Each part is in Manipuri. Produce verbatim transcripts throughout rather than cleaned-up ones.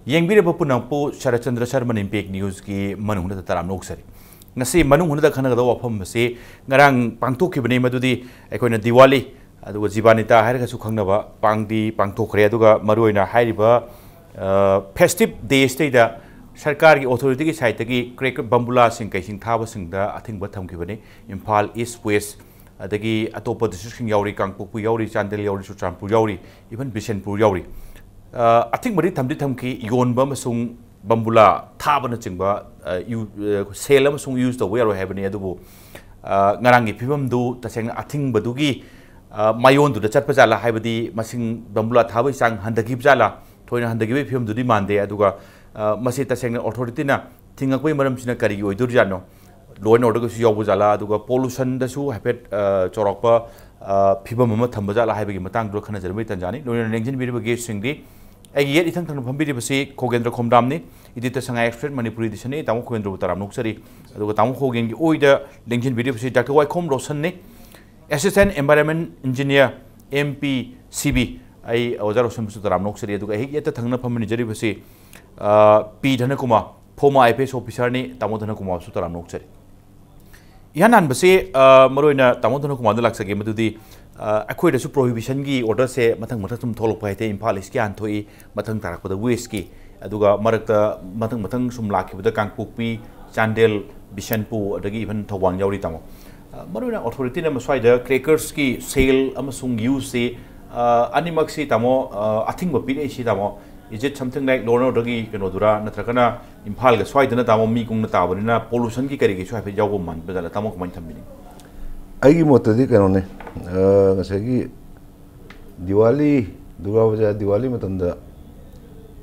ꯌꯦꯡꯕꯤꯔꯤꯕ ꯄꯨꯝꯅꯃꯛꯄꯨ ꯁꯔꯠꯆꯟꯗ꯭ꯔ ꯁꯔꯃꯟ ꯏꯝꯄꯦꯛ ꯅ꯭ꯌꯨꯁꯀꯤ ꯃꯅꯨꯡ ꯍꯨꯠꯅꯗ ꯇꯔꯥꯝꯅ ꯑꯣꯛꯆꯔꯤ꯫ ꯉꯁꯤ ꯃꯅꯨꯡ ꯍꯨꯠꯅꯗ ꯈꯟꯅꯒꯗꯕ ꯋꯥꯐꯝ ꯑꯁꯤ ꯉꯔꯥꯡ ꯄꯥꯡꯊꯣꯛꯈꯤꯕꯅꯤ, ꯃꯗꯨꯗꯤ ꯑꯩꯈꯣꯏꯅ ꯗꯤꯋꯥꯂꯤ, ꯑꯗꯨꯒ ꯖꯤꯕꯥꯅꯤꯇꯥ ꯍꯥꯏꯔꯒꯁꯨ ꯈꯪꯅꯕ, ꯄꯥꯡꯗꯤ ꯄꯥꯡꯊꯣꯛꯈ꯭ꯔꯦ꯫ ꯑꯗꯨꯒ ꯃꯔꯨꯑꯣꯏꯅ ꯍꯥꯏꯔꯤꯕ, ꯑ, ꯐꯦꯁꯇꯤꯚ ꯗꯦꯁꯇꯩꯗ ꯁꯔꯀꯥꯔꯒꯤ ꯑꯣꯊꯣꯔꯤꯇꯤꯒꯤ ꯁꯥꯏꯠꯇꯒꯤ ꯀ꯭ꯔꯦꯛ ꯕꯝꯕꯨꯂꯥꯁꯤꯡ ꯀꯩꯁꯤꯡ ꯊꯥꯕꯁꯤꯡꯗ ꯑꯊꯤꯡꯕ ꯊꯝꯈꯤꯕꯅꯤ꯫ ꯏꯝꯐꯥꯜ ꯏꯁ, ꯋꯦꯁ, ꯑꯗꯒꯤ ꯑꯇꯣꯞꯄ ꯗꯤꯁꯇ꯭ꯔꯤꯛꯁꯤꯡ ꯌꯥꯎꯔꯤ, ꯀꯥꯡꯄꯣꯛꯄꯤ ꯌꯥꯎꯔꯤ, ꯆꯥꯟꯗꯦꯜ ꯌꯥꯎꯔꯤ, ꯆꯨꯔꯆꯥꯟꯄꯨꯔ ꯌꯥꯎꯔꯤ, ꯏꯚꯟ ꯕꯤꯁꯦꯟꯄꯨꯔ ꯌꯥꯎꯔꯤ꯫ ꯑ, ꯑꯊꯤꯡꯕꯗꯤ ꯊꯝꯗꯤ ꯊꯝꯈꯤ, ꯌꯣꯟꯕ ꯑꯃꯁꯨꯡ ꯕꯝꯕꯨꯂꯥ ꯊꯥꯕꯅꯆꯤꯡꯕ, ꯑ, ꯌꯨ-, ꯑ, ꯁꯦꯜ ꯑꯃꯁꯨꯡ ꯌꯨꯁ ꯇꯧꯕ ꯌꯥꯔꯣꯏ ꯍꯥꯏꯕꯅꯤ꯫ ꯑꯗꯨꯕꯨ, ꯑ, ꯉꯔꯥꯡꯒꯤ ꯐꯤꯕꯝꯗꯨ ꯇꯁꯦꯡꯅ ꯑꯊꯤꯡꯕꯗꯨꯒꯤ, ꯑ, ꯃꯥꯏꯌꯣꯟꯗꯨꯗ ꯆꯠꯄ ꯖꯥꯠꯂꯥ, ꯍꯥꯏꯕꯗꯤ ꯃꯁꯤꯡ, ꯕꯝꯕꯨꯂꯥ ꯊꯥꯕꯒꯤ ꯆꯥꯡ ꯍꯟꯊꯈꯤꯕ ꯖꯥꯠꯂꯥ? ꯊꯣꯏꯅ ꯍꯟꯊꯈꯤꯕꯒꯤ ꯐꯤꯕꯝꯗꯨꯗꯤ ꯃꯥꯟꯗꯦ꯫ ꯑꯗꯨꯒ, ꯑ, ꯃꯁꯤ ꯇꯁꯦꯡꯅ ꯑꯣꯊꯣꯔꯤꯇꯤꯅ ꯊꯤꯡꯉꯛꯄꯒꯤ ꯃꯔꯝꯁꯤꯅ ꯀꯔꯤꯒꯤ ꯑꯣꯏꯗꯣꯔꯤꯖꯥꯠꯅꯣ? ꯂꯣ ꯑꯦꯟ ꯑꯣꯔꯗꯔꯒꯁꯨ ꯌꯥꯎꯕ ꯖꯥꯠꯂꯥ? ꯑꯗꯨꯒ ꯄꯣꯂꯨꯁꯟꯗꯁꯨ ꯍꯥꯏꯐꯦꯠ, ꯑ, ꯆꯥꯎꯔꯥꯛꯄ, ꯑ, ꯐꯤꯕꯝ ꯑꯃ ꯊꯝꯕ ꯖꯥꯠꯂꯥ ꯍꯥꯏꯕꯒꯤ ꯃꯇꯥꯡꯗꯨꯗ ꯈꯟꯅꯖꯔꯝꯕꯒꯤ ꯇꯥꯟꯖꯥꯅꯤ꯫ ꯂꯣꯏꯅꯅ ꯂꯦꯡꯁꯤꯟꯕꯤꯔꯤꯕ ꯒꯦꯁꯁꯤꯡꯗꯤ, ꯑꯩꯒꯤ ꯌꯦꯠ ꯏꯊꯪ ꯊꯪꯅ ꯐꯝꯕꯤꯔꯤꯕꯁꯤ ꯈꯣꯒꯦꯟꯗ꯭ꯔ ꯈꯣꯝꯗ꯭ꯔꯥꯝꯅꯤ, ꯏꯗꯤꯇꯔ ꯁꯉꯥꯏ ꯑꯦꯛꯁꯄ꯭ꯔꯦꯁ ꯃꯅꯤꯄꯨꯔꯤ ꯏꯗꯤꯁꯟꯅꯤ꯫ ꯇꯥꯃꯣ ꯈꯣꯒꯦꯟꯗ꯭ꯔꯕꯨ ꯇꯔꯥꯝꯅ ꯑꯣꯛꯆꯔꯤ꯫ ꯑꯗꯨꯒ ꯇꯥꯃꯣ ꯈꯣꯒꯦꯟꯒꯤ ꯑꯣꯏꯗ ꯂꯦꯡꯁꯤꯟꯕꯤꯔꯤꯕꯁꯤ ꯗꯥꯛꯇꯔ ꯋꯥꯏꯈꯣꯝ ꯔꯣꯁꯟꯅꯤ, assistant environment engineer, M P C B, ꯑꯩ ꯑꯣꯖꯥ ꯔꯣꯁꯟꯕꯨꯁꯨ ꯇꯔꯥꯝꯅ ꯑꯣꯛꯆꯔꯤ꯫ ꯑꯗꯨꯒ ꯑꯩꯒꯤ ꯌꯦꯠꯇ ꯊꯪꯅ ꯐꯝꯃꯤꯟꯅꯖꯔꯤꯕꯁꯤ, ꯑ, ꯄꯤ ꯙꯅꯀꯨꯃꯥꯔ, ꯐꯣꯔꯃꯔ ꯑꯥꯏ ꯄꯤ ꯑꯦꯁ ꯑꯣꯐꯤꯁꯥꯔꯅꯤ꯫ ꯇꯥꯃꯣ ꯙꯅꯀꯨꯃꯥꯔꯁꯨ ꯇꯔꯥꯝꯅ ꯑꯣꯛꯆꯔꯤ꯫ ꯏꯍꯥꯟ ꯍꯥꯟꯕꯁꯤ, ꯑ, ꯃꯔꯨꯑꯣꯏꯅ ꯇꯥꯃꯣ ꯙꯅꯀꯨꯃꯥꯔꯗ ꯂꯥꯛꯆꯒꯦ, ꯃꯗꯨꯗꯤ, ꯑ, ꯑꯩꯈꯣꯏꯗꯁꯨ ꯄ꯭ꯔꯣꯍꯤꯕꯤꯁꯟꯒꯤ ꯑꯣꯔꯗꯔꯁꯦ ꯃꯊꯪ ꯃꯊꯪ ꯁꯨꯝ ꯊꯣꯛꯂꯛꯄ ꯍꯥꯏꯇꯥꯔꯦ꯫ ꯏꯝꯐꯥꯜ ꯏꯁꯀꯤ ꯍꯥꯟꯅ ꯊꯣꯛꯏ, ꯃꯊꯪ ꯇꯥꯔꯛꯄꯗ ꯋꯦꯁꯀꯤ, ꯑꯗꯨꯒ ꯃꯔꯛꯇ ꯃꯊꯪ ꯃꯊꯪ ꯁꯨꯝ ꯂꯥꯛꯈꯤꯕꯗ ꯀꯥꯡꯄꯣꯛꯄꯤ, ꯆꯥꯟꯗꯦꯜ, ꯕꯤꯁꯦꯟꯄꯨꯔ, ꯑꯗꯒꯤ ꯏꯚꯟ ꯊꯧꯕꯥꯜ ꯌꯥꯎꯔꯤ, ꯇꯥꯃꯣ꯫ ꯑ, ꯃꯔꯨꯑꯣꯏꯅ ꯑꯣꯊꯣꯔꯤꯇꯤꯅ ꯃꯁ꯭ꯋꯥꯏꯗ ꯀ꯭ꯔꯦꯀꯔꯁꯀꯤ ꯁꯦꯜ ꯑꯃꯁꯨꯡ ꯌꯨꯁꯁꯤ, ꯑ, ꯑꯅꯤꯃꯛꯁꯤ, ꯇꯥꯃꯣ, ꯑ, ꯑꯊꯤꯡꯕ ꯄꯤꯔꯛꯏꯁꯤ, ꯇꯥꯃꯣ, is it something like law and orderꯒꯤ ꯀꯩꯅꯣꯗꯨꯔꯥ, ꯅꯠꯇ꯭ꯔꯒꯅ ꯏꯝꯐꯥꯜꯒ ꯁ꯭ꯋꯥꯏꯗꯅ, ꯇꯥꯃꯣ, ꯃꯤ ꯀꯨꯡꯅ ꯇꯥꯕꯅꯤꯅ ꯄꯣꯂꯨꯁꯟꯒꯤ ꯀꯔꯤꯒꯤꯁꯨ ꯍꯥꯏꯐꯦꯠ ꯌꯥꯎꯕ ꯃꯥꯟꯕ ꯖꯥꯠꯂ? ꯇꯥꯃꯣ, ꯀꯃꯥꯏꯅ ꯊꯝꯕꯤꯅꯤꯡꯉꯤ? ꯑꯩꯒꯤ ꯃꯣꯠꯇꯗꯤ ꯀꯩꯅꯣꯅꯦ, ꯑ, ꯉꯁꯥꯏꯒꯤ ꯗꯤꯋꯥꯂꯤ, ꯗꯨꯔꯒꯥ ꯄꯨꯖꯥ, ꯗꯤꯋꯥꯂꯤ ꯃꯇꯝꯗ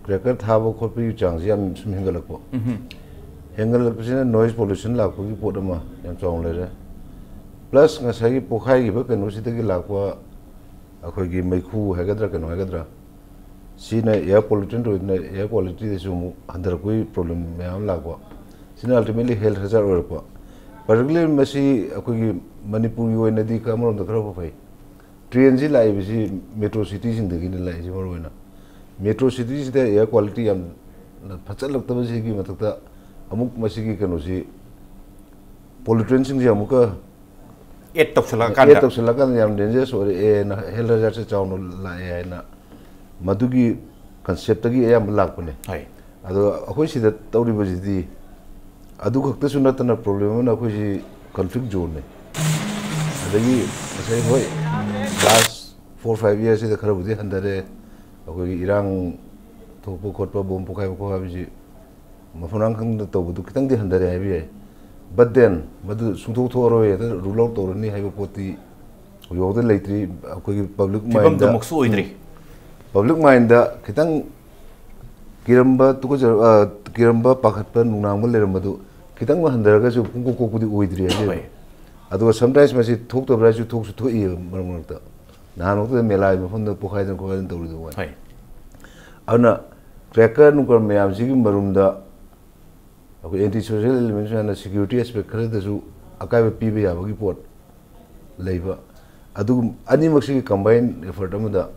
ꯀ꯭ꯔꯦꯀꯔ ꯊꯥꯕ ꯈꯣꯠꯄꯒꯤ ꯆꯥꯡꯁꯤ ꯌꯥꯝ ꯁꯨꯝ ꯍꯦꯟꯒꯠꯂꯛꯄ꯫ ꯎꯝꯍꯨꯝ꯫ ꯍꯦꯟꯒꯠꯂꯛꯄꯁꯤꯅ ꯅꯣꯏꯁ ꯄꯣꯂꯨꯁꯟ ꯂꯥꯛꯄꯒꯤ ꯄꯣꯠ ꯑꯃ ꯌꯥꯝ ꯆꯥꯎꯅ ꯂꯩꯔꯦ꯫ ꯄ꯭ꯂꯁ ꯉꯁꯥꯏꯒꯤ ꯄꯣꯈꯥꯏꯈꯤꯕ ꯀꯩꯅꯣꯁꯤꯗꯒꯤ ꯂꯥꯛꯄ ꯑꯩꯈꯣꯏꯒꯤ ꯃꯩꯈꯨ ꯍꯥꯏꯒꯗ꯭ꯔꯥ, ꯀꯩꯅꯣ ꯍꯥꯏꯒꯗ꯭ꯔꯥ, ꯁꯤꯅ ꯑꯦꯌꯔ ꯄꯣꯂꯨꯇꯦꯟ ꯑꯣꯏꯗꯨꯅ ꯑꯦꯌꯔ ꯀ꯭ꯋꯥꯂꯤꯇꯤꯗꯁꯨ ꯑꯃꯨꯛ ꯍꯟꯊꯔꯛꯄꯒꯤ ꯄ꯭ꯔꯣꯕ꯭ꯂꯦꯝ ꯃꯌꯥꯝ ꯑꯃ ꯂꯥꯛꯄ꯫ ꯁꯤꯅ ꯑꯜꯇꯤꯃꯦꯠꯂꯤ ꯍꯦꯜꯊ ꯍꯦꯖꯥꯔꯗ ꯑꯣꯏꯔꯛꯄ꯫ ꯄꯥꯔꯇꯤꯀꯨꯂꯔꯂꯤ ꯃꯁꯤ ꯑꯩꯈꯣꯏꯒꯤ ꯃꯅꯤꯄꯨꯔꯒꯤ ꯑꯣꯏꯅꯗꯤ ꯈꯔ, ꯑꯃꯔꯣꯝꯗ ꯈꯔ ꯐꯩ꯫ ꯇ꯭ꯔꯦꯟꯁꯤ ꯂꯥꯛꯏꯕꯁꯤ ꯃꯦꯇ꯭ꯔꯣ ꯁꯤꯇꯤꯁꯤꯡꯗꯒꯤꯅꯤ ꯂꯥꯛꯏꯁꯤ ꯃꯔꯨꯑꯣꯏꯅ꯫ ꯃꯦꯇ꯭ꯔꯣ ꯁꯤꯇꯤꯁꯤꯗ ꯑꯦꯌꯔ ꯀ꯭ꯋꯥꯂꯤꯇꯤ ꯌꯥꯝꯅ ꯐꯠꯆꯜꯂꯛꯇꯕꯁꯤꯒꯤ ꯃꯊꯛꯇ ꯑꯃꯨꯛ ꯃꯁꯤꯒꯤ ꯀꯩꯅꯣꯁꯤ, ꯄꯣꯂꯨꯇꯦꯟꯁꯤꯡꯁꯦ ꯑꯃꯨꯛꯀ ꯑꯦꯗ ꯑꯦꯗ ꯇꯧꯁꯜꯂꯛꯑꯀꯥꯟꯗ ꯇꯧꯁꯜꯂꯛꯑꯀꯥꯟꯗ ꯌꯥꯝ ꯗꯦꯟꯖꯔꯁ ꯑꯣꯏꯔꯛꯑꯦꯅ, ꯍꯦꯜꯊ ꯍꯖꯥꯔꯠꯁꯦ ꯆꯥꯎꯅ ꯂꯥꯛꯑꯦ ꯍꯥꯏꯅ ꯃꯗꯨꯒꯤ ꯀꯟꯁꯦꯞꯇꯒꯤ ꯑꯌꯥꯝꯕ ꯂꯥꯛꯄꯅꯦ꯫ ꯍꯣꯏ ꯑꯗꯣ ꯑꯩꯈꯣꯏ ꯁꯤꯗ ꯇꯧꯔꯤꯕꯁꯤꯗꯤ ꯑꯗꯨ ꯈꯛꯇꯁꯨ ꯅꯠꯇꯅ ꯄ꯭ꯔꯣꯕ꯭ꯂꯦꯝ ꯑꯃꯅ ꯑꯩꯈꯣꯏꯁꯤ ꯀꯟꯐ꯭ꯂꯤꯛ ꯖꯣꯟꯅꯦ꯫ ꯑꯗꯒꯤ ꯉꯁꯥꯏ ꯍꯣꯏ ꯂꯥꯁ ꯐꯣꯔ ꯐꯥꯏꯚ ꯏꯌꯥꯔꯁꯤꯗ ꯈꯔꯕꯨꯗꯤ ꯍꯟꯊꯔꯦ, ꯑꯩꯈꯣꯏꯒꯤ ꯏꯔꯥꯡ ꯊꯣꯛꯄ ꯈꯣꯠꯄ, ꯕꯣꯝ ꯄꯣꯈꯥꯏꯕ ꯈꯣꯠꯈꯥꯏꯕꯁꯤ ꯃꯐꯝ ꯃꯔꯥꯡ ꯈꯪꯗꯅ ꯇꯧꯕꯗꯨ ꯈꯤꯇꯪꯗꯤ ꯍꯟꯊꯔꯦ ꯍꯥꯏꯕ ꯌꯥꯏ꯫ ꯕꯠ ꯗꯦꯟ ꯃꯗꯨ ꯁꯨꯡꯊꯣꯛ ꯊꯣꯛꯑꯔꯣꯏ, ꯍꯦꯛꯇ ꯔꯨꯜ ꯑꯥꯎꯠ ꯇꯧꯔꯅꯤ ꯍꯥꯏꯕ ꯄꯣꯠꯇꯤ ꯍꯧꯖꯤꯛꯐꯥꯎꯗ ꯂꯩꯇ꯭ꯔꯤ꯫ ꯑꯩꯈꯣꯏꯒꯤ ꯄꯕ꯭ꯂꯤꯛ ꯃꯥꯏꯟꯗ ꯐꯤꯕꯝꯗꯨꯃꯛꯁꯨ ꯑꯣꯏꯗ꯭ꯔꯤ꯫ ꯄꯕ꯭ꯂꯤꯛ ꯃꯥꯏꯟꯗ ꯈꯤꯇꯪ ꯀꯤꯔꯝꯕ ꯇꯨꯀꯠꯆ-, ꯑ, ꯀꯤꯔꯝꯕ, ꯄꯥꯈꯠꯄ, ꯅꯨꯡꯅꯥꯡꯕ ꯂꯩꯔꯝꯕꯗꯨ ꯈꯤꯇꯪ ꯍꯟꯊꯔꯒꯁꯨ ꯄꯨꯡꯀꯣꯛ ꯀꯣꯛꯄꯗꯤ ꯑꯣꯏꯗ꯭ꯔꯤ ꯍꯥꯏꯖꯔꯤꯕ꯫ ꯍꯣꯏ꯫ ꯑꯗꯨꯒ ꯁꯝꯇꯥꯏꯝꯁ ꯃꯁꯤ ꯊꯣꯛꯇꯕ꯭ꯔꯥ ꯍꯥꯏꯁꯨ ꯊꯣꯛꯁꯨ ꯊꯣꯛꯏ ꯃꯔꯛ ꯃꯔꯛꯇ꯫ ꯅꯍꯥꯟꯃꯛꯇꯗ ꯃꯦꯂꯥꯒꯤ ꯃꯐꯝꯗ ꯄꯣꯈꯥꯏꯗꯅ ꯈꯣꯠꯈꯥꯏꯗꯅ ꯇꯧꯔꯤꯗꯨ ꯃꯉꯥꯏ꯫ ꯍꯣꯏ꯫ ꯑꯗꯨꯅ ꯀ꯭ꯔꯦꯀꯔ ꯅꯨꯡꯀꯔ ꯃꯌꯥꯝꯁꯤꯒꯤ ꯃꯔꯨꯝꯗ ꯑꯩꯈꯣꯏ ꯑꯦꯟꯇꯤ ꯁꯣꯁꯤꯌꯦꯜ ꯑꯦꯂꯤꯃꯦꯟꯁ ꯃꯌꯥꯝꯅ ꯁꯦꯀ꯭ꯌꯨꯔꯤꯇꯤ ꯑꯦꯁꯄꯦꯛ ꯈꯔꯗꯁꯨ ꯑꯀꯥꯏꯕ ꯄꯤꯕ ꯌꯥꯕꯒꯤ ꯄꯣꯠ ꯂꯩꯕ꯫ ꯑꯗꯨꯒꯨꯝ ꯑꯅꯤꯃꯛꯁꯤꯒꯤ ꯀꯝꯕꯥꯏꯟ ꯑꯦꯐꯔꯠ ꯑꯃꯗ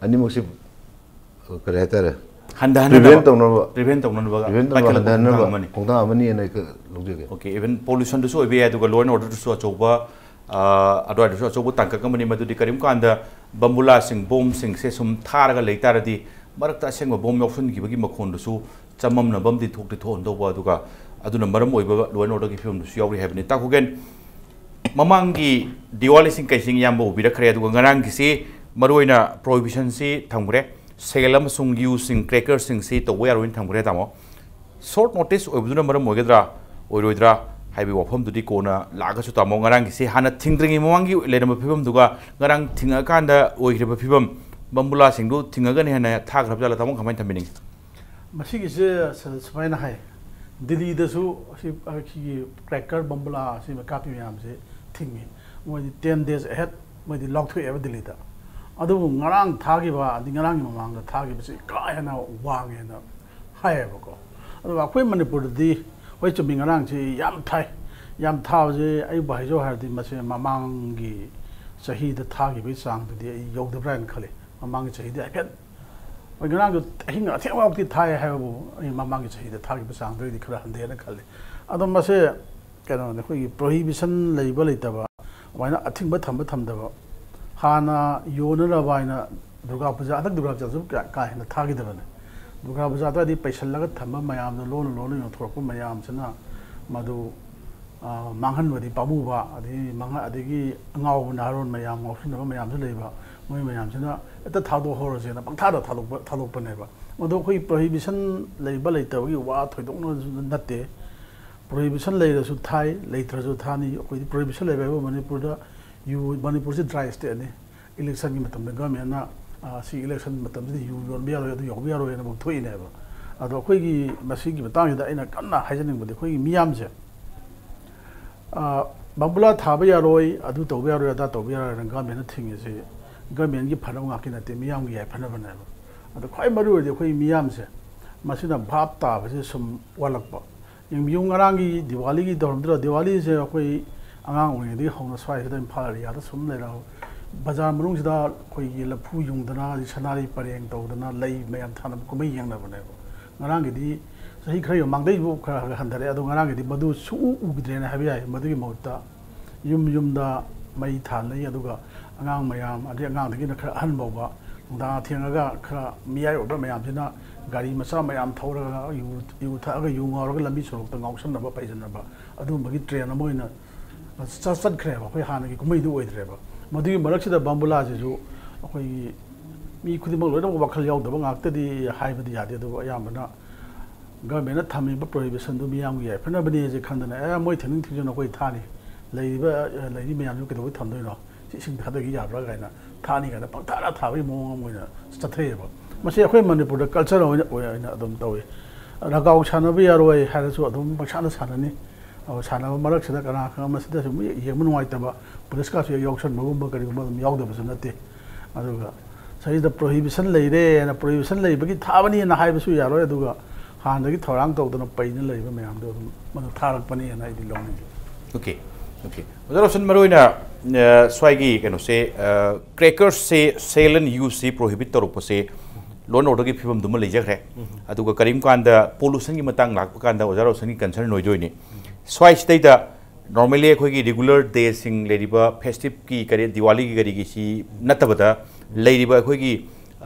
ꯑꯅꯤꯃꯛꯁꯤ, ꯑ, ꯀꯔꯤ ꯍꯥꯏꯇꯥꯔꯦ, ꯍꯟꯊꯍꯟꯅꯕ ꯄ꯭ꯔꯤꯚꯦꯟ ꯇꯧꯅꯕ, ꯄ꯭ꯔꯤꯚꯦꯟ ꯇꯧꯅꯅꯕ ꯄ꯭ꯔꯤꯚꯦꯟ ꯇꯧꯅꯕ, ꯄꯥꯏꯈꯠꯂꯛꯄ ꯍꯟꯊꯍꯟꯅꯕ ꯈꯣꯡꯊꯥꯡ ꯑꯃꯅꯤ꯫ ꯈꯣꯡꯊꯥꯡ ꯑꯃꯅꯤ ꯍꯥꯏꯅ ꯑꯩ ꯂꯧꯖꯒꯦ꯫ ꯑꯣꯀꯦ, ꯏꯚꯟ ꯄꯣꯂꯨꯁꯟꯗꯁꯨ ꯑꯣꯏꯕ ꯌꯥꯏ, ꯑꯗꯨꯒ ꯂꯣ ꯑꯦꯟ ꯑꯣꯔꯗꯔꯗꯁꯨ ꯑꯆꯧꯕ, ꯑ, ꯑꯗꯨꯋꯥꯏꯗꯁꯨ ꯑꯆꯧꯕ ꯇꯥꯡꯀꯛ ꯑꯃꯅꯤ꯫ ꯃꯗꯨꯗꯤ ꯀꯔꯤꯒꯨꯝꯕ ꯀꯥꯟꯗ ꯕꯝꯕꯨꯂꯥꯁꯤꯡ, ꯕꯣꯝꯁꯤꯡꯁꯦ ꯁꯨꯝ ꯊꯥꯔꯒ ꯂꯩ ꯇꯥꯔꯗꯤ ꯃꯔꯛꯇ ꯑꯁꯦꯡꯕ ꯕꯣꯝ ꯌꯥꯎꯁꯟꯈꯤꯕꯒꯤ ꯃꯈꯣꯟꯗꯨꯁꯨ ꯆꯃꯝꯅꯕ ꯑꯃꯗꯤ ꯊꯣꯛꯇꯤ ꯊꯣꯛꯍꯟꯗꯧꯕ, ꯑꯗꯨꯒ ꯑꯗꯨꯅ ꯃꯔꯝ ꯑꯣꯏꯕ ꯂꯣ ꯑꯦꯟ ꯑꯣꯔꯗꯔꯒꯤ ꯐꯤꯕꯝꯗꯨꯁꯨ ꯌꯥꯎꯔꯤ ꯍꯥꯏꯕꯅꯤ꯫ ꯇꯥ ꯈꯨꯒꯦꯟ, ꯃꯃꯥꯡꯒꯤ ꯗꯤꯋꯥꯂꯤꯁꯤꯡ ꯀꯩꯁꯤꯡ ꯏꯌꯥꯝꯕ ꯎꯕꯤꯔꯛꯈ꯭ꯔꯦ, ꯑꯗꯨꯒ ꯉꯔꯥꯡꯒꯤꯁꯤ ꯃꯔꯨꯑꯣꯏꯅ ꯄ꯭ꯔꯣꯍꯤꯕꯤꯁꯟꯁꯤ ꯊꯝꯈ꯭ꯔꯦ, ꯁꯦꯜ ꯑꯃꯁꯨꯡ ꯌꯨꯁꯤꯡ, ꯀ꯭ꯔꯦꯀꯔꯁꯤꯡꯁꯤ ꯇꯧꯕ ꯌꯥꯔꯣꯏꯅ ꯊꯝꯈ꯭ꯔꯦ꯫ ꯇꯥꯃꯣ, ꯁꯣꯔꯠ ꯅꯣꯇꯤꯁ ꯑꯣꯏꯕꯗꯨꯅ ꯃꯔꯝ ꯑꯣꯏꯒꯗ꯭ꯔꯥ ꯑꯣꯏꯔꯣꯏꯗ꯭ꯔꯥ ꯍꯥꯏꯕꯒꯤ ꯋꯥꯐꯝꯗꯨꯗꯤ ꯀꯣꯟꯅ ꯂꯥꯛꯑꯒꯁꯨ ꯇꯥꯃꯣ, ꯉꯔꯥꯡꯒꯤꯁꯤ ꯍꯥꯟꯅ ꯊꯤꯡꯗ꯭ꯔꯤꯉꯩ ꯃꯃꯥꯡꯒꯤ ꯂꯩꯔꯝꯕ ꯐꯤꯕꯝꯗꯨꯒ ꯉꯔꯥꯡ ꯊꯤꯡꯉꯛꯑꯀꯥꯟꯗ ꯑꯣꯏꯈ꯭ꯔꯤꯕ ꯐꯤꯕꯝ, ꯕꯝꯕꯨꯂꯥꯁꯤꯡꯗꯨ ꯊꯤꯡꯉꯒꯅꯤ ꯍꯥꯏꯅ ꯊꯥꯈ꯭ꯔꯕ ꯖꯥꯠꯂ, ꯇꯥꯃꯣ ꯀꯃꯥꯏꯅ ꯊꯝꯕꯤꯅꯤꯡꯉꯤ? ꯃꯁꯤꯒꯤꯁꯦ ꯁ-, ꯁꯨꯃꯥꯏꯅ ꯍꯥꯏ, ꯗꯤꯜꯂꯤꯗꯁꯨ ꯑꯁꯤ, ꯑꯁꯤꯒꯤ ꯀ꯭ꯔꯦꯀꯔ ꯕꯝꯕꯨꯂꯥ ꯑꯁꯤ ꯀꯥꯞꯄꯤ ꯃꯌꯥꯝꯁꯦ ꯊꯤꯡꯉꯤ꯫ ꯃꯣꯏꯗꯤ ꯇꯦꯟ ꯗꯦꯖ ꯑꯍꯦꯗ ꯃꯣꯏꯗꯤ ꯂꯥꯎꯊꯣꯛꯑꯦꯕ ꯗꯤꯜꯂꯤꯗ꯫ ꯑꯗꯨꯕꯨ ꯉꯔꯥꯡ ꯊꯥꯈꯤꯕ, ꯑꯗꯤ ꯉꯔꯥꯡꯒꯤ ꯃꯃꯥꯡꯗ ꯊꯥꯈꯤꯕꯁꯤ ꯀꯥ ꯍꯦꯟꯅ ꯋꯥꯡꯉꯦꯅ ꯍꯥꯏꯌꯦꯕꯀꯣ꯫ ꯑꯗꯨꯒ ꯑꯩꯈꯣꯏ ꯃꯅꯤꯄꯨꯔꯗꯗꯤ, ꯍꯣꯏ, ꯆꯨꯝꯃꯤ, ꯉꯔꯥꯡꯁꯤ ꯌꯥꯝ ꯊꯥꯏ꯫ ꯌꯥꯝ ꯊꯥꯕꯁꯦ ꯑꯩꯕꯨ ꯍꯥꯏꯖꯧ ꯍꯥꯏꯔꯗꯤ ꯃꯁꯤ ꯃꯃꯥꯡꯒꯤ ꯆꯍꯤꯗ ꯊꯥꯈꯤꯕꯒꯤ ꯆꯥꯡꯗꯨꯗꯤ ꯑꯩ ꯌꯧꯗꯕ꯭ꯔꯥ ꯍꯥꯏꯅ ꯈꯜꯂꯤ꯫ ꯃꯃꯥꯡꯒꯤ ꯆꯍꯤꯗꯤ ꯍꯥꯏꯐꯦꯠ ꯍꯣꯏ, ꯉꯔꯥꯡꯗꯣ ꯑꯍꯤꯡ ꯑꯊꯦꯡꯕꯐꯥꯎꯗꯤ ꯊꯥꯏ ꯍꯥꯏꯕꯕꯨ, ꯑꯩ ꯃꯃꯥꯡꯒꯤ ꯆꯍꯤꯗ ꯊꯥꯈꯤꯕ ꯆꯥꯡꯗꯒꯤꯗꯤ ꯈꯔ ꯍꯟꯊꯩꯅ ꯈꯜꯂꯤ꯫ ꯑꯗꯣ ꯃꯁꯦ ꯀꯩꯅꯣꯅꯦ, ꯑꯩꯈꯣꯏꯒꯤ prohibition ꯂꯩꯕ ꯂꯩꯇꯕ, ꯑꯗꯨꯃꯥꯏꯅ ꯑꯊꯤꯡꯕ ꯊꯝꯕ ꯊꯝꯗꯕ, ꯍꯥꯟꯅ ꯌꯣꯟꯅꯅꯕ ꯍꯥꯏꯅ ꯗꯨꯔꯒꯥ ꯄꯨꯖꯥ, ꯍꯟꯗꯛ ꯗꯨꯔꯒꯥ ꯄꯨꯖꯥꯁꯨ ꯀꯌꯥ ꯀꯥ ꯍꯦꯟꯅ ꯊꯥꯈꯤꯗꯕꯅꯦ꯫ ꯗꯨꯔꯒꯥ ꯄꯨꯖꯥ ꯑꯗꯨꯋꯥꯏꯗꯤ ꯄꯩꯁꯜꯂꯒ ꯊꯝꯕ ꯃꯌꯥꯝꯗꯣ, ꯂꯣꯟꯅ ꯂꯣꯟꯅ ꯌꯣꯟꯊꯣꯔꯛꯄ ꯃꯌꯥꯝꯁꯤꯅ ꯃꯗꯨ, ꯑ, ꯃꯥꯡꯍꯟꯕꯗꯤ ꯄꯥꯝꯃꯨꯕ, ꯑꯗꯒꯤ ꯃꯥꯡꯍ-, ꯑꯗꯒꯤ ꯑꯉꯥꯎꯕ ꯅꯍꯥꯔꯣꯟ ꯃꯌꯥꯝ, ꯉꯥꯎꯁꯤꯟꯅꯕ ꯃꯌꯥꯝꯁꯨ ꯂꯩꯕ, ꯃꯣꯏ ꯃꯌꯥꯝꯁꯤꯅ ꯍꯦꯛꯇ ꯊꯥꯗꯣꯛꯍꯧꯔꯁꯦꯅ ꯄꯪꯊꯥꯗ ꯊꯥꯗꯣꯛꯄ, ꯊꯥꯗꯣꯛꯄꯅꯦꯕ꯫ ꯃꯗꯨ ꯑꯩꯈꯣꯏ prohibition ꯂꯩꯕ ꯂꯩꯇꯕꯒꯤ ꯋꯥ ꯊꯣꯏꯗꯣꯛꯅꯁꯨ ꯅꯠꯇꯦ꯫ Prohibition ꯂꯩꯔꯁꯨ ꯊꯥꯏ, ꯂꯩꯇ꯭ꯔꯁꯨ ꯊꯥꯅꯤ꯫ ꯑꯩꯈꯣꯏꯗꯤ prohibition ꯂꯩꯕ ꯍꯥꯏꯕꯨ ꯃꯅꯤꯄꯨꯔꯗ ꯌꯨ, ꯃꯅꯤꯄꯨꯔꯁꯤ dry stateꯅꯤ꯫ Electionꯒꯤ ꯃꯇꯝꯗ governmentꯅ, ꯑ, ꯁꯤ election ꯃꯇꯝꯁꯤꯗ ꯌꯨ ꯌꯣꯟꯕ ꯌꯥꯔꯣꯏ, ꯑꯗꯨ ꯌꯧꯕ ꯌꯥꯔꯣꯏꯅ ꯑꯃꯨꯛ ꯊꯣꯛꯏꯅꯦꯕ꯫ ꯑꯗꯣ ꯑꯩꯈꯣꯏꯒꯤ ꯃꯁꯤꯒꯤ ꯃꯇꯥꯡꯁꯤꯗ ꯑꯩꯅ ꯀꯟꯅ ꯍꯥꯏꯖꯅꯤꯡꯕꯗꯤ, ꯑꯩꯈꯣꯏꯒꯤ ꯃꯤꯌꯥꯝꯁꯦ, ꯑ, ꯕꯝꯕꯨꯂꯥ ꯊꯥꯕ ꯌꯥꯔꯣꯏ, ꯑꯗꯨ ꯇꯧꯕ ꯌꯥꯔꯣꯏ, ꯑꯗꯥ ꯇꯧꯕ ꯌꯥꯔꯣꯏꯅ governmentꯅ ꯊꯤꯡꯉꯤꯁꯤ governmentꯒꯤ ꯐꯅꯕ ꯉꯥꯛꯀꯤ ꯅꯠꯇꯦ, ꯃꯤꯌꯥꯝꯒꯤ ꯌꯥꯏꯐꯅꯕꯅꯦꯕ꯫ ꯑꯗꯣ ꯈ꯭ꯋꯥꯏ ꯃꯔꯨ ꯑꯣꯏꯔꯤꯗꯤ ꯑꯩꯈꯣꯏ ꯃꯤꯌꯥꯝꯁꯦ, ꯃꯁꯤꯅ ꯚꯥꯞ ꯇꯥꯕꯁꯦ ꯁꯨꯝ ꯋꯥꯠꯂꯛꯄ꯫ ꯌꯦꯡꯕꯤꯌꯨ, ꯉꯔꯥꯡꯒꯤ ꯗꯤꯋꯥꯂꯤꯒꯤ ꯇꯧꯔꯝꯗ꯭ꯔꯣ? ꯗꯤꯋꯥꯂꯤꯁꯦ ꯑꯩꯈꯣꯏ ꯑꯉꯥꯡ ꯑꯣꯏꯔꯤꯉꯩꯗꯒꯤ ꯍꯧꯅ ꯁ꯭ꯋꯥꯏꯁꯤꯗ ꯏꯝꯐꯥꯜ ꯑꯦꯔꯤꯌꯥꯗ ꯁꯨꯝ ꯂꯩꯔꯛꯑꯕ, ꯕꯖꯥꯔ ꯃꯅꯨꯡꯁꯤꯗ ꯑꯩꯈꯣꯏꯒꯤ ꯂꯐꯨ ꯌꯨꯡꯗꯅ, ꯑꯗꯩ ꯁꯅꯥꯔꯩ ꯄꯔꯦꯡ ꯇꯧꯗꯅ, ꯂꯩ ꯃꯌꯥꯝ ꯊꯥꯅꯕ ꯀꯨꯝꯍꯩ ꯌꯦꯡꯅꯕꯅꯦꯕ꯫ ꯉꯔꯥꯡꯒꯤꯗꯤ ꯆꯍꯤ ꯈꯔꯒꯤ ꯃꯃꯥꯡꯗꯩꯕꯨ ꯈꯔ ꯈꯔ ꯍꯟꯊꯔꯛꯑꯦ, ꯑꯗꯣ ꯉꯔꯥꯡꯒꯤꯗꯤ ꯃꯗꯨ ꯁꯨꯛꯎ ꯎꯈꯤꯗ꯭ꯔꯦꯅ ꯍꯥꯏꯕ ꯌꯥꯏ꯫ ꯃꯗꯨꯒꯤ ꯃꯍꯨꯠꯇ ꯌꯨꯝ ꯌꯨꯝꯗ ꯃꯩ ꯊꯥꯟꯅꯩ, ꯑꯗꯨꯒ ꯑꯉꯥꯡ ꯃꯌꯥꯝ, ꯑꯗꯩ ꯑꯉꯥꯡꯗꯒꯤꯅ ꯈꯔ ꯑꯍꯟ ꯐꯥꯎꯕ ꯅꯨꯡꯗꯥꯡ ꯊꯦꯡꯉꯒ ꯈꯔ ꯃꯤꯌꯥꯏ ꯑꯣꯏꯕ ꯃꯌꯥꯝꯁꯤꯅ ꯒꯥꯔꯤ ꯃꯆꯥ ꯃꯌꯥꯝ ꯊꯧꯔꯒ ꯌꯨ, ꯌꯨ ꯊꯛꯑꯒ ꯌꯨ ꯉꯥꯎꯔꯒ ꯂꯝꯕꯤ ꯁꯣꯔꯣꯛꯇ ꯉꯥꯎꯁꯟꯅꯕ ꯐꯩꯖꯟꯅꯕ, ꯑꯗꯨꯒꯨꯝꯕꯒꯤ trend ꯑꯃ ꯑꯣꯏꯅ ꯆꯠ-, ꯆꯠꯈ꯭ꯔꯦꯕ꯫ ꯑꯩꯈꯣꯏ ꯍꯥꯟꯅꯒꯤ ꯀꯨꯝꯍꯩꯗꯨ ꯑꯣꯏꯗ꯭ꯔꯦꯕ꯫ ꯃꯗꯨꯒꯤ ꯃꯔꯛꯁꯤꯗ ꯕꯝꯕꯨꯂꯥꯁꯤꯁꯨ ꯑꯩꯈꯣꯏꯒꯤ ꯃꯤ ꯈꯨꯗꯤꯡꯃꯛ ꯂꯣꯏꯅꯃꯛ ꯋꯥꯈꯜ ꯌꯥꯎꯗꯕ ꯉꯥꯛꯇꯗꯤ ꯍꯥꯏꯕꯗꯤ ꯌꯥꯗꯦ, ꯑꯗꯨꯕꯨ ꯑꯌꯥꯝꯕꯅ governmentꯅ ꯊꯝꯃꯤꯕ prohibitionꯗꯨ ꯃꯤꯌꯥꯝꯒꯤ ꯌꯥꯏꯐꯅꯕꯅꯦꯁꯦ ꯈꯟꯗꯅ, "ꯑꯦ, ꯃꯣꯏ ꯊꯤꯡꯅꯤꯡ ꯊꯤꯡꯖꯅꯨ, ꯑꯩꯈꯣꯏ ꯊꯥꯅꯤ, ꯂꯩꯔꯤꯕ, ꯑ, ꯂꯩꯔꯤ ꯃꯌꯥꯝꯁꯤꯕꯨ ꯀꯩꯗꯧꯕꯩ ꯊꯝꯗꯣꯏꯅꯣ? ꯁꯤ ꯏꯁꯤꯡ ꯊꯥꯗꯈꯤ ꯌꯥꯕ꯭ꯔꯥ?" ꯀꯥꯏꯅ, ꯊꯥꯅꯤ ꯀꯥꯏꯅ ꯄꯪꯊꯥꯗ ꯊꯥꯕꯒꯤ ꯃꯑꯣꯡ ꯑꯃ ꯑꯣꯏꯅ ꯆꯠꯊꯩꯑꯕ꯫ ꯃꯁꯤ ꯑꯩꯈꯣꯏ ꯃꯅꯤꯄꯨꯔꯗ culture ꯑꯣꯏꯅ, ꯑꯣꯏꯅ ꯑꯗꯨꯝ ꯇꯧꯏ꯫ ꯔꯒꯥꯎ ꯁꯥꯟꯅꯕ ꯌꯥꯔꯣꯏ ꯍꯥꯏꯔꯁꯨ ꯑꯗꯨꯝ ꯄꯪꯁꯥꯟꯗ ꯁꯥꯟꯅꯅꯤ꯫ ꯑꯗꯨ ꯁꯥꯟꯅꯕ ꯃꯔꯛꯁꯤꯗ ꯀꯅꯥ ꯈꯪꯕ ꯃꯁꯤꯗꯁꯨ ꯃꯤ ꯌꯦꯡꯕ ꯅꯨꯡꯉꯥꯏꯇꯕ, ꯄꯨꯂꯤꯁꯀꯥꯁꯨ ꯍꯦꯛ ꯌꯥꯎꯁꯟꯕꯒꯨꯝꯕ ꯀꯔꯤꯒꯨꯝꯕ ꯑꯗꯨꯝ ꯌꯥꯎꯗꯕꯁꯨ ꯅꯠꯇꯦ꯫ ꯑꯗꯨꯒ ꯁꯤꯗ prohibition ꯂꯩꯔꯦꯅ, prohibition ꯂꯩꯕꯒꯤ ꯊꯥꯕꯅꯤꯅ ꯍꯥꯏꯕꯁꯨ ꯌꯥꯔꯣꯏ꯫ ꯑꯗꯨꯒ ꯍꯥꯟꯅꯗꯒꯤ ꯊꯧꯔꯥꯡ ꯇꯧꯗꯅ ꯄꯩꯅ ꯂꯩꯕ ꯃꯌꯥꯝꯗꯣ ꯑꯗꯨꯝ ꯃꯗꯨ ꯊꯥꯔꯛꯄꯅꯦꯅ ꯑꯩꯗꯤ ꯂꯧꯅꯤꯡꯉꯤ꯫ Okay, okay. ꯑꯣꯖꯥ ꯔꯣꯁꯟ, ꯃꯔꯨꯑꯣꯏꯅ, ꯑ, ꯁ꯭ꯋꯥꯏꯒꯤ ꯀꯩꯅꯣꯁꯦ, ꯑ, crackersꯁꯦ sale and useꯁꯦ prohibit ꯇꯧꯔꯛꯄꯁꯦ law and orderꯒꯤ ꯐꯤꯕꯝꯗꯨꯃ ꯂꯩꯖꯈ꯭ꯔꯦ꯫ ꯑꯗꯨꯒ ꯀꯔꯤꯒꯨꯝꯕ ꯀꯥꯟꯗ pollutionꯒꯤ ꯃꯇꯥꯡ ꯂꯥꯛꯄ ꯀꯥꯟꯗ ꯑꯣꯖꯥ ꯔꯣꯁꯟꯒꯤ concern ꯑꯣꯏꯗꯣꯏꯅꯤ꯫ ꯁ꯭ꯋꯥꯏꯁꯤꯗꯩꯗ normally ꯑꯩꯈꯣꯏꯒꯤ regular dayꯁꯤꯡ ꯂꯩꯔꯤꯕ, festiveꯀꯤ ꯀꯔꯤ, ꯗꯤꯋꯥꯂꯤꯒꯤ ꯀꯔꯤꯒꯤꯁꯤ ꯅꯠꯇꯕꯗ ꯂꯩꯔꯤꯕ ꯑꯩꯈꯣꯏꯒꯤ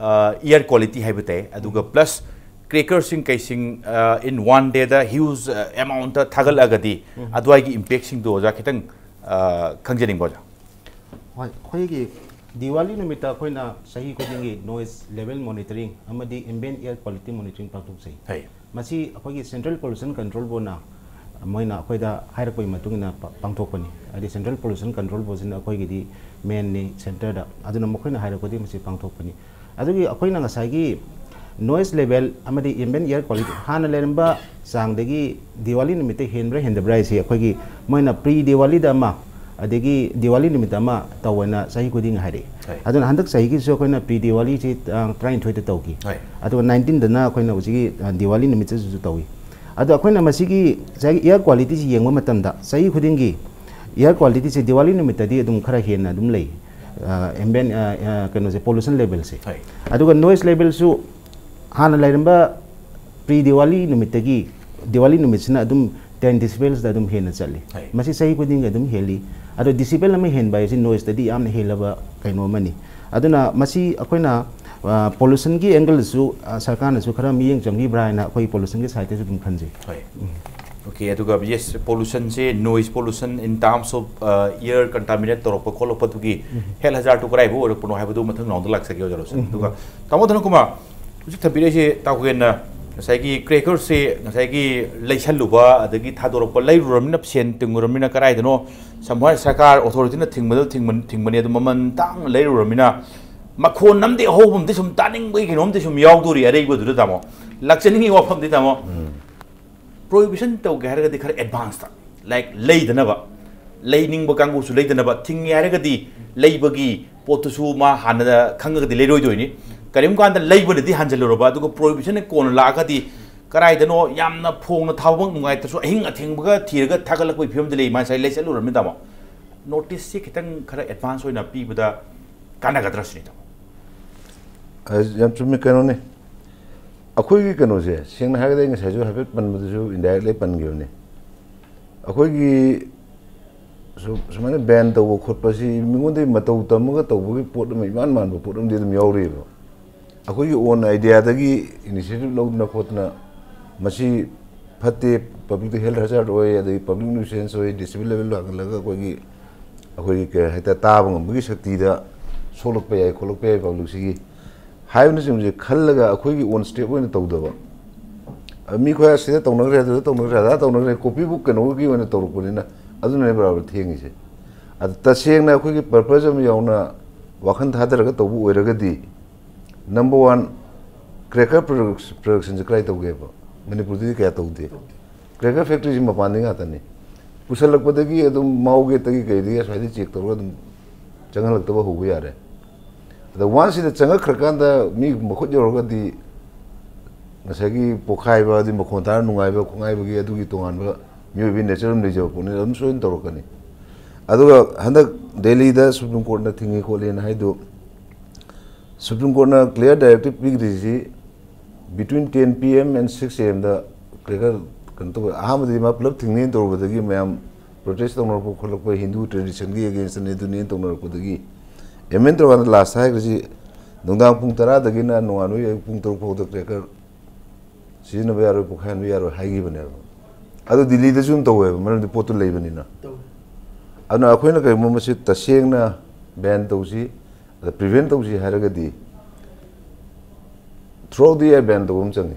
air quality ꯍꯥꯏꯕ ꯇꯥꯏ, ꯑꯗꯨꯒ plus crackerꯁꯤꯡ ꯀꯩꯁꯤꯡ in one dayꯗ huge amountꯇ ꯊꯥꯒꯠꯂꯛꯑꯒꯗꯤ ꯑꯗꯨꯋꯥꯏꯒꯤ impactꯁꯤꯡꯗꯣ ꯑꯣꯖꯥ ꯈꯤꯇꯪ ꯈꯪꯖꯅꯤꯡꯕ ꯑꯣꯖꯥ꯫ ꯍꯣꯏ, ꯑꯩꯈꯣꯏꯒꯤ ꯗꯤꯋꯥꯂꯤ ꯅꯨꯃꯤꯠꯇ ꯑꯩꯈꯣꯏꯅ ꯆꯍꯤ ꯈꯨꯗꯤꯡꯒꯤ noise level monitoring ꯑꯃꯗꯤ ambient air quality monitoring ꯄꯥꯡꯊꯣꯛꯆꯩ꯫ ꯃꯁꯤ ꯑꯩꯈꯣꯏꯒꯤ Central Pollution Control Boardꯅ ꯃꯣꯏꯅ ꯑꯩꯈꯣꯏꯗ ꯍꯥꯏꯔꯛꯄꯒꯤ ꯃꯇꯨꯡ ꯏꯟꯅ ꯄꯥꯡꯊꯣꯛꯄꯅꯤ꯫ ꯍꯥꯏꯗꯤ Central Pollution Control Boardꯁꯤꯅ ꯑꯩꯈꯣꯏꯒꯤꯗꯤ mainꯅꯤ centreꯗ, ꯑꯗꯨꯅ ꯃꯈꯣꯏꯅ ꯍꯥꯏꯔꯛꯄꯗꯤ ꯃꯁꯤ ꯄꯥꯡꯊꯣꯛꯄꯅꯤ꯫ ꯑꯗꯨꯒꯤ ꯑꯩꯈꯣꯏꯅ ꯉꯁꯥꯏꯒꯤ noise level ꯑꯃꯗꯤ ambient air quality ꯍꯥꯟꯅ ꯂꯩꯔꯝꯕ ꯆꯥꯡꯗꯒꯤ ꯗꯤꯋꯥꯂꯤ ꯅꯨꯃꯤꯠꯇ ꯍꯦꯟꯕ꯭ꯔꯥ ꯍꯦꯟꯗꯕ꯭ꯔꯥ ꯍꯥꯏꯁꯤ ꯑꯩꯈꯣꯏꯒꯤ ꯃꯣꯏꯅ pre ꯗꯤꯋꯥꯂꯤꯗ ꯑꯃ ꯑꯗꯒꯤ ꯗꯤꯋꯥꯂꯤ ꯅꯨꯃꯤꯠꯇ ꯑꯃ ꯇꯧꯑꯅ ꯆꯍꯤ ꯈꯨꯗꯤꯡꯒꯤ ꯍꯥꯏꯔꯛꯏ꯫ ꯑꯗꯨꯅ ꯍꯟꯗꯛ ꯆꯍꯤꯒꯤꯁꯨ ꯑꯩꯈꯣꯏꯅ pre ꯗꯤꯋꯥꯂꯤꯁꯤ ꯇꯥꯡ ꯇꯔꯥꯅꯤꯊꯣꯏꯗ ꯇꯧꯈꯤ꯫ ꯑꯗꯨꯒ nineteenꯗꯅ ꯑꯩꯈꯣꯏꯅ ꯍꯧꯖꯤꯛꯀꯤ ꯗꯤꯋꯥꯂꯤ ꯅꯨꯃꯤꯠꯇꯁꯨ ꯇꯧꯏ꯫ ꯑꯗꯣ ꯑꯩꯈꯣꯏꯅ ꯃꯁꯤꯒꯤ ꯉꯁꯥꯏꯒꯤ air qualityꯁꯤ ꯌꯦꯡꯕ ꯃꯇꯝꯗ ꯆꯍꯤ ꯈꯨꯗꯤꯡꯒꯤ air qualityꯁꯤ ꯗꯤꯋꯥꯂꯤ ꯅꯨꯃꯤꯠꯇꯗꯤ ꯑꯗꯨꯝ ꯈꯔ ꯍꯦꯟꯅ ꯑꯗꯨꯝ ꯂꯩ꯫ ambient ꯀꯩꯅꯣꯁꯦ, pollution levelꯁꯦ꯫ ꯑꯗꯨꯒ noise levelꯁꯨ ꯍꯥꯟꯅ ꯂꯩꯔꯝꯕ pre ꯗꯤꯋꯥꯂꯤ ꯅꯨꯃꯤꯠꯇꯒꯤ ꯗꯤꯋꯥꯂꯤ ꯅꯨꯃꯤꯠꯁꯤꯅ ꯑꯗꯨꯝ ten decibelsꯗ ꯑꯗꯨꯝ ꯍꯦꯟꯅ ꯆꯠꯂꯤ꯫ ꯃꯁꯤ ꯆꯍꯤ ꯈꯨꯗꯤꯡꯒꯤ ꯑꯗꯨꯝ ꯍꯦꯜꯂꯤ꯫ ꯑꯗꯣ decibel ꯑꯃ ꯍꯦꯟꯕ ꯍꯥꯏꯁꯤ noiseꯇꯗꯤ ꯌꯥꯝꯅ ꯍꯦꯜꯂꯕ ꯀꯩꯅꯣ ꯑꯃꯅꯤ꯫ ꯑꯗꯨꯅ ꯃꯁꯤ ꯑꯩꯈꯣꯏꯅ pollutionꯒꯤ angleꯗꯁꯨ ꯁꯔꯀꯥꯔꯅꯁꯨ ꯈꯔ ꯃꯤꯠꯌꯦꯡ ꯆꯪꯕꯤꯕ꯭ꯔꯥ ꯍꯥꯏꯅ ꯑꯩꯈꯣꯏ pollutionꯒꯤ sideꯇꯁꯨ ꯑꯗꯨꯝ ꯈꯟꯖꯩ꯫ Okay, ꯑꯗꯨꯒ yes, pollutionꯁꯦ, noise pollution in terms of air contaminate ꯇꯧꯔꯛꯄ ꯈꯣꯠꯂꯛꯄꯗꯨꯒꯤ health hazardꯇꯨ ꯀꯗꯥꯏꯐꯥꯎ ꯑꯣꯏꯔꯛꯄꯅꯣ ꯍꯥꯏꯕꯗꯨ ꯃꯊꯪ roundꯗ ꯂꯥꯛꯆꯒꯦ ꯑꯣꯖꯥ ꯔꯣꯁꯟ꯫ ꯑꯗꯨꯒ ꯇꯥꯃꯣ ꯙꯅꯀꯨꯃꯥꯔ, ꯍꯧꯖꯤꯛ ꯊꯝꯕꯤꯔꯛꯏꯁꯦ ꯇꯥꯎꯈꯦꯟꯅ ꯉꯁꯥꯏꯒꯤ crackerꯁꯦ ꯉꯁꯥꯏꯒꯤ ꯂꯩꯁꯜꯂꯨꯕ ꯑꯗꯒꯤ ꯊꯥꯗꯣꯔꯛꯄ, ꯂꯩꯔꯨꯔꯕꯅꯤꯅ, ꯁꯦꯟ ꯇꯤꯡꯉꯨꯔꯕꯅꯤꯅ ꯀꯗꯥꯏꯗꯅꯣ somewhere ꯁꯔꯀꯥꯔ authorityꯅ ꯊꯤꯡꯕꯗ ꯊꯤꯡꯕ-, ꯊꯤꯡꯕꯅꯤ, ꯑꯗꯨ ꯃꯃꯜ ꯇꯥꯡꯅ ꯂꯩꯔꯨꯔꯕꯅꯤꯅ ꯃꯈꯣꯟ ꯑꯃꯗꯤ ꯑꯍꯧꯕ ꯑꯃꯗꯤ ꯁꯨꯝ ꯇꯥꯅꯤꯡꯕꯒꯤ ꯀꯩꯅꯣꯝꯗꯤ ꯁꯨꯝ ꯌꯥꯎꯗꯣꯔꯤ ꯑꯔꯩꯕꯗꯨꯗ ꯇꯥꯃꯣ꯫ ꯂꯥꯛꯆꯅꯤꯡꯉꯤ ꯋꯥꯐꯝꯗꯤ ꯇꯥꯃꯣ꯫ Prohibition ꯇꯧꯒꯦ ꯍꯥꯏꯔꯒꯗꯤ ꯈꯔ advanceꯇ, like, ꯂꯩꯗꯅꯕ, ꯂꯩꯅꯤꯡꯕ ꯀꯥꯡꯕꯨꯁꯨ ꯂꯩꯗꯅꯕ, ꯊꯤꯡꯉꯦ ꯍꯥꯏꯔꯒꯗꯤ ꯂꯩꯕꯒꯤ ꯄꯣꯠꯇꯨꯁꯨ ꯃꯥ ꯍꯥꯟꯅ ꯈꯪꯉꯒꯗꯤ ꯂꯩꯔꯣꯏꯗꯣꯏꯅꯤ꯫ ꯀꯔꯤꯒꯨꯝꯕ ꯀꯥꯟꯗ ꯂꯩꯕꯅꯗꯤ ꯍꯟꯖꯜꯂꯨꯔꯕ, ꯑꯗꯨꯒ prohibitionꯅ ꯀꯣꯟꯅ ꯂꯥꯛꯑꯒꯗꯤ ꯀꯗꯥꯏꯗꯅꯣ ꯌꯥꯝꯅ ꯐꯣꯡꯅ ꯊꯥꯕꯃꯛ ꯅꯨꯡꯉꯥꯏꯇ꯭ꯔꯁꯨ ꯑꯍꯤꯡ ꯑꯊꯦꯡꯕꯒ ꯊꯤꯔꯒ ꯊꯥꯒꯠꯂꯛꯄꯒꯤ ꯐꯤꯕꯝꯗ ꯂꯩ, ꯃꯥ ꯉꯁꯥꯏ ꯂꯩ ꯆꯠꯂꯨꯔꯕꯅꯤꯅ ꯇꯥꯃꯣ꯫ Noticeꯁꯤ ꯈꯤꯇꯪ ꯈꯔ advance ꯑꯣꯏꯅ ꯄꯤꯕꯗ ꯀꯥꯟꯅꯒꯗ꯭ꯔꯥ ꯁꯤꯅꯤ ꯇꯥꯃꯣ꯫ ꯑ, ꯌꯥꯝ ꯆꯨꯝꯃꯤ, ꯀꯩꯅꯣꯅꯤ꯫ ꯑꯩꯈꯣꯏꯒꯤ ꯀꯩꯅꯣꯁꯦ, ꯁꯦꯡꯅ ꯍꯥꯏꯔꯒꯗꯤ, ꯑꯩ ꯉꯁꯥꯏꯁꯨ ꯍꯥꯏꯐꯦꯠ ꯄꯟꯕꯗꯁꯨ indirectly ꯄꯟꯈꯤꯕꯅꯤ꯫ ꯑꯩꯈꯣꯏꯒꯤ ꯁꯨ-, ꯁꯨꯃꯥꯏꯅ ban ꯇꯧꯕ ꯈꯣꯠꯄꯁꯤ ꯃꯤꯉꯣꯟꯗꯒꯤ ꯃꯇꯧ ꯇꯝꯃꯒ ꯇꯧꯕꯒꯤ ꯄꯣꯠ ꯑꯃ, ꯏꯃꯥꯟ ꯃꯥꯟꯕ ꯄꯣꯠ ꯑꯃꯗꯤ ꯑꯗꯨꯝ ꯌꯥꯎꯔꯤꯑꯕ꯫ ꯑꯩꯈꯣꯏꯒꯤ own idea ꯗꯒꯤ initiative ꯂꯧꯗꯅ ꯈꯣꯠꯇꯅ, ꯃꯁꯤ ꯐꯠꯇꯦ, public ꯇ health hazard ꯑꯣꯏ, ꯑꯗꯒꯤ public nuisance ꯑꯣꯏ, decibel level ꯋꯥꯡꯍꯜꯂꯒ ꯑꯩꯈꯣꯏꯒꯤ, ꯑꯩꯈꯣꯏꯒꯤ ꯀꯩ ꯍꯥꯏꯇꯥꯔꯦ, ꯇꯥꯕ ꯉꯝꯕꯒꯤ ꯁꯛꯇꯤꯗ ꯁꯣꯛꯂꯛꯄ ꯌꯥꯏ, ꯈꯣꯠꯂꯛꯄ ꯌꯥꯏ public ꯁꯤꯒꯤ ꯍꯥꯏꯕꯅꯆꯤꯡꯕꯁꯦ ꯈꯜꯂꯒ ꯑꯩꯈꯣꯏꯒꯤ own step ꯑꯣꯏꯅ ꯇꯧꯗꯕ꯫ ꯑ, ꯃꯤ ꯈꯔ ꯑꯁꯤꯗ ꯇꯧꯅꯈ꯭ꯔꯦ, ꯑꯗꯨꯗ ꯇꯧꯅꯈ꯭ꯔꯦ, ꯑꯗꯥ ꯇꯧꯅꯈ꯭ꯔꯦ, copy book ꯀꯩꯅꯣꯒꯤ ꯑꯣꯏꯅ ꯇꯧꯔꯛꯄꯅꯤꯅ, ꯑꯗꯨꯅꯅꯦ ꯕꯔꯥꯕꯔ ꯊꯦꯡꯉꯤꯁꯦ꯫ ꯑꯗ ꯇꯁꯦꯡꯅ ꯑꯩꯈꯣꯏꯒꯤ purpose ꯑꯃ ꯌꯥꯎꯅ ꯋꯥꯈꯜ ꯊꯥꯗꯔꯒ ꯇꯧꯕ ꯑꯣꯏꯔꯒꯗꯤ, number one, cracker production, production ꯁꯦ ꯀꯗꯥꯏ ꯇꯧꯒꯦꯕ? ꯃꯅꯤꯄꯨꯔꯗꯗꯤ ꯀꯌꯥ ꯇꯧꯗꯦ꯫ Cracker factory ꯁꯤ ꯃꯄꯥꯟꯗꯒꯤ ꯉꯥꯛꯇꯅꯤ꯫ ꯄꯨꯁꯜꯂꯛꯄꯗꯒꯤ ꯑꯗꯨꯝ ꯃꯥꯎꯒꯦꯠꯇꯒꯤ ꯀꯩꯗꯒꯤ ꯑꯁ꯭ꯋꯥꯏꯗ check ꯇꯧꯔꯒ ꯑꯗꯨꯝ ꯆꯪꯍꯜꯂꯛꯇꯕ ꯍꯧꯕ ꯌꯥꯔꯦ꯫ ꯑꯗ once ꯁꯤꯗ ꯆꯪꯉꯛꯈ꯭ꯔꯀꯥꯟꯗ ꯃꯤ ꯃꯈꯨꯠ ꯌꯧꯔꯒꯗꯤ ꯉꯁꯥꯏꯒꯤ ꯄꯣꯛꯈꯥꯏꯕ, ꯑꯗꯨꯒꯤ ꯃꯈꯣꯟ ꯇꯥꯔ ꯅꯨꯡꯉꯥꯏꯕ, ꯈꯣꯡꯉꯥꯏꯕꯒꯤ ꯑꯗꯨꯒꯤ ꯇꯣꯉꯥꯟꯕ ꯃꯤꯑꯣꯏꯕꯒꯤ nature ꯑꯃ ꯂꯩꯖꯕ ꯄꯣꯠꯅꯤꯅ ꯑꯗꯨꯝ ꯁꯣꯏꯗꯅ ꯇꯧꯔꯛꯀꯅꯤ꯫ ꯑꯗꯨꯒ ꯍꯟꯗꯛ ꯗꯦꯜꯂꯤꯗ Supreme Court ꯅ ꯊꯤꯡꯉꯤ ꯈꯣꯠꯂꯤꯅ ꯍꯥꯏꯗꯨ, Supreme Court ꯅ clear directive ꯄꯤꯈ꯭ꯔꯤꯁꯤ between ten P M and six A M the cracker ꯀꯩꯅꯣ ꯇꯧꯕ꯫ ꯑꯍꯥꯟꯕꯗꯗꯤ ꯃꯥ ꯄꯨꯂꯞ ꯊꯤꯡꯅꯤꯅ ꯇꯧꯔꯨꯕꯗꯒꯤ ꯃꯌꯥꯝ protest ꯇꯧꯅꯔꯛꯄ ꯈꯣꯠꯂꯛꯄ, ꯍꯤꯟꯗꯨ tradition ꯒꯤ against ꯅꯤ, ꯑꯗꯨꯅꯦꯅ ꯇꯧꯅꯔꯛꯄꯗꯒꯤ amend ꯇꯧꯔꯀꯥꯟꯗ last ꯇ ꯍꯥꯏꯈ꯭ꯔꯤꯁꯤ ꯅꯨꯡꯗꯥꯡ ꯄꯨꯡ ꯇꯔꯥꯗꯒꯤꯅ ꯅꯣꯡꯉꯥꯟꯕꯒꯤ ꯑꯌꯨꯛ ꯄꯨꯡ ꯇꯔꯨꯛ ꯐꯥꯎꯗ cracker ꯁꯤꯖꯤꯟꯅꯕ ꯌꯥꯔꯣꯏ, ꯄꯣꯈꯥꯏꯍꯟꯕ ꯌꯥꯔꯣꯏ ꯍꯥꯏꯈꯤꯕꯅꯦꯕ꯫ ꯑꯗꯨ ꯗꯤꯜꯂꯤꯗꯁꯨ ꯑꯗꯨꯝ ꯇꯧꯋꯦꯕ, ꯃꯔꯝꯗꯤ ꯄꯣꯠꯇꯨ ꯂꯩꯕꯅꯤꯅ꯫ ꯇꯧꯋꯦ꯫ ꯑꯗꯨꯅ ꯑꯩꯈꯣꯏꯅ ꯀꯔꯤꯒꯨꯝꯕ ꯃꯁꯤ ꯇꯁꯦꯡꯅ ban ꯇꯧꯁꯤ, ꯑꯗ prevent ꯇꯧꯁꯤ ꯍꯥꯏꯔꯒꯗꯤ, throughout the year ban ꯇꯧꯕ ꯑꯃ ꯆꯪꯉꯤ꯫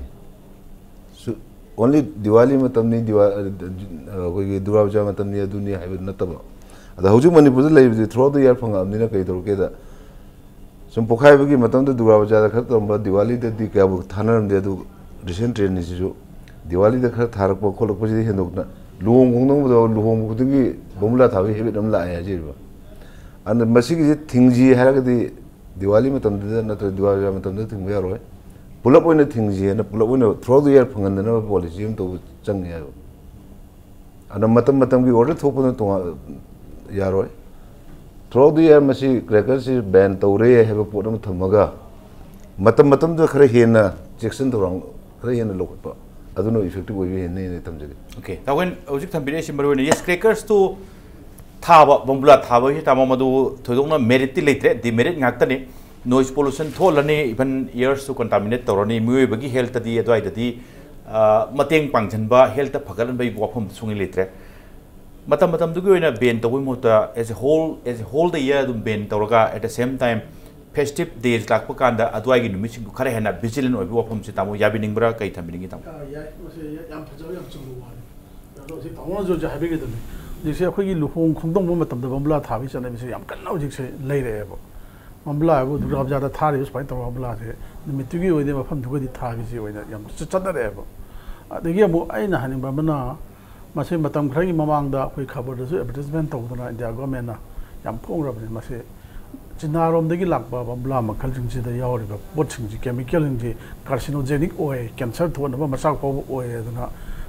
ꯁꯨ-, only ꯗꯤꯋꯥꯂꯤ ꯃꯇꯝꯅꯤ, ꯗꯤꯋꯥ-, ꯑ, ꯑꯩꯈꯣꯏꯒꯤ ꯗꯨꯔꯒꯥ ꯄꯨꯖꯥ ꯃꯇꯝꯅꯤ, ꯑꯗꯨꯅꯤ ꯍꯥꯏꯕ ꯅꯠꯇꯕ꯫ ꯑꯗ ꯍꯧꯖꯤꯛ ꯃꯅꯤꯄꯨꯔꯗ ꯂꯩꯕꯗꯤ throughout the year ꯐꯪꯉꯛꯑꯕꯅꯤꯅ ꯀꯩ ꯇꯧꯔꯛꯀꯦꯗ, ꯁꯨꯝ ꯄꯣꯛꯈꯥꯏꯕꯒꯤ ꯃꯇꯝꯗ ꯗꯨꯔꯒꯥ ꯄꯨꯖꯥꯗ ꯈꯔ ꯇꯧꯔꯝꯕ, ꯗꯤꯋꯥꯂꯤꯗꯗꯤ ꯀꯌꯥꯕꯨ ꯊꯥꯅꯔꯝꯗꯦ꯫ ꯑꯗꯨ recent trend ꯅꯤ ꯁꯤꯁꯨ, ꯗꯤꯋꯥꯂꯤꯗ ꯈꯔ ꯊꯥꯔꯛꯄ ꯈꯣꯠꯂꯛꯄꯁꯤꯗꯤ ꯍꯦꯟꯗꯣꯛꯅ, ꯂꯨꯍꯣꯡ ꯈꯣꯡꯗꯣꯡꯕꯗ, ꯂꯨꯍꯣꯡꯕ ꯈꯨꯗꯤꯡꯒꯤ ꯕꯣꯝꯕꯨꯂꯥ ꯊꯥꯕꯒꯤ habit ꯑꯃ ꯂꯥꯛꯑꯦ ꯍꯥꯏꯖꯔꯤꯕ꯫ ꯑꯗꯨꯅ ꯃꯁꯤꯒꯤꯁꯤ ꯊꯤꯡꯁꯤ ꯍꯥꯏꯔꯒꯗꯤ ꯗꯤꯋꯥꯂꯤ ꯃꯇꯝꯗꯨꯗ ꯅꯠꯇ꯭ꯔꯒ ꯗꯨꯔꯒꯥ ꯄꯨꯖꯥ ꯃꯇꯝꯗ ꯊꯤꯡꯕ ꯌꯥꯔꯣꯏ꯫ ꯄꯨꯂꯞ ꯑꯣꯏꯅ ꯊꯤꯡꯁꯤ ꯍꯥꯏꯅ, ꯄꯨꯂꯞ ꯑꯣꯏꯅ throughout the year ꯐꯪꯍꯟꯗꯅꯕ policy ꯑꯃ ꯇꯧꯕ ꯆꯪꯉꯦ ꯍꯥꯏꯕ꯫ ꯑꯗꯨꯅ ꯃꯇꯝ ꯃꯇꯝꯒꯤ order ꯊꯣꯛꯄꯅ ꯇꯣꯉꯥꯟ ꯌꯥꯔꯣꯏ꯫ Throughout the year ꯃꯁꯤ cracker ꯁꯤ ban ꯇꯧꯔꯦ ꯍꯥꯏꯕ ꯄꯣꯠ ꯑꯃ ꯊꯝꯃꯒ, ꯃꯇꯝ ꯃꯇꯝꯗꯨꯗ ꯈꯔ ꯍꯦꯟꯅ ꯆꯦꯛꯁꯤꯟ ꯊꯧꯔꯥꯡ ꯈꯔ ꯍꯦꯟꯅ ꯂꯧꯈꯠꯄ, ꯑꯗꯨꯅ ꯏꯐꯦꯛꯇꯤꯚ ꯑꯣꯏꯕ ꯍꯦꯟꯅꯤꯅ ꯊꯝꯖꯒꯦ꯫ ꯑꯣꯀꯦ, ꯇꯥꯎꯋꯦꯟ ꯍꯧꯖꯤꯛ ꯊꯝꯕꯤꯔꯛꯏꯁꯤ ꯃꯔꯨ ꯑꯣꯏꯅ ꯌꯦꯁ ꯀ꯭ꯔꯦꯀꯔꯁꯇꯨ ꯊꯥꯕ, ꯕꯣꯝꯕꯨꯂꯥ ꯊꯥꯕ ꯍꯥꯏꯁꯤ ꯇꯥꯃꯣ, ꯃꯗꯨ ꯊꯣꯏꯗꯣꯛꯅ ꯃꯦꯔꯤꯠꯇꯤ ꯂꯩꯇ꯭ꯔꯦ, ꯗꯤꯃꯦꯔꯤꯠ ꯉꯥꯛꯇꯅꯤ꯫ ꯅꯣꯏꯁ ꯄꯣꯂꯨꯁꯟ ꯊꯣꯛꯍꯜꯂꯅꯤ, ꯏꯚꯟ ꯏꯌꯔꯁꯨ ꯀꯣꯟꯇꯥꯃꯤꯅꯦꯠ ꯇꯧꯔꯅꯤ, ꯃꯤꯑꯣꯏꯕꯒꯤ ꯍꯦꯜꯇꯗꯤ ꯑꯗꯨꯋꯥꯏꯗꯗꯤ ꯑ, ꯃꯇꯦꯡ ꯄꯥꯡꯁꯤꯟꯕ, ꯍꯦꯜꯇ ꯐꯒꯠꯍꯟꯕꯒꯤ ꯋꯥꯐꯝ ꯁꯨꯡꯂꯩ ꯂꯩꯇ꯭ꯔꯦ꯫ ꯃꯇꯝ ꯃꯇꯝꯗꯨꯒꯤ ꯑꯣꯏꯅ ꯕꯦꯟ ꯇꯧꯕꯒꯤ ꯃꯍꯨꯠꯇ as a whole, as a whole the year ꯑꯗꯨꯝ ꯕꯦꯟ ꯇꯧꯔꯒ, at the same time festive days ꯂꯥꯛꯄ ꯀꯥꯟꯗ ꯑꯗꯨꯋꯥꯏꯒꯤ ꯅꯨꯃꯤꯠꯁꯤꯡꯗꯨ ꯈꯔ ꯍꯦꯟꯅ ꯚꯤꯖꯤꯂꯦꯟ ꯑꯣꯏꯕꯒꯤ ꯋꯥꯐꯝꯁꯤ ꯇꯥꯃꯣ ꯌꯥꯕꯤꯅꯤꯡꯕ꯭ꯔꯥ, ꯀꯩ ꯊꯝꯕꯤꯅꯤꯡꯉꯤ ꯇꯥꯃꯣ? ꯑꯥ, ꯌꯥꯏ, ꯃꯁꯤ ꯌꯥꯝ ꯐꯖꯕ, ꯌꯥꯝ ꯆꯨꯝꯕ ꯋꯥꯅꯤ꯫ ꯑꯗꯣ ꯍꯧꯖꯤꯛ ꯇꯥꯃꯣꯅꯁꯨ ꯍꯧꯖꯤꯛ ꯍꯥꯏꯕꯤꯈꯤꯗꯨꯅꯤ, ꯍꯧꯖꯤꯛꯁꯦ ꯑꯩꯈꯣꯏꯒꯤ ꯂꯨꯍꯣꯡ ꯈꯣꯡꯗꯣꯡꯕ ꯃꯇꯝꯗ ꯕꯣꯝꯕꯨꯂꯥ ꯊꯥꯕꯒꯤ ꯆꯠꯅꯕꯤꯁꯦ ꯌꯥꯝ ꯀꯟꯅ ꯍꯧꯖꯤꯛꯁꯦ ꯂꯩꯔꯛꯑꯦꯕ꯫ ꯕꯣꯝꯕꯨꯂꯥ ꯍꯥꯏꯕꯨ ꯗꯨꯔꯒꯥ ꯄꯨꯖꯥꯗ ꯊꯥꯔꯤꯕ ꯁꯨꯃꯥꯏꯅ ꯇꯧꯕ ꯕꯣꯝꯕꯨꯂꯥꯁꯦ ꯅꯨꯃꯤꯠꯇꯨꯒꯤ ꯑꯣꯏꯅ ꯃꯐꯝꯗꯨꯒꯗꯤ ꯊꯥꯕꯤꯁꯦ ꯑꯣꯏꯅ ꯌꯥꯝ ꯆꯠ- ꯆꯠꯅꯔꯛꯑꯦꯕ꯫ ꯑꯗꯒꯤ ꯑꯃꯨꯛ ꯑꯩꯅ ꯍꯥꯏꯅꯤꯡꯕ ꯑꯃꯅ, ꯃꯁꯤ ꯃꯇꯝ ꯈꯔꯒꯤ ꯃꯃꯥꯡꯗ ꯑꯩꯈꯣꯏ ꯈꯕꯔꯗꯁꯨ ꯑꯦꯗꯚꯔꯇꯤꯁꯃꯦꯟ ꯇꯧꯗꯅ ꯏꯟꯗꯤꯌꯥ ꯒꯣꯔꯃꯦꯟꯅ ꯌꯥꯝ ꯐꯣꯡꯈ꯭ꯔꯕꯅꯤ꯫ ꯃꯁꯤ ꯆꯤꯅꯥꯔꯣꯝꯗꯒꯤ ꯂꯥꯛꯄ ꯕꯣꯝꯕꯨꯂꯥ ꯃꯈꯜꯁꯤꯡꯁꯤꯗ ꯌꯥꯎꯔꯤꯕ ꯄꯣꯠꯁꯤꯡꯁꯤ, ꯀꯦꯃꯤꯀꯦꯜꯁꯤꯡꯁꯤ ꯀꯥꯔꯁꯤꯅꯣꯖꯦꯅꯤꯛ ꯑꯣꯏ, ꯀꯦꯟꯁꯔ ꯊꯣꯛꯍꯟꯅꯕ ꯃꯆꯥꯛ ꯐꯥꯎꯕ ꯑꯣꯏ꯫ ꯑꯗꯨꯅ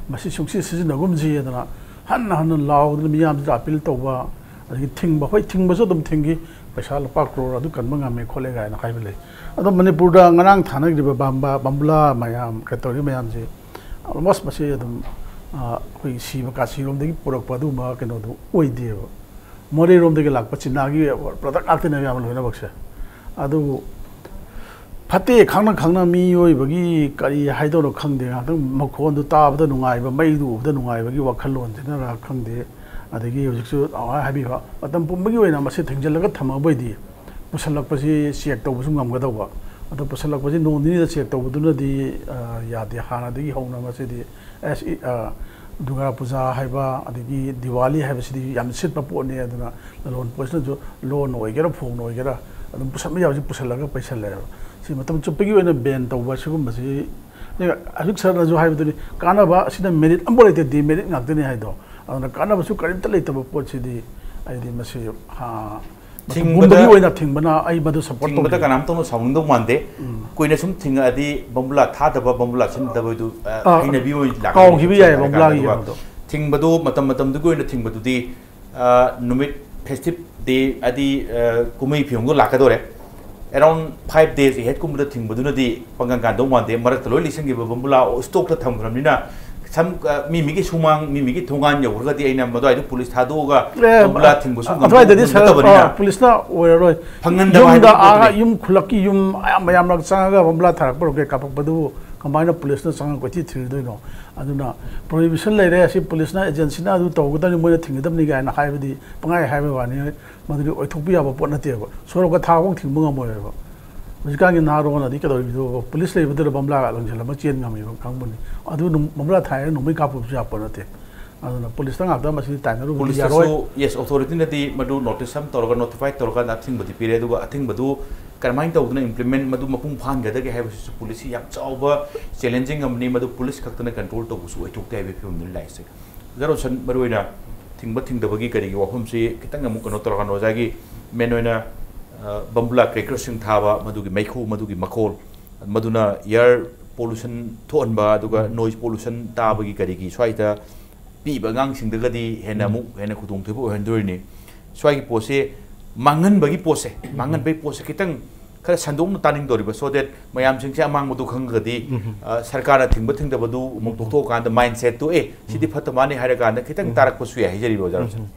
ꯃꯁꯤ ꯁꯨꯡꯁꯤ ꯁꯤꯖꯤꯟꯅꯒꯨꯝꯁꯤ ꯍꯥꯏꯗꯅ ꯍꯟꯅ ꯍꯟꯅ ꯂꯥꯎꯗꯅ ꯃꯤꯌꯥꯝꯁꯤꯗ ꯑꯄꯤꯜ ꯇꯧꯕ, ꯑꯗꯒꯤ ꯊꯤꯡꯕ, ꯍꯣꯏ, ꯊꯤꯡꯕꯁꯨ ꯑꯗꯨꯝ ꯊꯤꯡꯈꯤ, ꯄꯩꯁꯥ ꯂꯨꯄꯥ ꯀ꯭ꯔꯣꯔ ꯑꯗꯨ ꯀꯟꯕ ꯉꯝꯃꯦ ꯈꯣꯠꯂꯦ ꯀꯥꯏꯅ ꯍꯥꯏꯕ ꯂꯩ꯫ ꯑꯗꯣ ꯃꯅꯤꯄꯨꯔꯗ ꯉꯔꯥꯡ ꯊꯥꯅꯈ꯭ꯔꯤꯕ ꯕꯥꯝꯕꯥ, ꯕꯣꯝꯕꯨꯂꯥ ꯃꯌꯥꯝ, ꯀꯩ ꯇꯧꯔꯤ ꯃꯌꯥꯝꯁꯤ almost ꯃꯁꯤ ꯑꯗꯨꯝ, ꯑ, ꯑꯩꯈꯣꯏꯒꯤ ꯁꯤꯕ ꯀꯥꯁꯤꯔꯣꯝꯗꯒꯤ ꯄꯨꯔꯛꯄ ꯑꯗꯨꯒꯨꯝꯕ ꯀꯩꯅꯣꯗꯨ ꯑꯣꯏꯗꯦꯕ꯫ ꯃꯣꯔꯦꯔꯣꯝꯗꯒꯤ ꯂꯥꯛꯄ ꯆꯤꯅꯥꯒꯤ ꯄ꯭ꯔꯗꯛ ꯉꯥꯛꯇꯅꯦꯕ ꯌꯥꯝ ꯂꯣꯏꯅꯃꯛꯁꯦ꯫ ꯑꯗꯨꯕꯨ ꯐꯠꯇꯦ ꯈꯪꯅ ꯈꯪꯅ ꯃꯤꯑꯣꯏꯕꯒꯤ ꯀꯔꯤ ꯍꯥꯏꯗꯧꯅꯣ ꯈꯪꯗꯦ, ꯉꯥꯛꯇꯪ ꯃꯈꯣꯟꯗꯨ ꯇꯥꯕꯗ ꯅꯨꯡꯉꯥꯏꯕ, ꯃꯩꯗꯨ ꯎꯕꯗ ꯅꯨꯡꯉꯥꯏꯕꯒꯤ ꯋꯥꯈꯜꯂꯣꯟꯁꯤꯅꯔ ꯈꯪꯗꯦ꯫ ꯑꯗꯒꯤ ꯍꯧꯖꯤꯛꯁꯨ ꯑꯗꯨꯃꯥꯏꯅ ꯍꯥꯏꯕꯤꯕ, ꯃꯇꯝ ꯄꯨꯝꯕꯒꯤ ꯑꯣꯏꯅ ꯃꯁꯤ ꯊꯤꯡꯖꯤꯜꯂꯒ ꯊꯝꯃꯕ ꯑꯣꯏꯗꯤ ꯄꯨꯁꯜꯂꯛꯄꯁꯤ ꯆꯦꯛ ꯇꯧꯕꯁꯨ ꯉꯝꯒꯗꯧꯕ꯫ ꯑꯗꯣ ꯄꯨꯁꯜꯂꯛꯄꯁꯤ ꯅꯣꯡ ꯅꯤꯅꯤꯗ ꯆꯦꯛ ꯇꯧꯕꯗꯨꯅꯗꯤ, ꯑ, ꯌꯥꯗꯦ꯫ ꯍꯥꯟꯅꯗꯒꯤ ꯍꯧꯅ ꯃꯁꯤꯗꯤ ꯑꯦꯁ ꯏ-, ꯑ, ꯗꯨꯔꯒꯥ ꯄꯨꯖꯥ ꯍꯥꯏꯕ, ꯑꯗꯒꯤ ꯗꯤꯋꯥꯂꯤ ꯍꯥꯏꯕꯁꯤꯗꯤ ꯌꯥꯝ ꯁꯤꯠꯄ ꯄꯣꯠꯅꯤ꯫ ꯑꯗꯨꯅ ꯂꯂꯣꯟꯕꯁꯤꯅꯁꯨ ꯂꯣꯟ ꯑꯣꯏꯒꯦꯔꯥ, ꯐꯣꯟ ꯑꯣꯏꯒꯦꯔꯥ, ꯑꯗꯨꯝ ꯄꯨꯁꯟꯕ ꯌꯥꯕꯁꯤ ꯄꯨꯁꯜꯂꯒ ꯄꯩꯁꯜꯂꯦꯕ꯫ ꯁꯤ ꯃꯇꯝ ꯆꯨꯞꯄꯒꯤ ꯑꯣꯏꯅ ꯕꯦꯟ ꯇꯧꯕ ꯁꯤꯒꯨꯝꯕꯁꯤ, ꯑꯗꯨꯒ ꯑꯍꯤꯛ ꯁꯔꯅꯁꯨ ꯍꯥꯏꯕꯗꯨꯅꯤ, ꯀꯥꯟꯅꯕ ꯑꯁꯤꯗ ꯃꯦꯔꯤꯠ ꯑꯝꯐꯥꯎ ꯂꯩꯇꯦ, ꯗꯤꯃꯦꯔꯤꯠ ꯉꯥꯛꯇꯅꯤ ꯍꯥꯏꯗꯣ꯫ ꯑꯗꯨꯅ ꯀꯥꯟꯅꯕꯁꯨ ꯀꯔꯤꯝꯇ ꯂꯩꯇꯕ ꯄꯣꯠꯁꯤꯗꯤ ꯑꯩꯗꯤ ꯃꯁꯤ, ꯍꯥ, ꯊꯤꯡꯕꯗ ꯃꯇꯝ ꯄꯨꯝꯕꯒꯤ ꯑꯣꯏꯅ ꯊꯤꯡꯕꯅ ꯑꯩ ꯃꯗꯨ ꯁꯞꯄꯣꯔꯠ ꯊꯤꯡꯕꯗ ꯇꯧꯗꯦ꯫ ꯀꯅꯥꯝꯇꯅ ꯁꯥꯎꯅꯤꯡꯗꯧ ꯃꯥꯟꯗꯦ꯫ ꯎꯝ꯫ ꯀꯨꯏꯅ ꯁꯨꯝ ꯊꯤꯡꯉꯛꯑꯗꯤ ꯕꯣꯝꯕꯨꯂꯥ ꯊꯥꯗꯕ, ꯕꯣꯝꯕꯨꯂꯥ ꯁꯤꯟꯅꯗꯕꯗꯨ, ꯑ, ꯑ, ꯍꯩꯅꯕꯤ ꯑꯣꯏ ꯂꯥꯛꯀꯅꯤ꯫ ꯀꯥꯎꯈꯤꯕ ꯌꯥꯏ ꯁꯝꯅ ꯕꯣꯝꯕꯨꯂꯥꯒꯤ ꯍꯥꯏꯔꯀꯥꯟꯗ꯫ ꯀꯩꯅꯣꯗꯣ꯫ ꯊꯤꯡꯕꯗꯨ ꯃꯇꯝ ꯃꯇꯝꯗꯨꯒꯤ ꯑꯣꯏꯅ ꯊꯤꯡꯕꯗꯨꯗꯤ, ꯑ, ꯅꯨꯃꯤꯠ ꯐꯦꯁꯇꯤꯚ ꯗꯦ ꯍꯥꯏꯗꯤ, ꯑ, ꯀꯨꯝꯍꯩ ꯐꯤꯌꯣꯡꯗꯣ ꯂꯥꯛꯀꯗꯧꯔꯦ꯫ ꯑꯦꯔꯥꯎꯟ ꯐꯥꯏꯚ ꯗꯦꯖ ꯑꯦꯍꯦꯠꯀꯨꯝꯕꯗ ꯊꯤꯡꯕꯗꯨꯅꯗꯤ ꯄꯥꯡꯒꯜ ꯀꯥꯟꯗꯧ ꯃꯥꯟꯗꯦ꯫ ꯃꯔꯛꯇ ꯂꯣꯏ ꯂꯩꯁꯟꯈꯤꯕ ꯕꯝꯕꯨꯂꯥ ꯏꯁꯇꯣꯛꯇ ꯊꯝꯈ꯭ꯔꯕꯅꯤꯅ, ꯁꯝ ꯑ, ꯃꯤ ꯃꯤꯒꯤ ꯁꯨꯃꯥꯡ, ꯃꯤ ꯃꯤꯒꯤ ꯊꯣꯡꯒꯥꯟ ꯌꯧꯈ꯭ꯔꯒꯗꯤ ꯑꯩꯅ ꯃꯗꯨꯋꯥꯏꯗ ꯄꯨꯂꯤꯁ ꯊꯥꯗꯣꯛꯑꯒ ꯑꯦ, ꯕꯝꯕꯨꯂꯥ ꯊꯤꯡꯕꯁꯨ ꯉꯝꯗꯕ ꯑꯗꯨꯋꯥꯏꯗꯗꯤ ꯁꯔ-, ꯅꯠꯇꯕꯅꯤꯅ꯫ ꯑ, ꯄꯨꯂꯤꯁꯅ ꯑꯣꯏꯔꯔꯣꯏ꯫ ꯐꯪꯍꯟꯗꯕ ꯌꯨꯝꯗ ꯍꯥꯏꯕꯗꯨ ꯑꯥ, ꯅꯠꯇꯕꯅꯤ꯫ ꯌꯨꯝ ꯈꯨꯂꯛꯀꯤ ꯌꯨꯝ ꯑꯌꯥꯝ ꯃꯌꯥꯝ ꯃꯔꯛ ꯆꯪꯉꯒ ꯕꯝꯕꯨꯂꯥ ꯊꯥꯔꯛꯄ ꯔꯣꯀꯦꯠ ꯀꯥꯞꯄꯛꯄꯗꯨꯕꯨ ꯀꯃꯥꯏꯅ ꯄꯨꯂꯤꯁꯅ ꯆꯪꯉꯒ ꯀꯣꯏꯊꯤ ꯊꯤꯔꯨꯗꯣꯏꯅꯣ? ꯑꯗꯨꯅ ꯄ꯭ꯔꯣꯍꯤꯕꯤꯁꯟ ꯂꯩꯔꯦ, ꯑꯁꯤ ꯄꯨꯂꯤꯁꯅ, ꯑꯦꯖꯦꯟꯁꯤꯅ ꯑꯗꯨ ꯇꯧꯒꯗꯕꯅꯤ, ꯃꯣꯏꯅ ꯊꯤꯡꯒꯗꯕꯅꯤ ꯀꯥꯏꯅ ꯍꯥꯏꯕꯗꯤ ꯄꯪꯍꯥꯏ ꯍꯥꯏꯕꯒꯤ ꯋꯥꯅꯤ꯫ ꯃꯗꯨꯗꯤ ꯑꯣꯏꯊꯣꯛꯄ ꯌꯥꯕ ꯄꯣꯠ ꯅꯠꯇꯦꯕ꯫ ꯁꯣꯔꯣꯛꯀ ꯊꯥꯕꯐꯥꯎ ꯊꯤꯡꯕ ꯉꯝꯃꯣꯏꯕ꯫ ꯍꯧꯖꯤꯛꯀꯥꯟꯒꯤ ꯅꯍꯥꯔꯣꯟ ꯑꯗꯩ ꯀꯩꯗꯧꯔꯤꯕꯗꯨ ꯄꯨꯂꯤꯁ ꯂꯩꯕꯗꯨꯗ ꯕꯝꯕ꯭ꯂꯥꯒ ꯂꯪꯁꯤꯜꯂꯒ ꯆꯦꯟ ꯉꯝꯃꯤꯕ ꯀꯥꯡꯕꯨꯅꯤ꯫ ꯑꯗꯨ ꯅꯨꯡ-, ꯕꯝꯕ꯭ꯂꯥ ꯊꯥꯏ ꯍꯥꯏꯅ ꯅꯣꯡꯃꯩ ꯀꯥꯞꯄꯕꯁꯨ ꯌꯥꯄꯣꯠ ꯅꯠꯇꯦ꯫ ꯑꯗꯨꯅ ꯄꯨꯂꯤꯁꯇ ꯉꯥꯛꯇ ꯃꯁꯤꯗꯤ ꯇꯥꯏꯅꯔꯨꯕꯗꯤ ꯄꯨꯂꯤꯁꯇꯁꯨ, ꯌꯥꯔꯣꯏ꯫ ꯌꯦꯁ, ꯑꯣꯊꯣꯔꯤꯇꯤꯅꯗꯤ ꯃꯗꯨ ꯅꯣꯇꯤꯁ ꯑꯃ ꯇꯧꯔꯒ, ꯅꯣꯇꯤꯐꯥꯏ ꯇꯧꯔꯀꯥꯟꯗ ꯑꯊꯤꯡꯕꯗꯤ ꯄꯤꯔꯦ꯫ ꯑꯗꯨꯒ ꯑꯊꯤꯡꯕꯗꯨ ꯀꯔꯝꯍꯥꯏꯅ ꯇꯧꯗꯨꯅ ꯏꯝꯄ꯭ꯂꯤꯃꯦꯟ ꯃꯗꯨ ꯃꯄꯨꯡ ꯐꯥꯍꯟꯒꯗꯒꯦ ꯍꯥꯏꯕꯁꯤꯁꯨ ꯄꯨꯂꯤꯁꯁꯤ ꯌꯥꯝ ꯆꯥꯎꯕ ꯆꯦꯂꯦꯟꯖꯤꯡ ꯑꯃꯅꯤ꯫ ꯃꯗꯨ ꯄꯨꯂꯤꯁ ꯈꯛꯇꯅ ꯀꯟꯇ꯭ꯔꯣꯜ ꯇꯧꯕꯁꯨ ꯑꯣꯏꯊꯣꯛꯇꯦ ꯍꯥꯏꯕꯒꯤ ꯐꯤꯕꯝꯗꯨꯅꯤ ꯂꯥꯛꯏꯁꯦ꯫ ꯑꯣꯖꯥ ꯔꯣꯁꯟ, ꯃꯔꯨꯑꯣꯏꯅ ꯊꯤꯡꯕ ꯊꯤꯡꯗꯕꯒꯤ ꯀꯔꯤꯒꯤ ꯋꯥꯐꯝꯁꯤ ꯈꯤꯇꯪ ꯑꯃꯨꯛ ꯀꯩꯅꯣ ꯇꯧꯔꯀꯥꯟꯗ, ꯑꯣꯖꯥꯒꯤ ꯃꯦꯟ ꯑꯣꯏꯅ, ꯑ, ꯕꯝꯕꯨꯂꯥ ꯀ꯭ꯔꯦꯀꯔꯁꯤꯡ ꯊꯥꯕ, ꯃꯗꯨꯒꯤ ꯃꯩꯈꯨ, ꯃꯗꯨꯒꯤ ꯃꯈꯣꯜ, ꯃꯗꯨꯅ ꯏꯌꯔ ꯄꯣꯂꯨꯁꯟ ꯊꯣꯛꯍꯟꯕ, ꯑꯗꯨꯒ ꯎꯝ꯫ ꯅꯣꯏꯁ ꯄꯣꯂꯨꯁꯟ ꯇꯥꯕꯒꯤ ꯀꯔꯤꯒꯤ ꯁ꯭ꯋꯥꯏꯗ ꯄꯤꯕ ꯑꯉꯥꯡꯁꯤꯡꯗꯒꯗꯤ ꯍꯦꯟꯅ ꯎꯝ꯫ ꯑꯃꯨꯛ ꯍꯦꯟꯅ ꯈꯨꯗꯣꯡꯊꯤꯕ ꯑꯣꯏꯍꯟꯗꯣꯔꯤꯅꯤ꯫ ꯁ꯭ꯋꯥꯏꯒꯤ ꯄꯣꯠꯁꯦ ꯃꯥꯡꯍꯟꯕꯒꯤ ꯄꯣꯠꯁꯦ, ꯎꯝ꯫ ꯃꯥꯡꯍꯟꯕꯒꯤ ꯄꯣꯠꯁꯦ ꯈꯤꯇꯪ ꯈꯔ ꯁꯟꯗꯣꯛꯅ ꯇꯥꯅꯤꯡꯗꯧꯔꯤꯕ, so that ꯃꯌꯥꯝꯁꯤꯡꯁꯦ ꯑꯃꯥꯡꯕꯗꯨ ꯈꯪꯉꯒꯗꯤ, ꯎꯝ꯫ ꯑ, ꯁꯔꯀꯥꯔꯅ ꯊꯤꯡꯕ ꯊꯤꯡꯗꯕꯗꯨ ꯑꯃꯨꯛ ꯎꯝ꯫ ꯇꯣꯛꯊꯣꯛꯑꯀꯥꯟꯗ ꯃꯥꯏꯟꯁꯦꯠꯇꯨ, "ꯑꯦ, ꯁꯤꯗꯤ ꯎꯝ꯫ ꯐꯠꯇ ꯃꯥꯅꯤ" ꯍꯥꯏꯔꯀꯥꯟꯗ ꯈꯤꯇꯪ ꯎꯝ꯫ ꯇꯥꯔꯛꯄꯁꯨ ꯌꯥꯏ ꯍꯥꯏꯖꯔꯤꯕ, ꯑꯣꯖꯥ ꯔꯣꯁꯟ꯫ ꯎꯝ꯫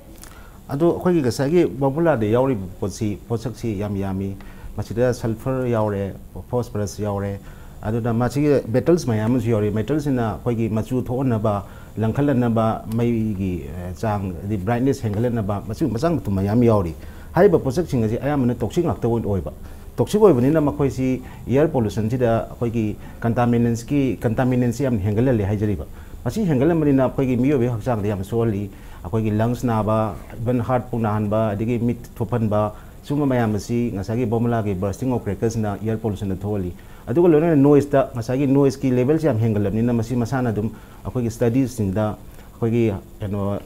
ꯑꯗꯣ ꯑꯩꯈꯣꯏꯒꯤ ꯉꯁꯥꯏꯒꯤ ꯕꯝꯕꯨꯂꯥꯗ ꯌꯥꯎꯔꯤꯕ ꯄꯣꯠꯁꯤ, ꯄꯣꯠꯁꯛꯁꯤ ꯌꯥꯝ ꯌꯥꯝꯃꯤ꯫ ꯃꯁꯤꯗ ꯁꯜꯐꯔ ꯌꯥꯎꯔꯦ, ꯐꯣꯁꯐꯔꯁ ꯌꯥꯎꯔꯦ, ꯑꯗꯨꯅ ꯃꯁꯤꯒꯤ ꯃꯦꯇꯜꯁ ꯃꯌꯥꯝ ꯑꯃꯁꯨ ꯌꯥꯎꯔꯤ꯫ ꯃꯦꯇꯜꯁꯤꯅ ꯑꯩꯈꯣꯏꯒꯤ ꯃꯆꯨ ꯊꯣꯛꯍꯟꯅꯕ, ꯂꯪꯈꯠꯍꯟꯅꯕ, ꯃꯩꯒꯤ, ꯑ, ꯆꯥꯡ, ꯑꯗꯩ ꯕ꯭ꯔꯥꯏꯠꯅꯦꯁ ꯍꯦꯟꯒꯠꯍꯟꯅꯕ, ꯃꯆꯨ ꯃꯆꯥ ꯃꯊꯨꯝ ꯃꯌꯥꯝ ꯌꯥꯎꯔꯤ꯫ ꯍꯥꯏꯔꯤꯕ ꯄꯣꯠꯁꯛꯁꯤꯡ ꯑꯁꯤ ꯑꯌꯥꯝꯕꯅ ꯇꯣꯛꯁꯤꯛ ꯉꯥꯛꯇ ꯑꯣꯏꯅ ꯑꯣꯏꯕ꯫ ꯇꯣꯛꯁꯤꯛ ꯑꯣꯏꯕꯅꯤꯅ ꯃꯈꯣꯏꯁꯤ ꯏꯌꯔ ꯄꯣꯂꯨꯁꯟꯁꯤꯗ ꯑꯩꯈꯣꯏꯒꯤ ꯀꯟꯇꯥꯃꯤꯅꯦꯟꯁꯀꯤ, ꯀꯟꯇꯥꯃꯤꯅꯦꯟꯁꯤ ꯌꯥꯝ ꯍꯦꯟꯒꯠꯍꯜꯂꯤ ꯍꯥꯏꯖꯔꯤꯕ꯫ ꯃꯁꯤ ꯍꯦꯟꯒꯠꯍꯟꯕꯅꯤꯅ ꯑꯩꯈꯣꯏꯒꯤ ꯃꯤꯑꯣꯏꯕꯒꯤ ꯍꯛꯆꯥꯡꯗ ꯌꯥꯝ ꯁꯣꯛꯍꯜꯂꯤ꯫ ꯑꯩꯈꯣꯏꯒꯤ ꯂꯪꯁ ꯅꯥꯕ, ꯏꯚꯟ ꯍꯥꯔꯠ ꯄꯨꯛ ꯅꯥꯍꯟꯕ, ꯑꯗꯒꯤ ꯃꯤꯠ ꯊꯨꯞꯍꯟꯕ, ꯁꯤꯒꯨꯝꯕ ꯃꯌꯥꯝ ꯑꯁꯤ ꯉꯁꯥꯏꯒꯤ ꯕꯣꯝꯕꯨꯂꯥꯒꯤ ꯕꯔꯁꯇꯤꯡ ꯑꯣꯐ ꯀ꯭ꯔꯦꯀꯔꯁꯤꯅ ꯏꯌꯔ ꯄꯣꯂꯨꯁꯟꯗ ꯊꯣꯛꯍꯜꯂꯤ꯫ ꯑꯗꯨꯒ ꯂꯣꯏꯅꯅ ꯅꯣꯏꯁꯇ, ꯉꯁꯥꯏꯒꯤ ꯅꯣꯏꯁꯀꯤ ꯂꯦꯚꯦꯜꯁꯤ ꯌꯥꯝ ꯍꯦꯟꯒꯠꯂꯕꯅꯤꯅ ꯃꯁꯤ ꯃꯁꯥꯅ ꯑꯗꯨꯝ ꯑꯩꯈꯣꯏꯒꯤ ꯁ꯭ꯇꯗꯤꯁꯁꯤꯡꯗ ꯑꯩꯈꯣꯏꯒꯤ ꯀꯩꯅꯣ,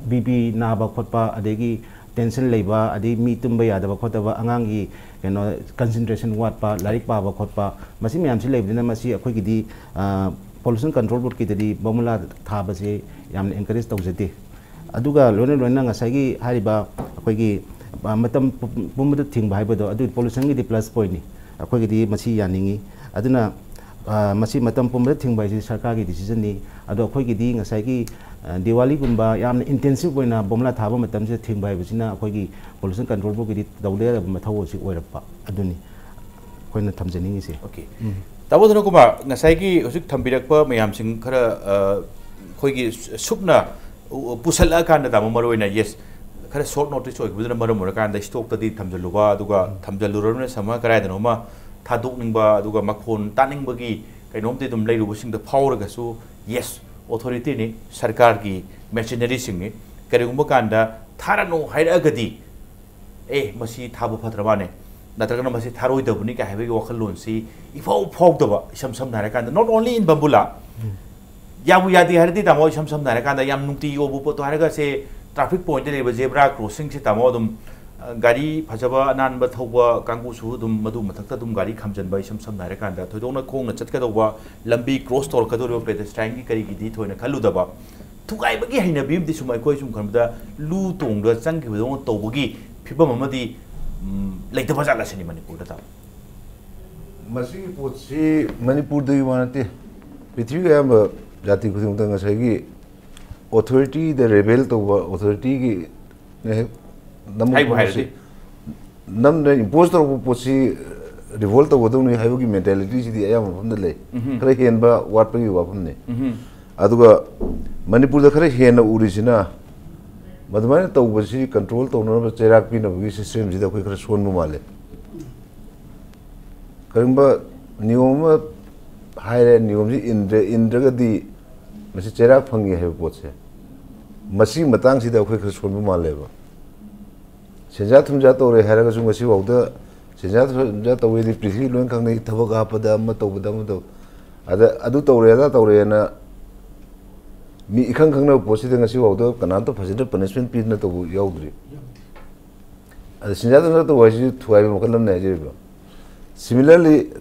ꯕꯤ ꯄꯤ ꯅꯥꯕ ꯈꯣꯠꯄ, ꯑꯗꯒꯤ ꯇꯦꯟꯁꯟ ꯂꯩꯕ, ꯑꯗꯩ ꯃꯤ ꯇꯨꯝꯕ ꯌꯥꯗꯕ ꯈꯣꯠꯇꯕ, ꯑꯉꯥꯡꯒꯤ ꯀꯩꯅꯣ, ꯀꯟꯁꯦꯟꯇ꯭ꯔꯦꯁꯟ ꯋꯥꯠꯄ, ꯂꯥꯏꯔꯤꯛ ꯄꯥꯕ ꯈꯣꯠꯄ, ꯃꯁꯤ ꯃꯌꯥꯝꯁꯤ ꯂꯩꯕꯅꯤꯅ ꯃꯁꯤ ꯑꯩꯈꯣꯏꯒꯤꯗꯤ, ꯑ, ꯄꯣꯂꯨꯁꯟ ꯀꯟꯇ꯭ꯔꯣꯜ ꯕꯣꯔꯗꯀꯤꯗꯗꯤ ꯕꯣꯝꯕꯨꯂꯥ ꯊꯥꯕꯁꯦ ꯌꯥꯝꯅ ꯑꯦꯟꯀꯔꯦꯖ ꯇꯧꯖꯗꯦ꯫ ꯑꯗꯨꯒ ꯂꯣꯏꯅ ꯂꯣꯏꯅꯅ ꯉꯁꯥꯏꯒꯤ ꯍꯥꯏꯔꯤꯕ ꯑꯩꯈꯣꯏꯒꯤ, ꯑ, ꯃꯇꯝ ꯄꯨꯝ-, ꯄꯨꯝꯕꯗ ꯊꯤꯡꯕ ꯍꯥꯏꯕꯗꯣ ꯑꯗꯨ pollutionꯒꯤꯗꯤ plus pointꯅꯤ꯫ ꯑꯩꯈꯣꯏꯒꯤꯗꯤ ꯃꯁꯤ ꯌꯥꯅꯤꯡꯉꯤ꯫ ꯑꯗꯨꯅ, ꯑ, ꯃꯁꯤ ꯃꯇꯝ ꯄꯨꯝꯕꯗ ꯊꯤꯡꯕ ꯍꯥꯏꯁꯤ ꯁꯔꯀꯥꯔꯒꯤ decisionꯅꯤ꯫ ꯑꯗꯣ ꯑꯩꯈꯣꯏꯒꯤꯗꯤ ꯉꯁꯥꯏꯒꯤ, ꯑ, ꯗꯤꯋꯥꯂꯤꯒꯨꯝꯕ ꯌꯥꯝꯅ intensive ꯑꯣꯏꯅ ꯕꯣꯝꯂꯥ ꯊꯥꯕ ꯃꯇꯝꯁꯤꯗ ꯊꯤꯡꯕ ꯍꯥꯏꯕꯁꯤꯅ ꯑꯩꯈꯣꯏꯒꯤ Pollution Control Boardꯒꯤꯗꯤ ꯇꯧꯗ ꯌꯥꯗꯕ ꯃꯊꯧ ꯑꯁꯤ ꯑꯣꯏꯔꯛꯄ ꯑꯗꯨꯅꯤ ꯑꯩꯈꯣꯏꯅ ꯊꯝꯖꯅꯤꯡꯉꯤꯁꯦ꯫ Okay꯫ ꯇꯥꯃꯣ ꯙꯅꯀꯨꯃꯥꯔ, ꯉꯁꯥꯏꯒꯤ ꯍꯧꯖꯤꯛ ꯊꯝꯕꯤꯔꯛꯄ ꯃꯌꯥꯝꯁꯤꯡ ꯈꯔ, ꯑ, ꯑꯩꯈꯣꯏꯒꯤ ꯁꯨꯞꯅ ꯎ-, ꯄꯨꯁꯜꯂꯛꯑꯀꯥꯟꯗ, ꯇꯥꯃꯣ, ꯃꯔꯨ ꯑꯣꯏꯅ, yes, ꯈꯔ short notice ꯑꯣꯏꯈꯤꯕꯗꯨꯅ ꯃꯔꯝ ꯑꯣꯏꯔꯀꯥꯟꯗ stockꯇꯗꯤ ꯊꯝꯖꯜꯂꯨꯕ, ꯑꯗꯨꯒ ꯊꯝꯖꯜꯂꯨꯔꯕꯅꯤꯅ ꯁꯝꯃ ꯀꯗꯥꯏꯗꯅꯣꯃ ꯊꯥꯗꯣꯛꯅꯤꯡꯕ, ꯑꯗꯨꯒ ꯃꯈꯣꯟ ꯇꯥꯅꯤꯡꯕꯒꯤ ꯀꯩꯅꯣꯝꯗꯤ ꯑꯗꯨꯝ ꯂꯩꯔꯨꯕꯁꯤꯡꯗ ꯐꯥꯎꯔꯒꯁꯨ, yes, authorityꯅꯤ, ꯁꯔꯀꯥꯔꯒꯤ machineryꯁꯤꯡꯅꯤ, ꯀꯔꯤꯒꯨꯝꯕ ꯀꯥꯟꯗ ꯊꯥꯔꯅꯨ ꯍꯥꯏꯔꯛꯑꯒꯗꯤ, ꯑꯦ, ꯃꯁꯤ ꯊꯥꯕ ꯐꯗ꯭ꯔ ꯃꯥꯅꯦ, ꯅꯠꯇ꯭ꯔꯒꯅ ꯃꯁꯤ ꯊꯥꯔꯣꯏꯗꯕꯅꯤ ꯀꯥꯏ ꯍꯥꯏꯕꯒꯤ ꯋꯥꯈꯜꯂꯣꯟꯁꯤ ꯏꯐꯥꯎ ꯐꯥꯎꯗꯕ, ꯏꯁꯝ ꯁꯝꯅ ꯍꯥꯏꯔꯀꯥꯟꯗ, not only in ꯕꯝꯕꯨꯂꯥ, ꯌꯥꯕꯨ ꯌꯥꯗꯦ ꯍꯥꯏꯔꯗꯤ, ꯇꯥꯃꯣ, ꯏꯁꯝ ꯁꯝꯅ ꯍꯥꯏꯔꯀꯥꯟꯗ ꯌꯥꯝ ꯅꯨꯡꯇꯤꯒꯤ ꯑꯣꯏꯕ ꯄꯣꯠꯇꯣ ꯍꯥꯏꯔꯒ, ꯁꯦ, traffic pointꯇ ꯂꯩꯕ zebra crossingꯁꯦ, ꯇꯥꯃꯣ, ꯑꯗꯨꯝ, ꯑ, ꯒꯥꯔꯤ ꯐꯖꯕ ꯑꯅꯥꯟꯕ ꯊꯧꯕ ꯀꯥꯡꯕꯨꯁꯨ ꯑꯗꯨꯝ ꯃꯗꯨ ꯃꯊꯛꯇ ꯑꯗꯨꯝ ꯒꯥꯔꯤ ꯈꯥꯝꯖꯟꯕ, ꯏꯁꯝ ꯁꯝꯅ ꯍꯥꯏꯔꯀꯥꯟꯗ ꯊꯣꯏꯗꯣꯛꯅ ꯈꯣꯡꯅ ꯆꯠꯀꯗꯧꯕ ꯂꯝꯕꯤ cross ꯇꯧꯔꯛꯀꯗꯧꯔꯤꯕ pedestrianꯒꯤ ꯀꯔꯤꯒꯤꯗꯤ ꯊꯣꯏꯅ ꯈꯜꯂꯨꯗꯕ, ꯊꯨꯒꯥꯏꯕꯒꯤ ꯍꯩꯅꯕꯤ ꯑꯃꯗꯤ ꯁꯨꯝ ꯑꯩꯈꯣꯏ ꯁꯨꯝ ꯈꯟꯕꯗ ꯂꯨ ꯇꯣꯡꯗ ꯆꯪꯈꯤꯕꯗꯧꯅ ꯇꯧꯕꯒꯤ ꯐꯤꯕꯝ ꯑꯃꯗꯤ, ꯎꯝ, ꯂꯩꯇꯕ ꯖꯥꯠꯂ ꯁꯤꯅꯤ ꯃꯅꯤꯄꯨꯔꯗ, ꯇꯥꯃꯣ? ꯃꯁꯤꯒꯤ ꯄꯣꯠꯁꯤ ꯃꯅꯤꯄꯨꯔꯗꯒꯤ ꯋꯥ ꯅꯠꯇꯦ, ꯄ꯭ꯔꯤꯊꯤꯕꯤꯒꯤ ꯑꯌꯥꯝꯕ ꯖꯥꯇꯤ ꯈꯨꯗꯤꯡꯃꯛꯇ ꯉꯁꯥꯏꯒꯤ authorityꯗ rebel ꯇꯧꯕ, authorityꯒꯤ ꯍꯦꯛ ꯅꯝꯃꯛꯄ ꯍꯥꯏꯕꯨ ꯄꯣꯠꯁꯤ, ꯍꯥꯏꯔꯗꯤ? ꯅꯝꯅ impose ꯇꯧꯔꯛꯄ ꯄꯣꯠꯁꯤ revolt ꯇꯧꯒꯗꯧꯅꯤ ꯍꯥꯏꯕꯒꯤ mentalityꯁꯤꯗꯤ ꯑꯌꯥꯝꯕ ꯃꯐꯝꯗ ꯂꯩ꯫ ꯎꯝꯍꯨꯝ꯫ ꯈꯔ ꯍꯦꯟꯕ ꯋꯥꯠꯄꯒꯤ ꯋꯥꯐꯝꯅꯤ꯫ ꯎꯝꯍꯨꯝ꯫ ꯑꯗꯨꯒ ꯃꯅꯤꯄꯨꯔꯗ ꯈꯔ ꯍꯦꯟꯅ ꯎꯔꯤꯁꯤꯅ, ꯃꯗꯨꯃꯥꯏꯅ ꯇꯧꯕꯁꯤ control ꯇꯧꯅꯅꯕ ꯆꯩꯔꯥꯛ ꯄꯤꯅꯕꯒꯤ systemꯁꯤꯗ ꯑꯩꯈꯣꯏ ꯈꯔ ꯁꯣꯟꯕ ꯃꯥꯜꯂꯦ꯫ ꯀꯔꯤꯒꯨꯝꯕ ꯅꯤꯌꯣꯝ ꯑꯃ ꯍꯥꯏꯔꯦ, ꯅꯤꯌꯣꯝꯁꯤ ꯏꯟꯗ꯭ꯔꯦ, ꯏꯟꯗ꯭ꯔꯒꯗꯤ ꯃꯁꯤ ꯆꯩꯔꯥꯛ ꯐꯪꯉꯤ ꯍꯥꯏꯕ ꯄꯣꯠꯁꯦ, ꯃꯁꯤꯒꯤ ꯃꯇꯥꯡꯁꯤꯗ ꯑꯩꯈꯣꯏ ꯈꯔ ꯁꯣꯟꯕ ꯃꯥꯜꯂꯦꯕ꯫ ꯁꯦꯟꯖꯥ ꯊꯨꯝꯖꯥ ꯇꯧꯔꯦ ꯍꯥꯏꯔꯒꯁꯨ ꯉꯁꯤꯐꯥꯎꯗ ꯁꯦꯟꯖꯥ ꯊꯨꯝꯖꯥ ꯇꯧꯋꯦꯗꯤ ꯄ꯭ꯔꯤꯊꯤꯕꯤ ꯂꯣꯏ ꯈꯪꯅꯩ, ꯊꯕꯛ ꯍꯥꯞꯄꯗ, ꯑꯃ ꯇꯧꯕꯗ, ꯑꯃ ꯇꯧ-, ꯑꯗ ꯑꯗꯨ ꯇꯧꯔꯦ, ꯑꯗꯥ ꯇꯧꯔꯦꯅ ꯃꯤ ꯏꯈꯪ ꯈꯪꯅꯕ ꯄꯣꯠꯁꯤꯗ ꯉꯁꯤꯐꯥꯎꯗ ꯀꯅꯥꯝꯇ ꯐꯖꯅ punishment ꯄꯤꯗꯅ ꯇꯧꯕ ꯌꯥꯎꯗ꯭ꯔꯤ꯫ ꯑꯗ ꯁꯦꯟꯖꯥ ꯊꯨꯝꯖꯥ ꯇꯧꯕ ꯍꯥꯏꯁꯤꯁꯨ ꯊꯨꯒꯥꯏꯕ ꯃꯈꯜ ꯑꯃꯅꯦ ꯍꯥꯏꯖꯔꯤꯕ꯫ Similarly,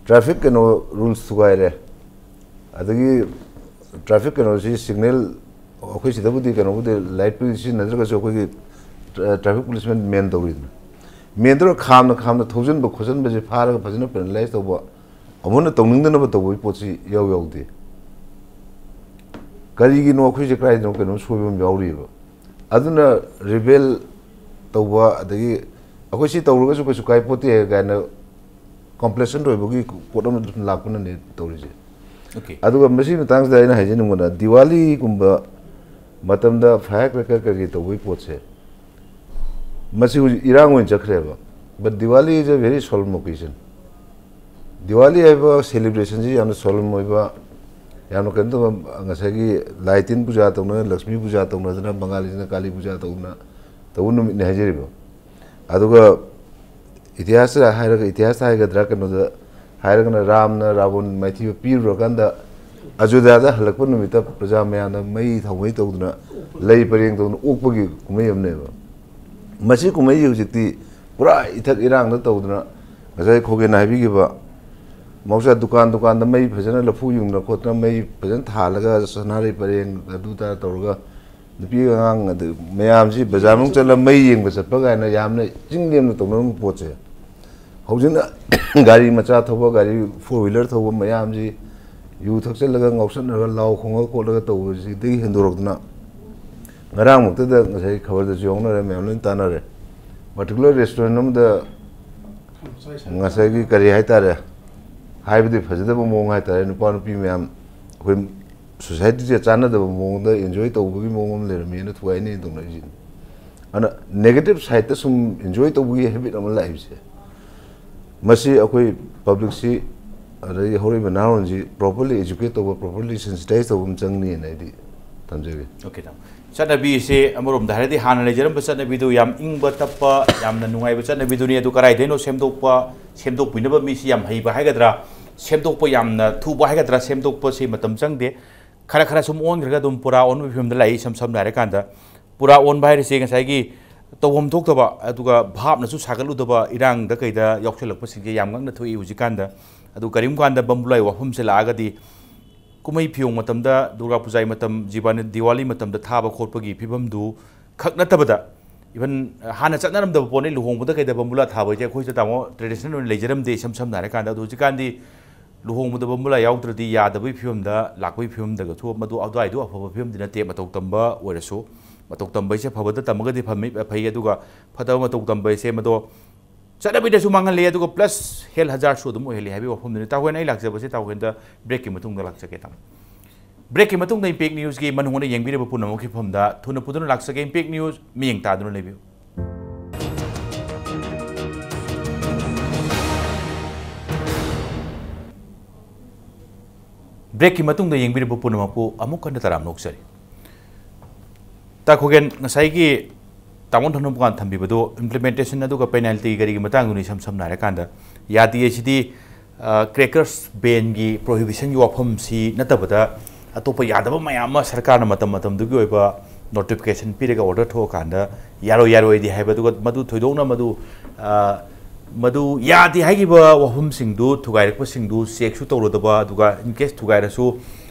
traffic ꯀꯩꯅꯣ rules ꯊꯨꯒꯥꯏꯔꯦ, ꯑꯗꯒꯤ traffic ꯀꯩꯅꯣꯁꯤ signal, ꯑꯩꯈꯣꯏ ꯁꯤꯗꯕꯨꯗꯤ ꯀꯩꯅꯣꯕꯨꯗꯤ, lightꯄꯨꯗꯤ ꯁꯤꯖꯤꯟꯅꯗ꯭ꯔꯒꯁꯨ ꯑꯩꯈꯣꯏꯒꯤ ꯇ꯭ꯔꯥꯐꯤꯛ ꯄꯨꯂꯤꯁꯃꯦꯟ ꯃꯦꯟ ꯇꯧꯔꯤꯗꯅ, ꯃꯦꯟ ꯇꯧꯔꯒ ꯈꯥꯝꯅ ꯈꯥꯝꯅ ꯊꯧꯖꯤꯟꯕ ꯈꯣꯠꯆꯤꯟꯕꯁꯦ ꯐꯥꯔꯒ ꯐꯖꯅ ꯄꯦꯅꯥꯂꯥꯏꯁ ꯇꯧꯕ, ꯑꯃꯨꯛ ꯍꯟꯅ ꯇꯧꯅꯤꯡꯗꯅꯕ ꯇꯧꯕꯒꯤ ꯄꯣꯠꯁꯤ ꯌꯥꯎ ꯌꯥꯎꯗꯦ꯫ ꯀꯔꯤꯒꯤꯅꯣ ꯑꯩꯈꯣꯏꯁꯦ ꯀꯗꯥꯏꯗꯅꯣ ꯀꯩꯅꯣꯝ ꯁꯣꯏꯕ ꯑꯃ ꯌꯥꯎꯔꯤꯑꯕ꯫ ꯑꯗꯨꯅ ꯔꯤꯕꯦꯜ ꯇꯧꯕ, ꯑꯗꯒꯤ ꯑꯩꯈꯣꯏ ꯁꯤ ꯇꯧꯔꯒꯁꯨ ꯀꯩꯁꯨ ꯀꯥꯏ ꯄꯣꯠꯇꯦ ꯀꯥꯏꯅ ꯀꯣꯝꯄ꯭ꯂꯦꯁꯦꯟ ꯑꯣꯏꯕꯒꯤ ꯄꯣꯠ ꯑꯃ ꯑꯗꯨꯝ ꯂꯥꯛꯄꯅꯅꯦ ꯇꯧꯔꯤꯁꯦ꯫ Okay. ꯑꯗꯨꯒ ꯃꯁꯤꯒꯤ ꯃꯇꯥꯡꯁꯤꯗ ꯑꯩꯅ ꯍꯥꯏꯖꯅꯤꯡꯕꯅ, ꯗꯤꯋꯥꯂꯤꯒꯨꯝꯕ ꯃꯇꯝꯗ ꯐꯥꯌꯔ ꯀ꯭ꯔꯦꯀꯔ ꯀꯔꯤ ꯇꯧꯕꯒꯤ ꯄꯣꯠꯁꯦ, ꯃꯁꯤ ꯍꯧꯖꯤꯛ ꯏꯔꯥꯡ ꯑꯣꯏꯅ ꯆꯠꯈ꯭ꯔꯦꯕ꯫ But Diwali is a very solemn occasion. Diwali ꯍꯥꯏꯕ ꯁꯦꯂꯦꯕ꯭ꯔꯦꯁꯟꯁꯤ ꯌꯥꯝꯅ ꯁꯣꯂꯦꯝ ꯑꯣꯏꯕ, ꯌꯥꯝꯅ ꯀꯩꯅꯣ ꯇꯧꯕ, ꯉꯁꯥꯏꯒꯤ ꯂꯥꯏ ꯇꯤꯟ ꯄꯨꯖꯥ ꯇꯧꯅ, ꯂꯛꯁꯃꯤ ꯄꯨꯖꯥ ꯇꯧꯅꯗꯅ, ꯕꯪꯒꯥꯂꯤꯁꯤꯅ ꯀꯥꯂꯤ ꯄꯨꯖꯥ ꯇꯧꯅ ꯇꯧꯕ ꯅꯨꯃꯤꯠꯅꯤ ꯍꯥꯏꯖꯔꯤꯕ꯫ ꯑꯗꯨꯒ ꯏꯇꯤꯍꯥꯁꯇ ꯍꯥꯏꯔꯒ, ꯏꯇꯤꯍꯥꯁꯇ ꯍꯥꯏꯒꯗ꯭ꯔꯥ, ꯀꯩꯅꯣꯗ ꯍꯥꯏꯔꯒꯅ, ꯔꯥꯝꯅ ꯔꯥꯕꯣꯟ ꯃꯥꯏꯊꯤꯕ ꯄꯤꯔꯨꯔꯀꯥꯟꯗ ꯑꯖꯣꯙ꯭ꯌꯥꯗ ꯍꯜꯂꯛꯄ ꯅꯨꯃꯤꯠꯇ ꯄ꯭ꯔꯖꯥ ꯃꯌꯥꯝꯅ ꯃꯩ ꯊꯥꯎꯃꯩ ꯇꯧꯗꯅ, ꯂꯩ ꯄꯔꯦꯡ ꯇꯧꯗꯅ ꯑꯣꯛꯄꯒꯤ ꯀꯨꯝꯍꯩ ꯑꯃꯅꯦꯕ꯫ ꯃꯁꯤ ꯀꯨꯝꯍꯩꯁꯤ ꯍꯧꯖꯤꯛꯇꯤ ꯄꯨꯔꯥ ꯏꯊꯛ ꯏꯔꯥꯡꯗ ꯇꯧꯗꯅ, ꯉꯁꯥꯏ ꯈꯣꯒꯦꯟꯅ ꯍꯥꯏꯕꯤꯈꯤꯕ ꯃꯍꯧꯁꯥ ꯗꯨꯀꯥꯟ ꯗꯨꯀꯥꯟꯗ ꯃꯩ ꯐꯖꯅ ꯂꯐꯨ ꯌꯨꯡꯗꯅ ꯈꯣꯠꯇꯅ, ꯃꯩ ꯐꯖꯅ ꯊꯥꯜꯂꯒ, ꯁꯅꯥꯔꯩ ꯄꯔꯦꯡ ꯑꯗꯨ ꯑꯗꯥ ꯇꯧꯔꯒ, ꯅꯨꯄꯤ ꯑꯉꯥꯡ ꯑꯗꯨ ꯃꯌꯥꯝꯁꯤ ꯕꯖꯥꯔ ꯃꯅꯨꯡ ꯆꯠꯂꯒ ꯃꯩ ꯌꯦꯡꯕ ꯆꯠꯄ ꯀꯥꯏꯅ ꯌꯥꯝꯅ ꯆꯤꯡ ꯂꯦꯝꯅ ꯇꯧꯅꯔꯝꯕ ꯄꯣꯠꯁꯦ, ꯍꯧꯖꯤꯛꯅ ꯒꯥꯔꯤ ꯃꯆꯥ ꯊꯧꯕ, ꯒꯥꯔꯤ ꯐꯣꯔ ꯋꯤꯂꯔ ꯊꯧꯕ ꯃꯌꯥꯝꯁꯤ ꯌꯨ ꯊꯛꯆꯜꯂꯒ ꯉꯥꯎꯁꯟꯅꯔꯒ ꯂꯥꯎ ꯈꯣꯡꯉꯒ ꯈꯣꯠꯂꯒ ꯇꯧꯕꯁꯤꯗꯒꯤ ꯍꯦꯟꯗꯣꯔꯛꯇꯅ, ꯉꯔꯥꯡꯃꯛꯇꯗ ꯉꯁꯥꯏ ꯈꯕꯔꯗꯁꯨ ꯌꯥꯎꯅꯔꯦ, ꯃꯌꯥꯝ ꯂꯣꯏꯅ ꯇꯥꯟꯅꯔꯦ꯫ ꯄꯥꯔꯇꯤꯀꯨꯂꯔ ꯔꯦꯁꯇꯨꯔꯦꯟ ꯑꯃꯗ ꯉꯁꯥꯏꯒꯤ ꯀꯔꯤ ꯍꯥꯏꯇꯥꯔꯦ, ꯍꯥꯏꯕꯗꯤ ꯐꯖꯗꯕ ꯃꯑꯣꯡ ꯍꯥꯏꯇꯥꯔꯦ, ꯅꯨꯄꯥ ꯅꯨꯄꯤ ꯃꯌꯥꯝ ꯑꯩꯈꯣꯏ ꯁꯣꯁꯥꯏꯇꯤꯁꯦ ꯆꯥꯟꯅꯗꯕ ꯃꯑꯣꯡꯗ ꯑꯦꯟꯖꯣꯏ ꯇꯧꯕꯒꯤ ꯃꯑꯣꯡ ꯑꯃ ꯂꯩꯔꯝꯃꯦꯅ ꯊꯨꯒꯥꯏꯅꯩꯅ ꯇꯧꯅꯔꯤꯁꯤꯅꯤ꯫ ꯑꯗꯨꯅ ꯅꯦꯒꯦꯇꯤꯞ ꯁꯥꯏꯠꯇ ꯁꯨꯝ ꯑꯦꯟꯖꯣꯏ ꯇꯧꯕꯒꯤ ꯍꯦꯕꯤꯠ ꯑꯃ ꯂꯥꯛꯏꯕꯁꯦ, ꯃꯁꯤ ꯑꯩꯈꯣꯏ ꯄꯕ꯭ꯂꯤꯛꯁꯤ, ꯑꯗꯒꯤ ꯍꯧꯔꯛꯏꯕ ꯅꯍꯥꯔꯣꯟꯁꯤ ꯄ꯭ꯔꯣꯄꯔꯂꯤ ꯑꯦꯖꯨꯀꯦꯠ ꯇꯧꯕ, ꯄ꯭ꯔꯣꯄꯔꯂꯤ ꯁꯦꯟꯁꯤꯇꯥꯏꯁ ꯇꯧꯕ ꯑꯃ ꯆꯪꯅꯤꯅ ꯑꯩꯗꯤ ꯊꯝꯖꯒꯦ꯫ Okay, ꯇꯥꯃꯣ꯫ ꯆꯠꯅꯕꯤꯁꯦ ꯑꯃꯔꯣꯝꯗ ꯍꯥꯏꯔꯗꯤ ꯍꯥꯟꯅ ꯂꯩꯖꯔꯝꯕ ꯆꯠꯅꯕꯤꯗꯨ ꯌꯥꯝ ꯏꯪꯕ ꯇꯞꯄ, ꯌꯥꯝꯅ ꯅꯨꯡꯉꯥꯏꯕ ꯆꯠꯅꯕꯤꯗꯨꯅꯤ꯫ ꯑꯗꯨ ꯀꯗꯥꯏꯗꯩꯅꯣ ꯁꯦꯝꯗꯣꯛꯄ, ꯁꯦꯝꯗꯣꯛꯄꯤꯅꯕ ꯃꯤꯁꯤ ꯌꯥꯝ ꯍꯩꯕ ꯍꯥꯏꯒꯗ꯭ꯔꯥ, ꯁꯦꯝꯗꯣꯛꯄ ꯌꯥꯝꯅ ꯊꯨꯕ ꯍꯥꯏꯒꯗ꯭ꯔꯥ, ꯁꯦꯝꯗꯣꯛꯄꯁꯤ ꯃꯇꯝ ꯆꯪꯗꯦ꯫ ꯈꯔ ꯈꯔ ꯁꯨꯝ ꯑꯣꯟꯈ꯭ꯔꯒ ꯑꯗꯨꯝ ꯄꯨꯔꯥ ꯑꯣꯟꯕꯒꯤ ꯐꯤꯕꯝꯗ ꯂꯥꯛꯏ꯫ ꯏꯁꯝ ꯁꯝꯅ ꯍꯥꯏꯔꯀꯥꯟꯗ, ꯄꯨꯔꯥ ꯑꯣꯟꯕ ꯍꯥꯏꯔꯤꯁꯦ ꯉꯁꯥꯏꯒꯤ ꯇꯧꯐꯝ ꯊꯣꯛꯇꯕ, ꯑꯗꯨꯒ ꯚꯥꯞꯅꯁꯨ ꯁꯥꯒꯠꯂꯨꯗꯕ ꯏꯔꯥꯡꯗ ꯀꯩꯗ ꯌꯥꯎꯁꯜꯂꯛꯄꯁꯤꯡꯁꯦ ꯌꯥꯝ ꯉꯛꯅ ꯊꯣꯛꯏ ꯍꯧꯖꯤꯛꯀꯥꯟꯗ꯫ ꯑꯗꯨ ꯀꯔꯤꯒꯨꯝꯕ ꯀꯥꯟꯗ ꯕꯝꯕꯨꯂꯥꯏ ꯋꯥꯐꯝꯁꯦ ꯂꯥꯛꯑꯒꯗꯤ, ꯀꯨꯝꯍꯩ ꯐꯤꯌꯣꯡ ꯃꯇꯝꯗ, ꯗꯨꯔꯒꯥ ꯄꯨꯖꯥꯒꯤ ꯃꯇꯝ, ꯖꯤꯕꯥꯅꯤ-, ꯗꯤꯋꯥꯂꯤ ꯃꯇꯝꯗ ꯊꯥꯕ ꯈꯣꯠꯄꯒꯤ ꯐꯤꯕꯝꯗꯨ ꯈꯛ ꯅꯠꯇꯕꯗ, ꯏꯚꯟ ꯍꯥꯟꯅ ꯆꯠꯅꯔꯝꯗꯕ ꯄꯣꯠꯅꯤ, ꯂꯨꯍꯣꯡꯕꯗ ꯀꯩꯗ ꯕꯝꯕꯨꯂꯥ ꯊꯥꯕ ꯍꯥꯏꯁꯦ ꯑꯩꯈꯣꯏꯁꯨ ꯇꯥꯃꯣ ꯇ꯭ꯔꯦꯗꯤꯁꯅꯦꯜ ꯑꯣꯏꯅ ꯂꯩꯖꯔꯝꯗꯦ꯫ ꯏꯁꯝ ꯁꯝꯅ ꯍꯥꯏꯔꯀꯥꯟꯗ ꯑꯗꯣ ꯍꯧꯖꯤꯛꯀꯥꯟꯗꯤ ꯂꯨꯍꯣꯡꯕꯗ ꯕꯝꯕꯨꯂꯥ ꯌꯥꯎꯗ꯭ꯔꯗꯤ ꯌꯥꯗꯕꯒꯤ ꯐꯤꯕꯝꯗ ꯂꯥꯛꯄꯒꯤ ꯐꯤꯕꯝꯗꯒꯁꯨ ꯃꯗꯨ ꯑꯗꯨꯋꯥꯏꯗꯨ ꯑꯐꯕ ꯐꯤꯕꯝꯗꯤ ꯅꯠꯇꯦ꯫ ꯃꯇꯧ ꯇꯝꯕ ꯑꯣꯏꯔꯁꯨ, ꯃꯇꯧ ꯇꯝꯕ ꯍꯥꯏꯁꯦ ꯐꯕꯗ ꯇꯝꯃꯒꯗꯤ ꯐꯝꯃꯤ ꯐꯩ, ꯑꯗꯨꯒ ꯐꯠꯇꯕ ꯃꯇꯧ ꯇꯝꯕ ꯍꯥꯏꯁꯦ ꯃꯗꯣ ꯆꯠꯅꯕꯤꯗꯁꯨ ꯃꯥꯡꯍꯜꯂꯦ, ꯑꯗꯨꯒ ꯄ꯭ꯂꯁ ꯍꯦꯜꯊ ꯍꯖꯥꯔꯠꯁꯨ ꯑꯗꯨꯝ ꯑꯣꯏꯍꯜꯂꯤ ꯍꯥꯏꯕꯒꯤ ꯋꯥꯐꯝꯗꯨꯅꯤ꯫ ꯇꯥꯎꯍꯦꯟ ꯑꯩ ꯂꯥꯛꯆꯕꯁꯦ ꯇꯥꯎꯍꯦꯟꯗ ꯕ꯭ꯔꯦꯛꯀꯤ ꯃꯇꯨꯡꯗ ꯂꯥꯛꯆꯒꯦ ꯇꯥꯃꯣ꯫ ꯕ꯭ꯔꯦꯛꯀꯤ ꯃꯇꯨꯡꯗ ꯏꯝꯄꯦꯛ ꯅ꯭ꯌꯨꯁꯀꯤ ꯃꯅꯨꯡ ꯍꯨꯠꯅ ꯌꯦꯡꯕꯤꯔꯤꯕ ꯄꯨꯝꯅꯃꯛꯀꯤ ꯃꯐꯝꯗ ꯊꯨꯅ ꯄꯨꯗꯨꯅ ꯂꯥꯛꯆꯒꯦ꯫ ꯏꯝꯄꯦꯛ ꯅ꯭ꯌꯨꯁ ꯃꯤꯠꯌꯦꯡ ꯇꯥꯗꯨꯅ ꯂꯩꯕꯤꯌꯨ꯫ ꯕ꯭ꯔꯦꯛꯀꯤ ꯃꯇꯨꯡꯗ ꯌꯦꯡꯕꯤꯔꯤꯕ ꯄꯨꯝꯅꯃꯛꯄꯨ ꯑꯃꯨꯛ ꯍꯟꯅ ꯇꯔꯥꯝꯅ ꯑꯣꯛꯆꯔꯤ꯫ ꯇꯥ ꯈꯣꯒꯦꯟ, ꯉꯁꯥꯏꯒꯤ ꯇꯥꯃꯣ ꯊꯣꯡꯅꯝ ꯄꯨꯉꯥꯟ ꯊꯝꯕꯤꯕꯗꯣ ꯏꯝꯄ꯭ꯂꯤꯃꯦꯟꯇꯦꯁꯟ ꯑꯗꯨꯒ ꯄꯦꯅꯥꯜꯇꯤ ꯀꯔꯤꯒꯤ ꯃꯇꯥꯡꯗꯨꯅꯤ꯫ ꯏꯁꯝ ꯁꯝꯅ ꯍꯥꯏꯔꯀꯥꯟꯗ ꯌꯥꯗꯦ ꯍꯥꯏꯁꯤꯗꯤ, ꯀ꯭ꯔꯦꯀꯔꯁ ꯕꯦꯟꯒꯤ ꯄ꯭ꯔꯣꯍꯤꯕꯤꯁꯟꯒꯤ ꯋꯥꯐꯝꯁꯤ ꯅꯠꯇꯕꯗ ꯑꯇꯣꯞꯄ ꯌꯥꯗꯕ ꯃꯌꯥꯝ ꯑꯃ ꯁꯔꯀꯥꯔꯅ ꯃꯇꯝ ꯃꯇꯝꯗꯨꯒꯤ ꯑꯣꯏꯕ ꯅꯣꯇꯤꯐꯤꯀꯦꯁꯟ ꯄꯤꯔꯒ ꯑꯣꯔꯗꯔ ꯊꯣꯛꯑꯀꯥꯟꯗ ꯌꯥꯔꯣꯏ ꯌꯥꯔꯣꯏꯗꯤ ꯍꯥꯏꯕ, ꯑꯗꯨꯒ ꯃꯗꯨ ꯊꯣꯏꯗꯣꯛꯅ ꯃꯗꯨ, ꯑ, ꯃꯗꯨ ꯌꯥꯗꯦ ꯍꯥꯏꯈꯤꯕ ꯋꯥꯐꯝꯁꯤꯡꯗꯨ ꯊꯨꯒꯥꯏꯔꯛꯄꯁꯤꯡꯗꯨ ꯆꯦꯛꯁꯨ ꯇꯧꯔꯨꯗꯕ, ꯑꯗꯨꯒ ꯏꯟ ꯀꯦꯁ ꯊꯨꯒꯥꯏꯔꯁꯨ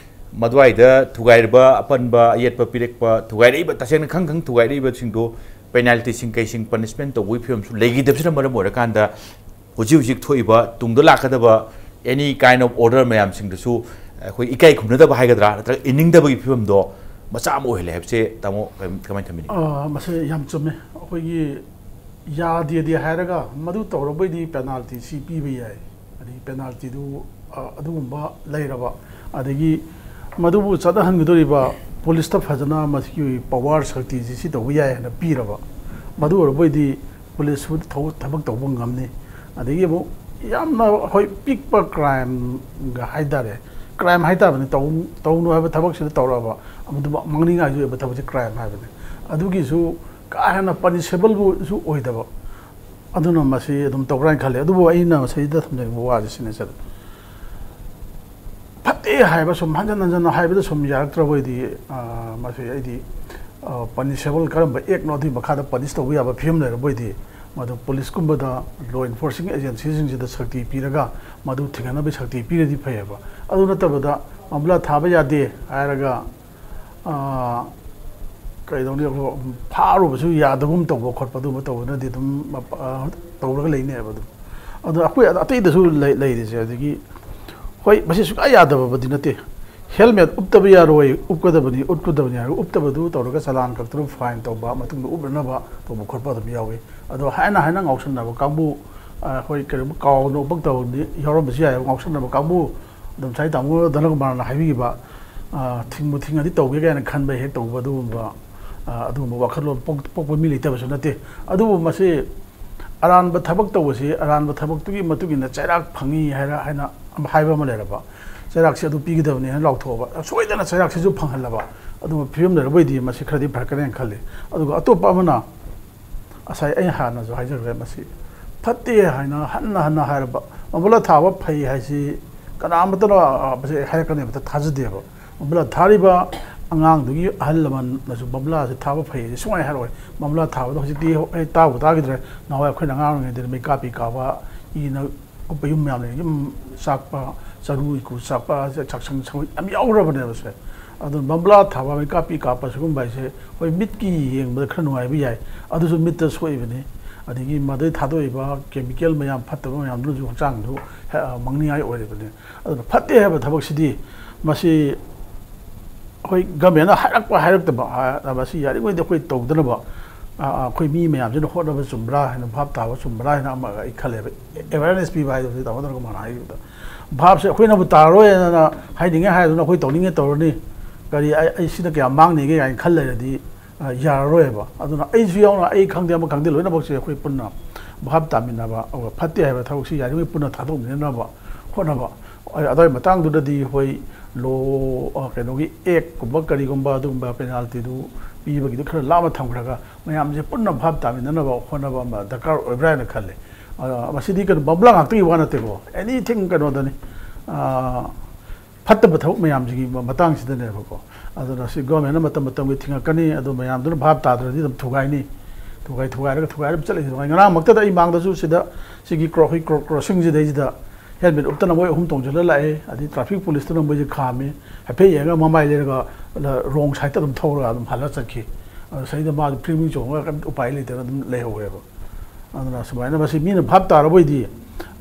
ꯃꯗꯨꯋꯥꯏꯗ ꯊꯨꯒꯥꯏꯔꯤꯕ ꯑꯄꯟꯕ ꯑꯌꯦꯠꯄ ꯄꯤꯔꯛꯄ, ꯊꯨꯒꯥꯏꯔꯛꯏꯕ, ꯇꯁꯦꯡꯅ ꯈꯪ ꯈꯪ ꯊꯨꯒꯥꯏꯔꯛꯏꯕꯁꯤꯡꯗꯣ ꯄꯦꯅꯥꯜꯇꯤꯁꯤꯡ ꯀꯩꯁꯤꯡ ꯄꯅꯤꯁꯃꯦꯟ ꯇꯧꯕꯒꯤ ꯐꯤꯕꯝꯁꯨ ꯂꯩꯈꯤꯗꯕꯁꯤꯅ ꯃꯔꯝ ꯑꯣꯏꯔꯀꯥꯟꯗ ꯍꯧꯖꯤꯛ ꯍꯧꯖꯤꯛ ꯊꯣꯛꯏꯕ ꯇꯨꯡꯗ ꯂꯥꯛꯀꯗꯕ any kind of order ꯃꯌꯥꯝꯁꯤꯡꯗꯁꯨ ꯑꯩꯈꯣꯏ ꯏꯀꯥꯏ ꯈꯨꯝꯅꯗꯕ ꯍꯥꯏꯒꯗ꯭ꯔꯥ ꯅꯠꯇ꯭ꯔꯒ ꯏꯅꯤꯡꯗꯕꯒꯤ ꯐꯤꯕꯝꯗꯣ ꯃꯆꯥ ꯑꯃ ꯑꯣꯏꯍꯜꯂꯦ ꯍꯥꯏꯕꯁꯦ ꯇꯥꯃꯣ ꯀꯃꯥꯏ-, ꯀꯃꯥꯏꯅ ꯊꯝꯕꯤꯅꯤ? ꯑꯥ, ꯃꯁꯤ ꯌꯥꯝ ꯆꯨꯝꯃꯦ꯫ ꯑꯩꯈꯣꯏꯒꯤ ꯌꯥꯗꯦꯗꯤ ꯍꯥꯏꯔꯒ ꯃꯗꯨ ꯇꯧꯔꯕꯣꯏꯗꯤ ꯄꯦꯅꯥꯜꯇꯤ ꯁꯤ ꯄꯤꯕ ꯌꯥꯏ꯫ ꯑꯗꯒꯤ ꯄꯦꯅꯥꯜꯇꯤꯗꯨ, ꯑ, ꯑꯗꯨꯒꯨꯝꯕ ꯂꯩꯔꯕ, ꯑꯗꯒꯤ ꯃꯗꯨꯕꯨ ꯆꯠꯅꯍꯟꯒꯗꯧꯔꯤꯕ ꯄꯨꯂꯤꯁꯇ ꯐꯖꯅ ꯃꯁꯤꯒꯤ ꯄꯋꯥꯔ ꯁꯛꯇꯤꯁꯤ ꯁꯤ ꯇꯧꯕ ꯌꯥꯏ ꯍꯥꯏꯅ ꯄꯤꯔꯕ, ꯃꯗꯨ ꯑꯣꯏꯔꯕꯣꯏꯗꯤ ꯄꯨꯂꯤꯁꯁꯨ ꯊꯕꯛ ꯊꯕꯛ ꯇꯧꯕ ꯉꯝꯅꯤ꯫ ꯑꯗꯒꯤ ꯑꯃꯨꯛ ꯌꯥꯝꯅ, ꯍꯣꯏ, ꯄꯤꯛꯄ ꯀ꯭ꯔꯥꯏꯝꯒ ꯍꯥꯏꯇꯥꯔꯦ, ꯀ꯭ꯔꯥꯏꯝ ꯍꯥꯏꯇꯥꯕꯅꯤ, ꯇꯧ-, ꯇꯧꯅꯨ ꯍꯥꯏꯕ ꯊꯕꯛꯁꯤꯗ ꯇꯧꯔꯛꯑꯕ, ꯑꯗꯨꯃꯛ ꯃꯥꯡꯅꯤꯡꯉꯥꯏꯒꯤ ꯑꯣꯏꯕ ꯊꯕꯛꯁꯦ ꯀ꯭ꯔꯥꯏꯝ ꯍꯥꯏꯕꯅꯤ꯫ ꯑꯗꯨꯒꯤꯁꯨ ꯀꯥ ꯍꯦꯟꯅ ꯄꯅꯤꯁꯦꯕꯜꯕꯨꯁꯨ ꯑꯣꯏꯗꯕ, ꯑꯗꯨꯅ ꯃꯁꯤ ꯑꯗꯨꯝ ꯇꯧꯕ꯭ꯔꯥ ꯍꯥꯏꯅ ꯈꯜꯂꯤ꯫ ꯑꯗꯨꯕꯨ ꯑꯩꯅ ꯃꯁꯤꯗ ꯊꯝꯖꯅꯤꯡꯕ ꯋꯥꯁꯦ ꯁꯤꯅꯤ, ꯁꯤꯗ ꯐꯠꯇꯦ ꯍꯥꯏꯕ ꯁꯨꯝ ꯍꯟꯖꯟ ꯍꯟꯖꯟꯅ ꯍꯥꯏꯕꯗ ꯁꯨꯝ ꯌꯥꯔꯛꯇ꯭ꯔꯕ ꯑꯣꯏꯗꯤ, ꯑ, ꯃꯁꯤ ꯑꯩꯗꯤ, ꯑ, ꯄꯅꯤꯁꯦꯕꯜ ꯀꯔꯝꯕ ꯑꯦꯛꯅꯣ ꯑꯗꯨꯒꯤ ꯃꯈꯥꯗ ꯄꯅꯤꯁ ꯇꯧꯕ ꯌꯥꯕ ꯐꯤꯕꯝ ꯂꯩꯔꯕ ꯑꯣꯏꯗꯤ, ꯃꯗꯨ ꯄꯨꯂꯤꯁꯀꯨꯝꯕꯗ, ꯂꯣ ꯏꯟꯐꯣꯔꯁꯤꯡ ꯑꯦꯖꯦꯟꯁꯤꯁꯤꯡꯁꯤꯗ ꯁꯛꯇꯤ ꯄꯤꯔꯒ ꯃꯗꯨ ꯊꯤꯡꯒꯠꯅꯕꯒꯤ ꯁꯛꯇꯤ ꯄꯤꯔꯗꯤ ꯐꯩꯌꯦꯕ꯫ ꯑꯗꯨ ꯅꯠꯇꯕꯗ ꯃꯕꯨꯂꯥ ꯊꯥꯕ ꯌꯥꯗꯦ ꯍꯥꯏꯔꯒ, ꯑ, ꯀꯩꯗꯧꯅꯤ, ꯑꯩꯈꯣꯏ ꯐꯥꯔꯨꯕꯁꯨ ꯌꯥꯗꯕꯒꯨꯝ ꯇꯧꯕ ꯈꯣꯠꯄ ꯑꯗꯨꯒꯨꯝꯕ ꯇꯧꯕꯅꯗꯤ ꯑꯗꯨꯝ ꯃꯄ-, ꯑ, ꯇꯧꯔꯒ ꯂꯩꯅꯦꯕ꯫ ꯑꯗꯨꯝ ꯑꯗꯣ ꯑꯩꯈꯣꯏ ꯑꯇꯩꯗꯁꯨ ꯂꯩ-, ꯂꯩꯔꯤꯁꯦ꯫ ꯑꯗꯒꯤ ꯍꯣꯏ, ꯃꯁꯤ ꯁꯨꯡꯌꯥ ꯌꯥꯗꯕꯕꯨꯗꯤ ꯅꯠꯇꯦ꯫ ꯍꯦꯜꯃꯦꯠ ꯎꯞꯇꯕ ꯌꯥꯔꯣꯏ, ꯎꯞꯀꯗꯕꯅꯤ, ꯎꯠꯀꯗꯕꯅꯤ ꯍꯥꯏꯔꯒ ꯎꯞꯇꯕꯗꯨ ꯇꯧꯔꯒ ꯆꯂꯥꯟ ꯀꯛꯇꯅ ꯐꯥꯏꯟ ꯇꯧꯕ, ꯃꯇꯨꯡꯗ ꯎꯞꯅꯅꯕ ꯇꯧꯕ ꯈꯣꯠꯄ ꯑꯗꯨꯝ ꯌꯥꯎꯏ꯫ ꯑꯗꯣ ꯍꯥꯏꯅ ꯍꯥꯏꯅ ꯉꯥꯎꯁꯟꯅꯕ ꯀꯥꯡꯕꯨ, ꯑ, ꯑꯩꯈꯣꯏ ꯀꯔꯤꯒꯨꯝꯕ ꯀꯥꯎꯅ ꯎꯞꯄꯛꯇꯕꯗꯤ ꯌꯥꯎꯔꯝꯕꯁꯨ ꯌꯥꯏꯑꯕ꯫ ꯉꯥꯎꯁꯟꯅꯕ ꯀꯥꯡꯕꯨ ꯑꯗꯨꯝ ꯉꯁꯥꯏ ꯇꯥꯃꯣ ꯙꯅꯀꯨꯃꯥꯔꯅ ꯍꯥꯏꯕꯤꯈꯤꯕ, ꯑ, ꯊꯤꯡꯕꯨ ꯊꯤꯡꯉꯗꯤ ꯇꯧꯒꯦ ꯀꯥꯏꯅ ꯈꯟꯕ ꯍꯦꯛ ꯇꯧꯕ ꯑꯗꯨꯒꯨꯝꯕ, ꯑ, ꯑꯗꯨꯒꯨꯝꯕ ꯋꯥꯈꯜꯂꯣꯟ ꯄꯣꯛ-, ꯄꯣꯛꯄ ꯃꯤ ꯂꯩꯇꯕꯁꯨ ꯅꯠꯇꯦ꯫ ꯑꯗꯨꯕꯨ ꯃꯁꯤ ꯑꯔꯥꯟꯕ ꯊꯕꯛ ꯇꯧꯕꯁꯤ ꯑꯔꯥꯟꯕ ꯊꯕꯛꯇꯨꯒꯤ ꯃꯇꯨꯡ ꯏꯟꯅ ꯆꯩꯔꯥꯛ ꯐꯪꯉꯤ ꯍꯥꯏꯔ, ꯍꯥꯏꯅ ꯑꯃ ꯍꯥꯏꯕ ꯑꯃ ꯂꯩꯔꯕ꯫ ꯆꯩꯔꯥꯛꯁꯤ ꯑꯗꯨ ꯄꯤꯒꯗꯕꯅꯤ ꯍꯥꯏꯅ ꯂꯥꯎꯊꯣꯛꯑꯕ, ꯁꯣꯏꯗꯅ ꯆꯩꯔꯥꯛꯁꯤꯁꯨ ꯐꯪꯍꯜꯂꯕ꯫ ꯑꯗꯨꯒ ꯐꯤꯕꯝ ꯂꯩꯔꯕ ꯑꯣꯏꯗꯤ ꯃꯁꯤ ꯈꯔꯗꯤ ꯐꯔꯛꯀꯅꯦꯅ ꯈꯜꯂꯤ꯫ ꯑꯗꯨꯒ ꯑꯇꯣꯞꯄ ꯑꯃꯅ, ꯉꯁꯥꯏ ꯑꯩ ꯍꯥꯟꯅꯁꯨ ꯍꯥꯏꯖꯈ꯭ꯔꯦ, ꯃꯁꯤ ꯐꯠꯇꯦ ꯍꯥꯏꯅ ꯍꯟꯅ ꯍꯟꯅ ꯍꯥꯏꯔꯕ꯫ ꯃꯐꯂꯔ ꯊꯥꯕ ꯐꯩ ꯍꯥꯏꯁꯤ ꯀꯅꯥꯃꯠꯇꯅ, ꯑ, ꯃꯁꯤ ꯍꯥꯏꯔꯛꯀꯅꯤ ꯍꯥꯏꯕꯗ ꯊꯥꯖꯗꯦꯕ꯫ ꯃꯐꯂꯔ ꯊꯥꯔꯤꯕ ꯑꯉꯥꯡꯗꯨꯒꯤ ꯑꯍꯜ ꯂꯃꯟꯅꯁꯨ ꯃꯐꯂꯔꯁꯦ ꯊꯥꯕ ꯐꯩ ꯍꯥꯏꯁꯦ ꯁꯨꯡꯍꯥꯏ ꯍꯥꯏꯔꯛꯑꯣꯏ꯫ ꯃꯐꯂꯔ ꯊꯥꯕꯗꯣ ꯍꯧꯖꯤꯛꯇꯤ ꯑꯩ ꯇꯥꯕꯨ ꯇꯥꯈꯤꯗ꯭ꯔꯦ꯫ ꯅꯍꯥꯟꯋꯥꯏ ꯑꯩꯈꯣꯏꯅ ꯑꯉꯥꯡ ꯑꯣꯏꯔꯤꯉꯩꯗꯗꯤ ꯃꯩꯀꯥꯞꯄꯤ ꯀꯥꯕ, ꯏꯅ ꯀꯨꯞꯄ ꯌꯨꯝ ꯃꯌꯥꯝ ꯂꯩ, ꯌꯨꯝ ꯆꯥꯛꯄ, ꯆꯔꯨ ꯏꯀꯨ ꯆꯥꯛꯄ, ꯆꯥꯛꯁꯪ ꯁꯪꯒꯣꯏ ꯌꯥꯝ ꯌꯥꯎꯈ꯭ꯔꯕꯅꯦꯕ ꯁꯦ꯫ ꯑꯗꯨꯅ ꯃꯐꯂꯔ ꯊꯥꯕ, ꯃꯩꯀꯥꯞꯄꯤ ꯀꯥꯞꯄ ꯁꯤꯒꯨꯝꯕ ꯍꯥꯏꯁꯦ ꯍꯣꯏ, ꯃꯤꯠꯀꯤ ꯌꯦꯡꯕꯗ ꯈꯔ ꯅꯨꯡꯉꯥꯏꯕ ꯌꯥꯏ, ꯑꯗꯨꯁꯨ ꯃꯤꯠꯇ ꯁꯣꯛꯏꯕꯅꯤ꯫ ꯑꯗꯒꯤ ꯃꯗꯩ ꯊꯥꯗꯣꯛꯏꯕ ꯀꯦꯃꯤꯀꯦꯜ ꯃꯌꯥꯝ, ꯐꯠꯇꯕ ꯃꯌꯥꯝꯗꯨꯅꯁꯨ ꯍꯛꯆꯥꯡꯗꯨ ꯍꯦ-, ꯃꯥꯡꯅꯤꯡꯉꯥꯏ ꯑꯣꯏꯔꯤꯕꯅꯤ꯫ ꯑꯗꯨꯅ ꯐꯠꯇꯦ ꯍꯥꯏꯕ ꯊꯕꯛꯁꯤꯗꯤ ꯃꯁꯤ ꯑꯩꯈꯣꯏ ꯒꯃꯦꯟꯅ ꯍꯥꯏꯔꯛꯄ ꯍꯥꯏꯔꯛꯇꯕ, ꯑ, ꯃꯁꯤ ꯌꯥꯔꯤꯉꯩꯗꯤ ꯑꯩꯈꯣꯏ ꯇꯧꯗꯅꯕ, ꯑ, ꯑ, ꯑꯩꯈꯣꯏ ꯃꯤ ꯃꯌꯥꯝꯁꯤꯅ ꯍꯣꯠꯅꯕ ꯆꯨꯝꯕ꯭ꯔꯥ ꯍꯥꯏꯅ, ꯚꯥꯞ ꯇꯥꯕ ꯆꯨꯝꯕ꯭ꯔꯥ ꯍꯥꯏꯅ ꯑꯃ ꯑꯩ ꯈꯜꯂꯦꯕ꯫ ꯑꯦꯋꯦꯔꯅꯦꯁ ꯄꯤꯕ ꯍꯥꯏꯕꯁꯤ ꯇꯥꯃꯣ ꯙꯅꯀꯨꯃꯥꯔꯅ ꯍꯥꯏꯈꯤꯕꯗ, ꯚꯥꯞꯁꯦ ꯑꯩꯈꯣꯏꯅꯕꯨ ꯇꯥꯔꯔꯣꯏꯅ ꯍꯥꯏꯅꯤꯡꯉꯦ ꯍꯥꯏꯗꯨꯅ ꯑꯩꯈꯣꯏ ꯇꯧꯅꯤꯡꯉꯦ ꯇꯧꯔꯅꯤ, ꯀꯔꯤ ꯑꯩ, ꯑꯩ ꯁꯤꯅ ꯀꯌꯥꯝ ꯃꯥꯡꯅꯤꯒꯦ ꯀꯥꯏꯅ ꯈꯜ ꯂꯩꯔꯗꯤ, ꯑ, ꯌꯥꯔꯔꯣꯏꯕ꯫ ꯑꯗꯨꯅ ꯑꯩꯁꯨ ꯌꯥꯎꯅ, ꯑꯩ ꯈꯪꯗꯦ ꯑꯃ ꯈꯪꯗꯦ, ꯂꯣꯏꯅꯃꯛꯁꯦ ꯑꯩꯈꯣꯏ ꯄꯨꯟꯅ ꯚꯥꯞ ꯇꯥꯃꯤꯟꯅꯕ, ꯑꯗꯨꯒ ꯐꯠꯇꯦ ꯍꯥꯏꯕ ꯊꯕꯛꯁꯤ ꯌꯥꯔꯤꯉꯩ ꯄꯨꯟꯅ ꯊꯥꯗꯣꯛꯃꯤꯟꯅꯅꯕ ꯍꯣꯠꯅꯕ꯫ ꯑ-, ꯑꯗꯨꯋꯥꯏ ꯃꯇꯥꯡꯗꯨꯗꯗꯤ ꯍꯣꯏ, ꯂꯣ, ꯑ, ꯀꯩꯅꯣꯒꯤ ꯑꯦꯛꯀꯨꯝꯕ ꯀꯔꯤꯒꯨꯝꯕ ꯑꯗꯨꯒꯨꯝꯕ ꯄꯦꯅꯥꯜꯇꯤꯗꯨ ꯄꯤꯕꯒꯤꯗꯨ ꯈꯔ ꯂꯥꯞꯅ ꯊꯝꯈ꯭ꯔꯒ ꯃꯌꯥꯝꯁꯦ ꯄꯨꯟꯅ ꯚꯥꯞ ꯇꯥꯃꯤꯟꯅꯅꯕ ꯍꯣꯠꯅꯕ ꯑꯃ ꯗꯔꯀꯥꯔ ꯑꯣꯏꯕ꯭ꯔꯥ ꯍꯥꯏꯅ ꯈꯜꯂꯤ꯫ ꯑ, ꯃꯁꯤꯗꯤ ꯀꯩꯅꯣ ꯃꯐꯂꯔ ꯉꯥꯛꯇꯒꯤ ꯋꯥ ꯅꯠꯇꯦꯀꯣ, ꯑꯦꯅꯤꯊꯤꯡ ꯀꯩꯅꯣꯗꯅꯤ꯫ ꯑ, ꯐꯠꯇꯕ ꯊꯕꯛ ꯃꯌꯥꯝꯁꯤꯒꯤ ꯃ-, ꯃꯇꯥꯡꯁꯤꯗꯅꯦꯕꯀꯣ꯫ ꯑꯗꯨꯅ ꯁꯤ ꯒꯣꯔꯃꯦꯟꯅ ꯃꯇꯝ ꯃꯇꯝꯒꯤ ꯊꯤꯡꯉꯛꯀꯅꯤ, ꯑꯗꯨ ꯃꯌꯥꯝꯗꯨꯅ ꯚꯥꯞ ꯇꯥꯗ꯭ꯔꯗꯤ ꯑꯗꯨꯝ ꯊꯨꯒꯥꯏꯅꯤ, ꯊꯨꯒꯥꯏ ꯊꯨꯒꯥꯏꯔꯒ ꯊꯨꯒꯥꯏꯔ ꯑꯗꯨꯝ ꯆꯠꯂꯤꯁꯤ꯫ ꯉꯔꯥꯡꯃꯛꯇꯗ ꯑꯩ ꯃꯥꯡꯗꯁꯨ ꯁꯤꯗ ꯁꯤꯒꯤ ꯀ꯭ꯔꯣ-, ꯑꯩꯈꯣꯏ ꯀ꯭ꯔꯣ-, ꯀ꯭ꯔꯣꯁꯤꯡꯁꯤꯗꯩꯁꯤꯗ ꯍꯦꯜꯃꯦꯠ ꯎꯞꯇꯅ ꯃꯣꯏ ꯑꯍꯨꯝ ꯇꯣꯡꯁꯤꯜꯂ ꯂꯥꯛꯑꯦ, ꯑꯗꯩ ꯇ꯭ꯔꯥꯐꯤꯛ ꯄꯨꯂꯤꯁꯇꯨꯅ ꯃꯣꯏꯁꯦ ꯈꯥꯝꯃꯤ, ꯍꯥꯏꯐꯦꯠ ꯌꯦꯡꯉꯒ ꯃꯃꯥꯏ ꯂꯩꯔꯒ ꯔꯣꯡ ꯁꯥꯏꯗꯇ ꯑꯗꯨꯝ ꯊꯧꯔꯒ ꯑꯗꯨꯝ ꯍꯜꯂ ꯆꯠꯈꯤ꯫ ꯑꯗꯨ ꯁꯤꯗꯩꯗ ꯃꯥꯗꯤ ꯐ꯭ꯔꯤꯃꯤ ꯆꯣꯡꯉꯒ ꯀꯩꯝꯇ ꯎꯄꯥꯏ ꯂꯩꯇꯅ ꯑꯗꯨꯝ ꯂꯩꯍꯧꯋꯦꯕ꯫ ꯑꯗꯨꯅ ꯁꯨꯃꯥꯏꯅ ꯃꯁꯤ ꯃꯤꯅ ꯚꯥꯞ ꯇꯥꯔꯕꯣꯏꯗꯤ,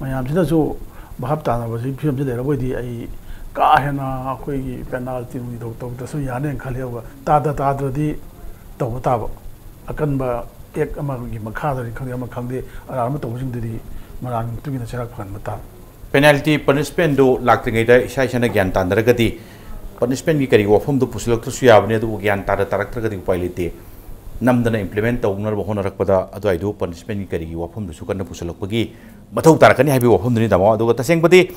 ꯃꯌꯥꯝꯁꯤꯅꯁꯨ ꯚꯥꯞ ꯇꯥꯅꯕꯁꯤ ꯐꯤꯕꯝꯁꯤ ꯂꯩꯔꯕꯣꯏꯗꯤ, ꯑꯩ ꯀꯥ ꯍꯦꯟꯅ ꯑꯩꯈꯣꯏꯒꯤ ꯄꯦꯅꯥꯜꯇꯤ ꯅꯨꯡꯇꯤ ꯇꯧ-, ꯇꯧꯗ꯭ꯔꯁꯨ ꯌꯥꯅꯦꯅ ꯈꯜꯂꯤ꯫ ꯑꯗꯨꯒ ꯇꯥꯗ ꯇꯥꯗ꯭ꯔꯗꯤ ꯇꯧꯕ ꯇꯥꯕ꯫ ꯑꯀꯟꯕ ꯑꯦꯛ ꯑꯃꯒꯤ ꯃꯈꯥꯗꯅꯤ ꯈꯪꯗꯦ, ꯑꯃ ꯈꯪꯗꯦ, ꯑꯔꯥꯟꯕ ꯇꯧꯕꯁꯤꯡꯗꯨꯗꯤ ꯃꯔꯥꯟꯒꯤ ꯃꯇꯨꯡ ꯏꯟꯅ ꯆꯩꯔꯥꯛ ꯐꯪꯍꯟꯕ ꯇꯥꯕ꯫ ꯄꯦꯅꯥꯜꯇꯤ ꯄꯅꯤꯁꯃꯦꯟꯗꯨ ꯂꯥꯛꯇ꯭ꯔꯤꯉꯩꯗ ꯏꯁꯥ ꯏꯁꯥꯅ ꯒ꯭ꯌꯥꯟ ꯇꯥꯅꯔꯒꯗꯤ, ꯄꯅꯤꯁꯃꯦꯟꯒꯤ ꯀꯔꯤꯒꯤ ꯋꯥꯐꯝꯗꯨ ꯄꯨꯁꯤꯜꯂꯛꯇ꯭ꯔꯁꯨ ꯌꯥꯕꯅꯤ, ꯑꯗꯨꯕꯨ ꯒ꯭ꯌꯥꯟ ꯇꯥꯗ ꯇꯥꯔꯛꯇ꯭ꯔꯒꯗꯤ ꯎꯄꯥꯏ ꯂꯩꯇꯦ꯫ ꯅꯝꯗꯅ ꯏꯝꯄ꯭ꯂꯤꯃꯦꯟ ꯇꯧꯅꯅꯕ ꯍꯣꯠꯅꯔꯛꯄꯗ ꯑꯗꯨꯋꯥꯏꯗꯨ ꯄꯅꯤꯁꯃꯦꯟꯒꯤ ꯀꯔꯤꯒꯤ ꯋꯥꯐꯝꯗꯨꯁꯨ ꯀꯟꯅ ꯄꯨꯁꯤꯜꯂꯛꯄꯒꯤ ꯃꯊꯧ ꯇꯥꯔꯛꯀꯅꯤ ꯍꯥꯏꯕꯒꯤ ꯋꯥꯐꯝꯗꯨꯅꯤ, ꯇꯥꯃꯣ꯫ ꯑꯗꯨꯒ ꯇꯁꯦꯡꯕꯗꯤ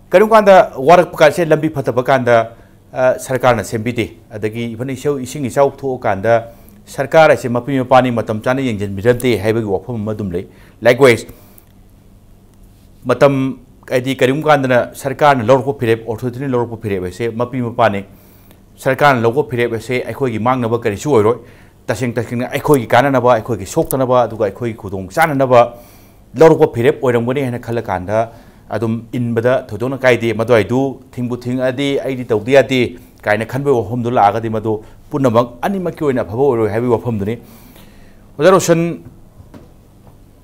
ꯀꯔꯤꯒꯨꯝꯕ ꯀꯥꯟꯗ ꯋꯥꯔꯛꯄ ꯀꯥꯟꯁꯦ, ꯂꯝꯕꯤ ꯐꯠꯇꯕ ꯀꯥꯟꯗ, ꯑ, ꯁꯔꯀꯥꯔꯅ ꯁꯦꯝꯕꯤꯗꯦ, ꯑꯗꯒꯤ ꯏꯚꯟ ꯏꯁꯧ-, ꯏꯁꯤꯡ ꯏꯆꯥꯎ ꯊꯣꯛꯑꯀꯥꯟꯗ ꯁꯔꯀꯥꯔ ꯑꯁꯦ ꯃꯄꯤ ꯃꯄꯥꯅꯤ ꯃꯇꯝ ꯆꯥꯅ ꯌꯦꯡꯁꯤꯟꯕꯤꯔꯝꯗꯦ ꯍꯥꯏꯕꯒꯤ ꯋꯥꯐꯝ ꯑꯃ ꯑꯗꯨꯝ ꯂꯩ꯫ Likewise, ꯃꯇꯝ, ꯍꯥꯏꯗꯤ ꯀꯔꯤꯒꯨꯝꯕ ꯀꯥꯟꯗꯅ ꯁꯔꯀꯥꯔꯅ ꯂꯧꯔꯛꯄ ꯐꯤꯔꯦꯞ, ꯑꯣꯊꯣꯔꯤꯇꯤꯅ ꯂꯧꯔꯛꯄ ꯐꯤꯔꯦꯞ ꯑꯁꯦ ꯃꯄꯤ ꯃꯄꯥꯅꯤ꯫ ꯁꯔꯀꯥꯔꯅ ꯂꯧꯕ ꯐꯤꯔꯦꯞ ꯑꯁꯦ ꯑꯩꯈꯣꯏꯒꯤ ꯃꯥꯡꯅꯕ ꯀꯔꯤꯁꯨ ꯑꯣꯏꯔꯣꯏ꯫ ꯇꯁꯦꯡ ꯇꯁꯦꯡꯅ ꯑꯩꯈꯣꯏꯒꯤ ꯀꯥꯟꯅꯅꯕ, ꯑꯩꯈꯣꯏꯒꯤ ꯁꯣꯛꯇꯅꯕ, ꯑꯗꯨꯒ ꯑꯩꯈꯣꯏꯒꯤ ꯈꯨꯗꯣꯡ ꯆꯥꯅꯅꯕ ꯂꯧꯔꯛꯄ ꯐꯤꯔꯦꯞ ꯑꯣꯏꯔꯝꯒꯅꯤ ꯍꯥꯏꯅ ꯈꯜꯂꯀꯥꯟꯗ ꯑꯗꯨꯝ ꯏꯟꯕꯗ ꯊꯣꯏꯗꯣꯛꯅ ꯀꯥꯏꯗꯦ꯫ ꯃꯗꯨꯋꯥꯏꯗꯨ ꯊꯤꯡꯕꯨ ꯊꯤꯡꯉꯛꯑꯗꯤ ꯑꯩꯗꯤ ꯇꯧꯗ ꯌꯥꯗꯦ ꯀꯥꯏꯅ ꯈꯟꯕꯒꯤ ꯋꯥꯐꯝꯗꯨ ꯂꯥꯛꯑꯒꯗꯤ ꯃꯗꯨ ꯄꯨꯝꯅꯃꯛ ꯑꯅꯤꯃꯛꯀꯤ ꯑꯣꯏꯅ ꯑꯐꯕ ꯑꯣꯏꯔꯣꯏ ꯍꯥꯏꯕꯒꯤ ꯋꯥꯐꯝꯗꯨꯅꯤ꯫ ꯑꯣꯖꯥ ꯔꯣꯁꯟ,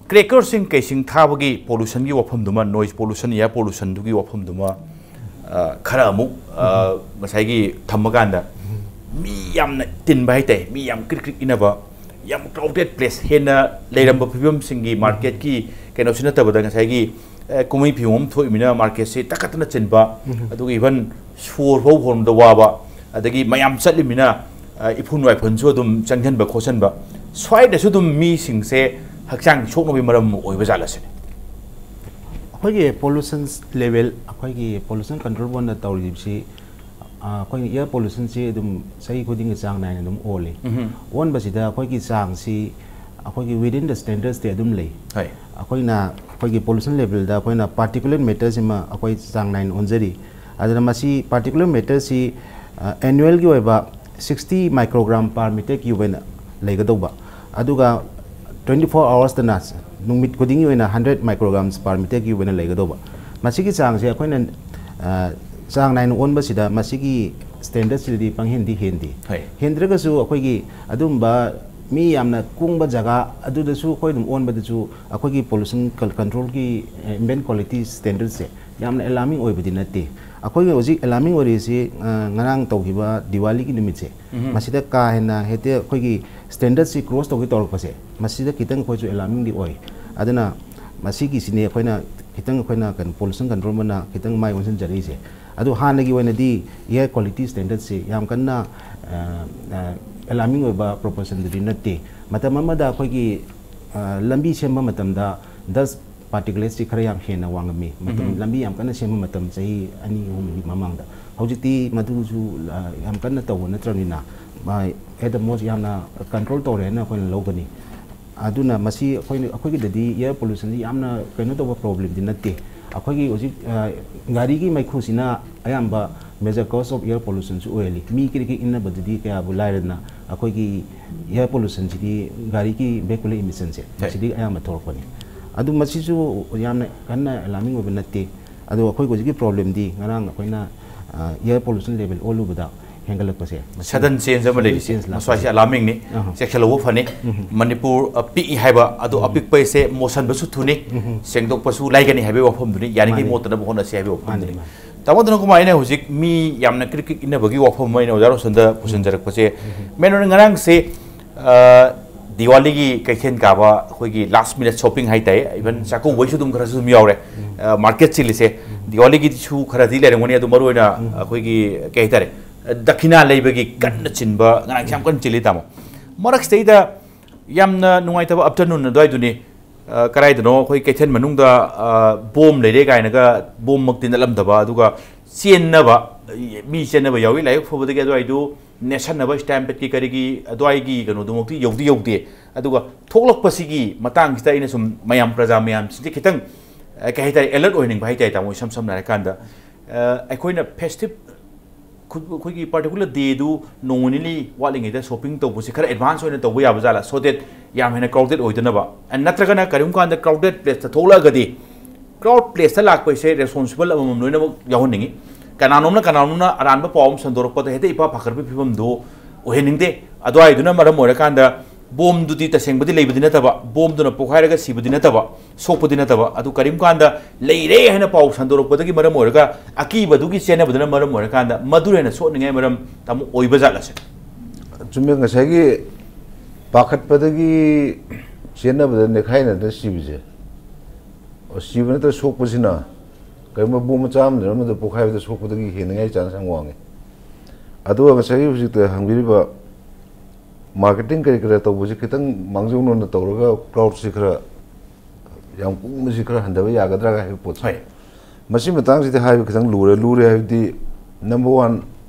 ꯀ꯭ꯔꯦꯀꯔꯁꯤꯡ ꯀꯩꯁꯤꯡ ꯊꯥꯕꯒꯤ ꯄꯣꯂꯨꯁꯟꯒꯤ ꯋꯥꯐꯝꯗꯨꯃ, ꯅꯣꯏꯁ ꯄꯣꯂꯨꯁꯟ, ꯑꯦꯌꯔ ꯄꯣꯂꯨꯁꯟꯗꯨꯒꯤ ꯋꯥꯐꯝꯗꯨꯃ, ꯑ, ꯈꯔ ꯑꯃꯨꯛ, ꯑ, ꯉꯁꯥꯏꯒꯤ ꯊꯝꯃꯀꯥꯟꯗ ꯃꯤ ꯌꯥꯝꯅ ꯇꯤꯟꯕ ꯍꯥꯏꯇꯥꯔꯦ, ꯃꯤ ꯌꯥꯝ ꯀ꯭ꯔꯤꯛ ꯀ꯭ꯔꯤꯛ ꯏꯟꯅꯕ, ꯌꯥꯝ ꯀ꯭ꯔꯥꯎꯗꯦꯠ ꯄ꯭ꯂꯦꯁ, ꯍꯦꯟꯅ ꯂꯩꯔꯝꯕ ꯐꯤꯕꯝꯁꯤꯡꯒꯤ ꯃꯥꯔꯀꯦꯠꯀꯤ ꯀꯩꯅꯣꯁꯤ ꯅꯠꯇꯕꯗ, ꯉꯁꯥꯏꯒꯤ, ꯑ, ꯀꯨꯝꯍꯩ ꯐꯤꯌꯣꯡ ꯑꯃ ꯊꯣꯛꯏꯃꯤꯅ ꯃꯥꯔꯀꯦꯠꯁꯤ ꯇꯛꯈꯠꯇꯅ ꯆꯤꯟꯕ, ꯑꯗꯨꯒ ꯏꯚꯟ ꯁꯣꯔ ꯐꯥꯎ ꯍꯣꯟꯕꯗ ꯋꯥꯕ, ꯑꯗꯒꯤ ꯃꯌꯥꯝ ꯆꯠꯂꯤꯃꯤꯅ, ꯑ, ꯏꯐꯨꯟ ꯋꯥꯏꯐꯨꯟꯁꯨ ꯑꯗꯨꯝ ꯆꯪꯁꯤꯟꯕ ꯈꯣꯠꯆꯟꯕ, ꯁ꯭ꯋꯥꯏꯗꯁꯨ ꯑꯗꯨꯝ ꯃꯤꯁꯤꯡꯁꯦ ꯍꯛꯆꯥꯡ ꯁꯣꯛꯅꯕꯒꯤ ꯃꯔꯝ ꯑꯃ ꯑꯣꯏꯕ ꯖꯥꯠꯂ ꯁꯤꯅꯤ꯫ ꯑꯩꯈꯣꯏꯒꯤ ꯄꯣꯂꯨꯁꯟ ꯂꯦꯚꯦꯜ, ꯑꯩꯈꯣꯏꯒꯤ ꯄꯣꯂꯨꯁꯟ ꯀꯟꯇ꯭ꯔꯣꯜ ꯕꯣꯔꯗꯅ ꯇꯧꯔꯤꯕꯁꯤ, ꯑ, ꯑꯩꯈꯣꯏꯒꯤ ꯑꯦꯌꯔ ꯄꯣꯂꯨꯁꯟꯁꯤ ꯑꯗꯨꯝ ꯆꯍꯤ ꯈꯨꯗꯤꯡꯒꯤ ꯆꯥꯡ ꯅꯥꯏꯅ ꯑꯗꯨꯝ ꯑꯣꯜꯂꯤ꯫ ꯎꯝꯍꯨꯝ꯫ ꯑꯣꯟꯕꯁꯤꯗ ꯑꯩꯈꯣꯏꯒꯤ ꯆꯥꯡꯁꯤ ꯑꯩꯈꯣꯏꯒꯤ within the standards ꯇꯤ ꯑꯗꯨꯝ ꯂꯩ꯫ ꯍꯣꯏ꯫ ꯑꯩꯈꯣꯏꯅ ꯑꯩꯈꯣꯏꯒꯤ ꯄꯣꯂꯨꯁꯟ ꯂꯦꯚꯦꯜꯗ ꯑꯩꯈꯣꯏꯅ ꯄꯥꯔꯇꯤꯀꯨꯂꯔ ꯃꯦꯇꯔꯁꯤꯃ ꯑꯩꯈꯣꯏ ꯆꯥꯡ ꯅꯥꯏꯅ ꯑꯣꯟꯖꯔꯤ꯫ ꯑꯗꯨꯅ ꯃꯁꯤ ꯄꯥꯔꯇꯤꯀꯨꯂꯔ ꯃꯦꯇꯔꯁꯤ, ꯑ, ꯑꯦꯅꯨꯋꯦꯜꯒꯤ ꯑꯣꯏꯕ sixty microgram per meter cube ꯑꯣꯏꯅ ꯂꯩꯒꯗꯧꯕ, ꯑꯗꯨꯒ twenty four hours ꯇꯅ ꯅꯨꯃꯤꯠ ꯈꯨꯗꯤꯡꯒꯤ ꯑꯣꯏꯅ hundred micrograms per meter cube ꯑꯣꯏꯅ ꯂꯩꯒꯗꯧꯕ꯫ ꯃꯁꯤꯒꯤ ꯆꯥꯡꯁꯦ ꯑꯩꯈꯣꯏꯅ, ꯑ, ꯆꯥꯡ ꯅꯥꯏꯅ ꯑꯣꯟꯕꯁꯤꯗ ꯃꯁꯤꯒꯤ ꯁ꯭ꯇꯦꯟꯗꯔꯠꯁꯤꯗꯗꯤ ꯄꯪꯍꯦꯟꯗꯤ ꯍꯦꯟꯗꯦ꯫ ꯍꯣꯏ꯫ ꯍꯦꯟꯗ꯭ꯔꯒꯁꯨ ꯑꯩꯈꯣꯏꯒꯤ ꯑꯗꯨꯝꯕ ꯃꯤ ꯌꯥꯝꯅ ꯀꯨꯡꯕ ꯖꯒꯥ ꯑꯗꯨꯗꯁꯨ ꯑꯩꯈꯣꯏ ꯑꯗꯨꯝ ꯑꯣꯟꯕꯗꯁꯨ ꯑꯩꯈꯣꯏꯒꯤ ꯄꯣꯂꯨꯁꯟ ꯀꯟꯇ꯭ꯔꯣꯜꯒꯤ ꯑꯦꯝꯕꯤꯌꯦꯟ ꯀ꯭ꯋꯥꯂꯤꯇꯤ ꯁ꯭ꯇꯦꯟꯗꯔꯠꯁꯦ ꯌꯥꯝꯅ ꯑꯦꯂꯥꯔꯃꯤꯡ ꯑꯣꯏꯕꯗꯤ ꯅꯠꯇꯦ꯫ ꯑꯩꯈꯣꯏꯒꯤ ꯍꯧꯖꯤꯛ ꯑꯦꯂꯥꯔꯃꯤꯡ ꯑꯣꯏꯔꯤꯁꯤ, ꯑ, ꯉꯔꯥꯡ ꯇꯧꯈꯤꯕ ꯗꯤꯋꯥꯂꯤꯒꯤ ꯅꯨꯃꯤꯠꯁꯦ, ꯃꯁꯤꯗ ꯀꯥ ꯍꯦꯟꯅ ꯍꯦꯛꯇ ꯑꯩꯈꯣꯏꯒꯤ ꯁ꯭ꯇꯦꯟꯗꯔꯠꯁꯤ ꯀ꯭ꯔꯣꯁ ꯇꯧꯒꯦ ꯇꯧꯔꯛꯄꯁꯦ, ꯃꯁꯤꯗ ꯈꯤꯇꯪ ꯑꯩꯈꯣꯏꯁꯨ ꯑꯦꯂꯥꯔꯃꯤꯡꯗꯤ ꯑꯣꯏ꯫ ꯑꯗꯨꯅ ꯃꯁꯤꯒꯤꯁꯤꯅꯦ ꯑꯩꯈꯣꯏꯅ ꯈꯤꯇꯪ, ꯑꯩꯈꯣꯏꯅ ꯀꯩꯅꯣ, ꯄꯣꯂꯨꯁꯟ ꯀꯟꯇ꯭ꯔꯣꯜ ꯑꯃꯅ ꯈꯤꯇꯪ ꯃꯥꯏ ꯑꯣꯟꯁꯤꯟꯖꯔꯛꯏꯁꯦ꯫ ꯑꯗꯨ ꯍꯥꯟꯅꯒꯤ ꯑꯣꯏꯅꯗꯤ ꯏꯌꯔ ꯀ꯭ꯋꯥꯂꯤꯇꯤ ꯁ꯭ꯇꯦꯟꯗꯔꯠꯁꯤ ꯌꯥꯝ ꯀꯟꯅ, ꯑ, ꯑ, ꯑꯦꯂꯥꯔꯃꯤꯡ ꯑꯣꯏꯕ ꯄ꯭ꯔꯣꯄꯣꯔꯁꯟꯗꯨꯗꯤ ꯅꯠꯇꯦ꯫ ꯃꯇꯝ ꯑꯃꯗ ꯑꯩꯈꯣꯏꯒꯤ, ꯑ, ꯂꯝꯕꯤ ꯁꯦꯝꯕ ꯃꯇꯝꯗ ꯗꯁ ꯄꯥꯔꯇꯤꯀꯂꯦꯠꯁꯤ ꯈꯔ ꯌꯥꯝ ꯍꯦꯟꯅ ꯋꯥꯡꯉꯝꯃꯤ꯫ ꯃꯇꯝ, ꯎꯝ꯫ ꯂꯝꯕꯤ ꯌꯥꯝ ꯀꯟꯅ ꯁꯦꯝꯕ ꯃꯇꯝ, ꯆꯍꯤ ꯑꯅꯤ ꯑꯍꯨꯝꯒꯤ ꯃꯃꯥꯡꯗ꯫ ꯍꯧꯖꯤꯛꯇꯤ ꯃꯗꯨꯁꯨ, ꯑ, ꯌꯥꯝ ꯀꯟꯅ ꯇꯧꯕ ꯅꯠꯇ꯭ꯔꯕꯅꯤꯅ, at the most ꯌꯥꯝꯅ ꯀꯟꯇ꯭ꯔꯣꯜ ꯇꯧꯔꯦꯅ ꯑꯩꯈꯣꯏꯅ ꯂꯧꯒꯅꯤ꯫ ꯑꯗꯨꯅ ꯃꯁꯤ ꯑꯩꯈꯣꯏꯅ, ꯑꯩꯈꯣꯏꯒꯤꯗꯗꯤ ꯏꯌꯔ ꯄꯣꯂꯨꯁꯟꯁꯤ ꯌꯥꯝꯅ ꯀꯩꯅꯣ ꯇꯧꯕ ꯄ꯭ꯔꯣꯕ꯭ꯂꯦꯝꯗꯤ ꯅꯠꯇꯦ꯫ ꯑꯩꯈꯣꯏꯒꯤ ꯍꯧꯖꯤꯛ, ꯑ, ꯒꯥꯔꯤꯒꯤ ꯃꯩꯈꯨꯁꯤꯅ ꯑꯌꯥꯝꯕ major cause of air pollutionꯁꯨ ꯑꯣꯏꯍꯜꯂꯤ꯫ ꯃꯤ ꯀ꯭ꯔꯤꯛ ꯀ꯭ꯔꯤꯛ ꯏꯟꯅꯕꯗꯨꯗꯤ ꯀꯌꯥꯕꯨ ꯂꯥꯏꯔꯗꯅ, ꯑꯩꯈꯣꯏꯒꯤ ꯏꯌꯔ ꯄꯣꯂꯨꯁꯟꯁꯤꯗꯤ ꯒꯥꯔꯤꯒꯤ vehicular emissionꯁꯦ, ꯍꯣꯏ꯫ ꯃꯁꯤꯗꯤ ꯑꯌꯥꯝꯕ ꯊꯣꯛꯂꯛꯄꯅꯤ꯫ ꯑꯗꯨ ꯃꯁꯤꯁꯨ ꯌꯥꯝꯅ ꯀꯟꯅ ꯑꯦꯂꯥꯔꯃꯤꯡ ꯑꯣꯏꯕ ꯅꯠꯇꯦ꯫ ꯑꯗꯣ ꯑꯩꯈꯣꯏ ꯍꯧꯖꯤꯛꯀꯤ ꯄ꯭ꯔꯣꯕ꯭ꯂꯦꯝꯗꯤ ꯉꯔꯥꯡ ꯑꯩꯈꯣꯏꯅ, ꯑ, ꯏꯌꯔ ꯄꯣꯂꯨꯁꯟ ꯂꯦꯚꯦꯜ ꯑꯣꯜꯂꯨꯕꯗ ꯍꯦꯟꯒꯠꯂꯛꯄꯁꯦ, ꯃꯁꯤ sudden change ꯑꯃ ꯂꯩꯔꯤꯁꯦ, change ꯂꯥꯛꯄꯁꯦ꯫ ꯃꯁ꯭ꯋꯥꯏꯁꯦ ꯑꯦꯂꯥꯔꯃꯤꯡꯅꯤ꯫ ꯑꯍ꯫ ꯆꯦꯛꯁꯤꯜꯍꯧꯕ ꯐꯅꯤ꯫ ꯎꯝ꯫ ꯃꯅꯤꯄꯨꯔ, ꯑ, ꯄꯤꯛꯏ ꯍꯥꯏꯕ, ꯑꯗꯣ ꯎꯝ꯫ ꯑꯄꯤꯛꯄꯁꯦ ꯃꯣꯠꯁꯟꯕꯁꯨ ꯊꯨꯅꯤ, ꯎꯝ꯫ ꯁꯦꯡꯗꯣꯛꯄꯁꯨ ꯂꯥꯏꯒꯅꯤ ꯍꯥꯏꯕꯒꯤ ꯋꯥꯐꯝꯗꯨꯅꯤ, ꯌꯥꯔꯤꯈꯩ ꯃꯥꯅꯤ꯫ ꯃꯣꯠꯇꯅꯕ ꯍꯣꯠꯅꯁꯤ ꯍꯥꯏꯕꯒꯤ ꯋꯥꯐꯝꯗꯨꯅꯤ꯫ ꯃꯥꯅꯤ, ꯃꯥꯅꯤ꯫ ꯇꯥꯃꯣ ꯙꯅꯀꯨꯃꯥꯔ, ꯑꯩꯅ ꯍꯧꯖꯤꯛ ꯃꯤ ꯌꯥꯝꯅ ꯀ꯭ꯔꯤꯛ ꯀ꯭ꯔꯤꯛ ꯏꯟꯅꯕꯒꯤ ꯋꯥꯐꯝ ꯑꯃ ꯑꯩꯅ ꯑꯣꯖꯥ ꯔꯣꯁꯟꯗ ꯄꯨꯁꯤꯟꯖꯔꯛꯄꯁꯦ, ꯎꯝ꯫ ꯃꯦꯟ ꯑꯣꯏꯅ ꯉꯔꯥꯡꯁꯦ, ꯑ, ꯗꯤꯋꯥꯂꯤꯒꯤ ꯀꯩꯊꯦꯜ ꯀꯥꯕ, ꯑꯩꯈꯣꯏꯒꯤ last minute shopping ꯍꯥꯏꯇꯥꯔꯦ, even ꯎꯝ꯫ ꯆꯥꯛꯀꯧꯕꯩꯁꯨ ꯑꯗꯨꯝ ꯈꯔꯁꯨ ꯑꯗꯨꯝ ꯌꯥꯎꯔꯦ꯫ ꯎꯝ꯫ ꯑ, ꯃꯥꯔꯀꯦꯠ ꯆꯤꯜꯂꯤꯁꯦ꯫ ꯎꯝ꯫ ꯗꯤꯋꯥꯂꯤꯒꯤꯁꯨ ꯈꯔꯗꯤ ꯂꯩꯔꯝꯒꯅꯤ, ꯑꯗꯨ ꯃꯔꯨ ꯑꯣꯏꯅ ꯎꯝ꯫ ꯑꯩꯈꯣꯏꯒꯤ, ꯀꯩ ꯍꯥꯏꯇꯥꯔꯦ, ꯑ, ꯗꯈꯤꯅꯥ ꯂꯩꯕꯒꯤ ꯀꯟꯅ ꯆꯤꯟꯕ, ꯉꯔꯥꯡꯁꯦ ꯌꯥꯝ ꯀꯟꯅ ꯆꯤꯜꯂꯤ, ꯇꯥꯃꯣ꯫ ꯃꯔꯛꯁꯤꯗꯩꯗ ꯌꯥꯝꯅ ꯅꯨꯡꯉꯥꯏꯇꯕ afternoon ꯑꯗꯨꯋꯥꯏꯗꯨꯅꯤ꯫ ꯑ, ꯀꯗꯥꯏꯗꯅꯣ ꯑꯩꯈꯣꯏ ꯀꯩꯊꯦꯜ ꯃꯅꯨꯡꯗ, ꯑ, ꯕꯣꯝ ꯂꯩꯔꯦ ꯀꯥꯏꯅꯒ ꯕꯣꯝꯃꯛꯇꯤ ꯅꯠꯂꯝꯗꯕ, ꯑꯗꯨꯒ ꯆꯦꯟꯅꯕ, ꯃꯤ ꯆꯦꯟꯅꯕ ꯌꯥꯎꯏ꯫ ꯂꯥꯏꯕꯛ ꯐꯕꯗꯒꯤ ꯑꯗꯨꯋꯥꯏꯗꯨ ꯅꯦꯠꯁꯟꯅꯕ, stampede ꯀꯤ ꯀꯔꯤꯒꯤ ꯑꯗꯨꯋꯥꯏꯒꯤ ꯀꯩꯅꯣꯗꯨꯃꯛꯇꯤ ꯌꯧꯗꯤ ꯌꯧꯗꯦ꯫ ꯑꯗꯨꯒ ꯊꯣꯛꯂꯛꯄꯁꯤꯒꯤ ꯃꯇꯥꯡꯁꯤꯗ ꯑꯩꯅ ꯁꯨꯝ ꯃꯌꯥꯝ, ꯄ꯭ꯔꯖꯥ ꯃꯌꯥꯝꯁꯤꯡꯁꯦ ꯈꯤꯇꯪ, ꯑ, ꯀꯩ ꯍꯥꯏꯇꯥꯔꯦ, alert ꯑꯣꯏꯍꯟꯅꯤꯡꯕ ꯍꯥꯏꯇꯥꯔꯦ, ꯇꯥꯃꯣ, ꯏꯁꯝ ꯁꯝꯅ ꯍꯥꯏꯔꯀꯥꯟꯗ꯫ ꯑ, ꯑꯩꯈꯣꯏꯅ festive ꯈꯨ-, ꯑꯩꯈꯣꯏꯒꯤ particular day ꯗꯨ ꯅꯣꯡꯃ ꯅꯤꯅꯤ ꯋꯥꯠꯂꯤꯉꯩꯗ shopping ꯇꯧꯕꯁꯦ ꯈꯔ advance ꯑꯣꯏꯅ ꯇꯧꯕ ꯌꯥꯕ ꯖꯥꯠꯂꯥ, so that ꯌꯥꯝ ꯍꯦꯟꯅ crowded ꯑꯣꯏꯗꯅꯕ? And ꯅꯠꯇ꯭ꯔꯒꯅ ꯀꯔꯤꯒꯨꯝꯕ ꯀꯥꯟꯗ crowded place ꯇ ꯊꯣꯛꯂꯛꯑꯒꯗꯤ, crowd place ꯇ ꯂꯥꯛꯄ ꯍꯥꯏꯁꯦ responsible ꯑꯃꯃꯝ ꯂꯣꯏꯅꯃꯛ ꯌꯥꯎꯍꯟꯅꯤꯡꯉꯤ꯫ ꯀꯅꯥꯅꯣꯝꯅ ꯀꯅꯥꯅꯣꯝꯅ ꯑꯔꯥꯟꯕ ꯄꯥꯎ ꯑꯃ ꯁꯟꯗꯣꯔꯛꯄꯗ ꯍꯦꯛꯇ ꯏꯄꯥ ꯄꯥꯈꯠꯄꯒꯤ ꯐꯤꯕꯝꯗꯣ ꯑꯣꯏꯍꯟꯅꯤꯡꯗꯦ꯫ ꯑꯗꯨꯋꯥꯏꯗꯨꯅ ꯃꯔꯝ ꯑꯣꯏꯔꯀꯥꯟꯗ ꯕꯣꯝꯗꯨꯗꯤ ꯇꯁꯦꯡꯕꯗꯤ ꯂꯩꯕꯗꯤ ꯅꯠꯇꯕ, ꯕꯣꯝꯗꯨꯅ ꯄꯣꯈꯥꯏꯔꯒ ꯁꯤꯕꯗꯤ ꯅꯠꯇꯕ, ꯁꯣꯛꯄꯗꯤ ꯅꯠꯇꯕ, ꯑꯗꯨ ꯀꯔꯤꯒꯨꯝꯕ ꯀꯥꯟꯗ ꯂꯩꯔꯦ ꯍꯥꯏꯅ ꯄꯥꯎ ꯁꯟꯗꯣꯔꯛꯄꯗꯒꯤ ꯃꯔꯝ ꯑꯣꯏꯔꯒ ꯑꯀꯤꯕꯗꯨꯒꯤ ꯆꯦꯟꯅꯕꯗꯨꯅ ꯃꯔꯝ ꯑꯣꯏꯔꯀꯥꯟꯗ ꯃꯗꯨ ꯍꯦꯟꯅ ꯁꯣꯛꯅꯤꯡꯉꯥꯏ ꯃꯔꯝ, ꯇꯥꯃꯣ, ꯑꯣꯏꯕ ꯖꯥꯠꯂꯁꯦ? ꯆꯨꯝꯃꯦ, ꯉꯁꯥꯏꯒꯤ ꯄꯥꯈꯠꯄꯗꯒꯤ ꯆꯦꯟꯅꯕꯗ ꯅꯦꯈꯥꯏꯅꯗꯅ ꯁꯤꯕꯁꯦ, ꯑꯣ, ꯁꯤꯕ ꯅꯠꯇ꯭ꯔ ꯁꯣꯛꯄꯁꯤꯅ ꯀꯔꯤꯒꯨꯝꯕ ꯕꯣꯝ ꯃꯆꯥ ꯑꯃꯗ ꯑꯃꯗ ꯄꯣꯈꯥꯏꯕꯗ ꯁꯣꯛꯄꯗꯒꯤ ꯍꯦꯟꯅꯉꯥꯏ ꯆꯥꯟꯁ ꯌꯥꯝ ꯋꯥꯡꯉꯤ꯫ ꯑꯗꯨꯒ ꯉꯁꯥꯏꯒꯤ ꯍꯧꯖꯤꯛꯇ ꯍꯪꯕꯤꯔꯤꯕ ꯃꯥꯔꯀꯦꯇꯤꯡ ꯀꯔꯤ ꯀꯔꯥ ꯇꯧꯕꯁꯤ ꯈꯤꯇꯪ ꯃꯥꯡꯖꯧꯅꯅ ꯇꯧꯔꯒ ꯀ꯭ꯔꯥꯎꯗꯁꯤ ꯈꯔ ꯌꯥꯝ ꯀꯨꯡꯕꯁꯤ ꯈꯔ ꯍꯟꯊꯕ ꯌꯥꯒꯗ꯭ꯔꯥ ꯍꯥꯏꯕ ꯄꯣꯠꯁꯦ꯫ ꯍꯣꯏ꯫ ꯃꯁꯤ ꯃꯇꯥꯡꯁꯤꯗꯤ ꯍꯥꯏꯕ ꯈꯤꯇꯪ ꯂꯨꯔꯦ꯫ ꯂꯨꯔꯦ ꯍꯥꯏꯕꯗꯤ, ꯅꯝꯕꯔ ꯋꯥꯟ,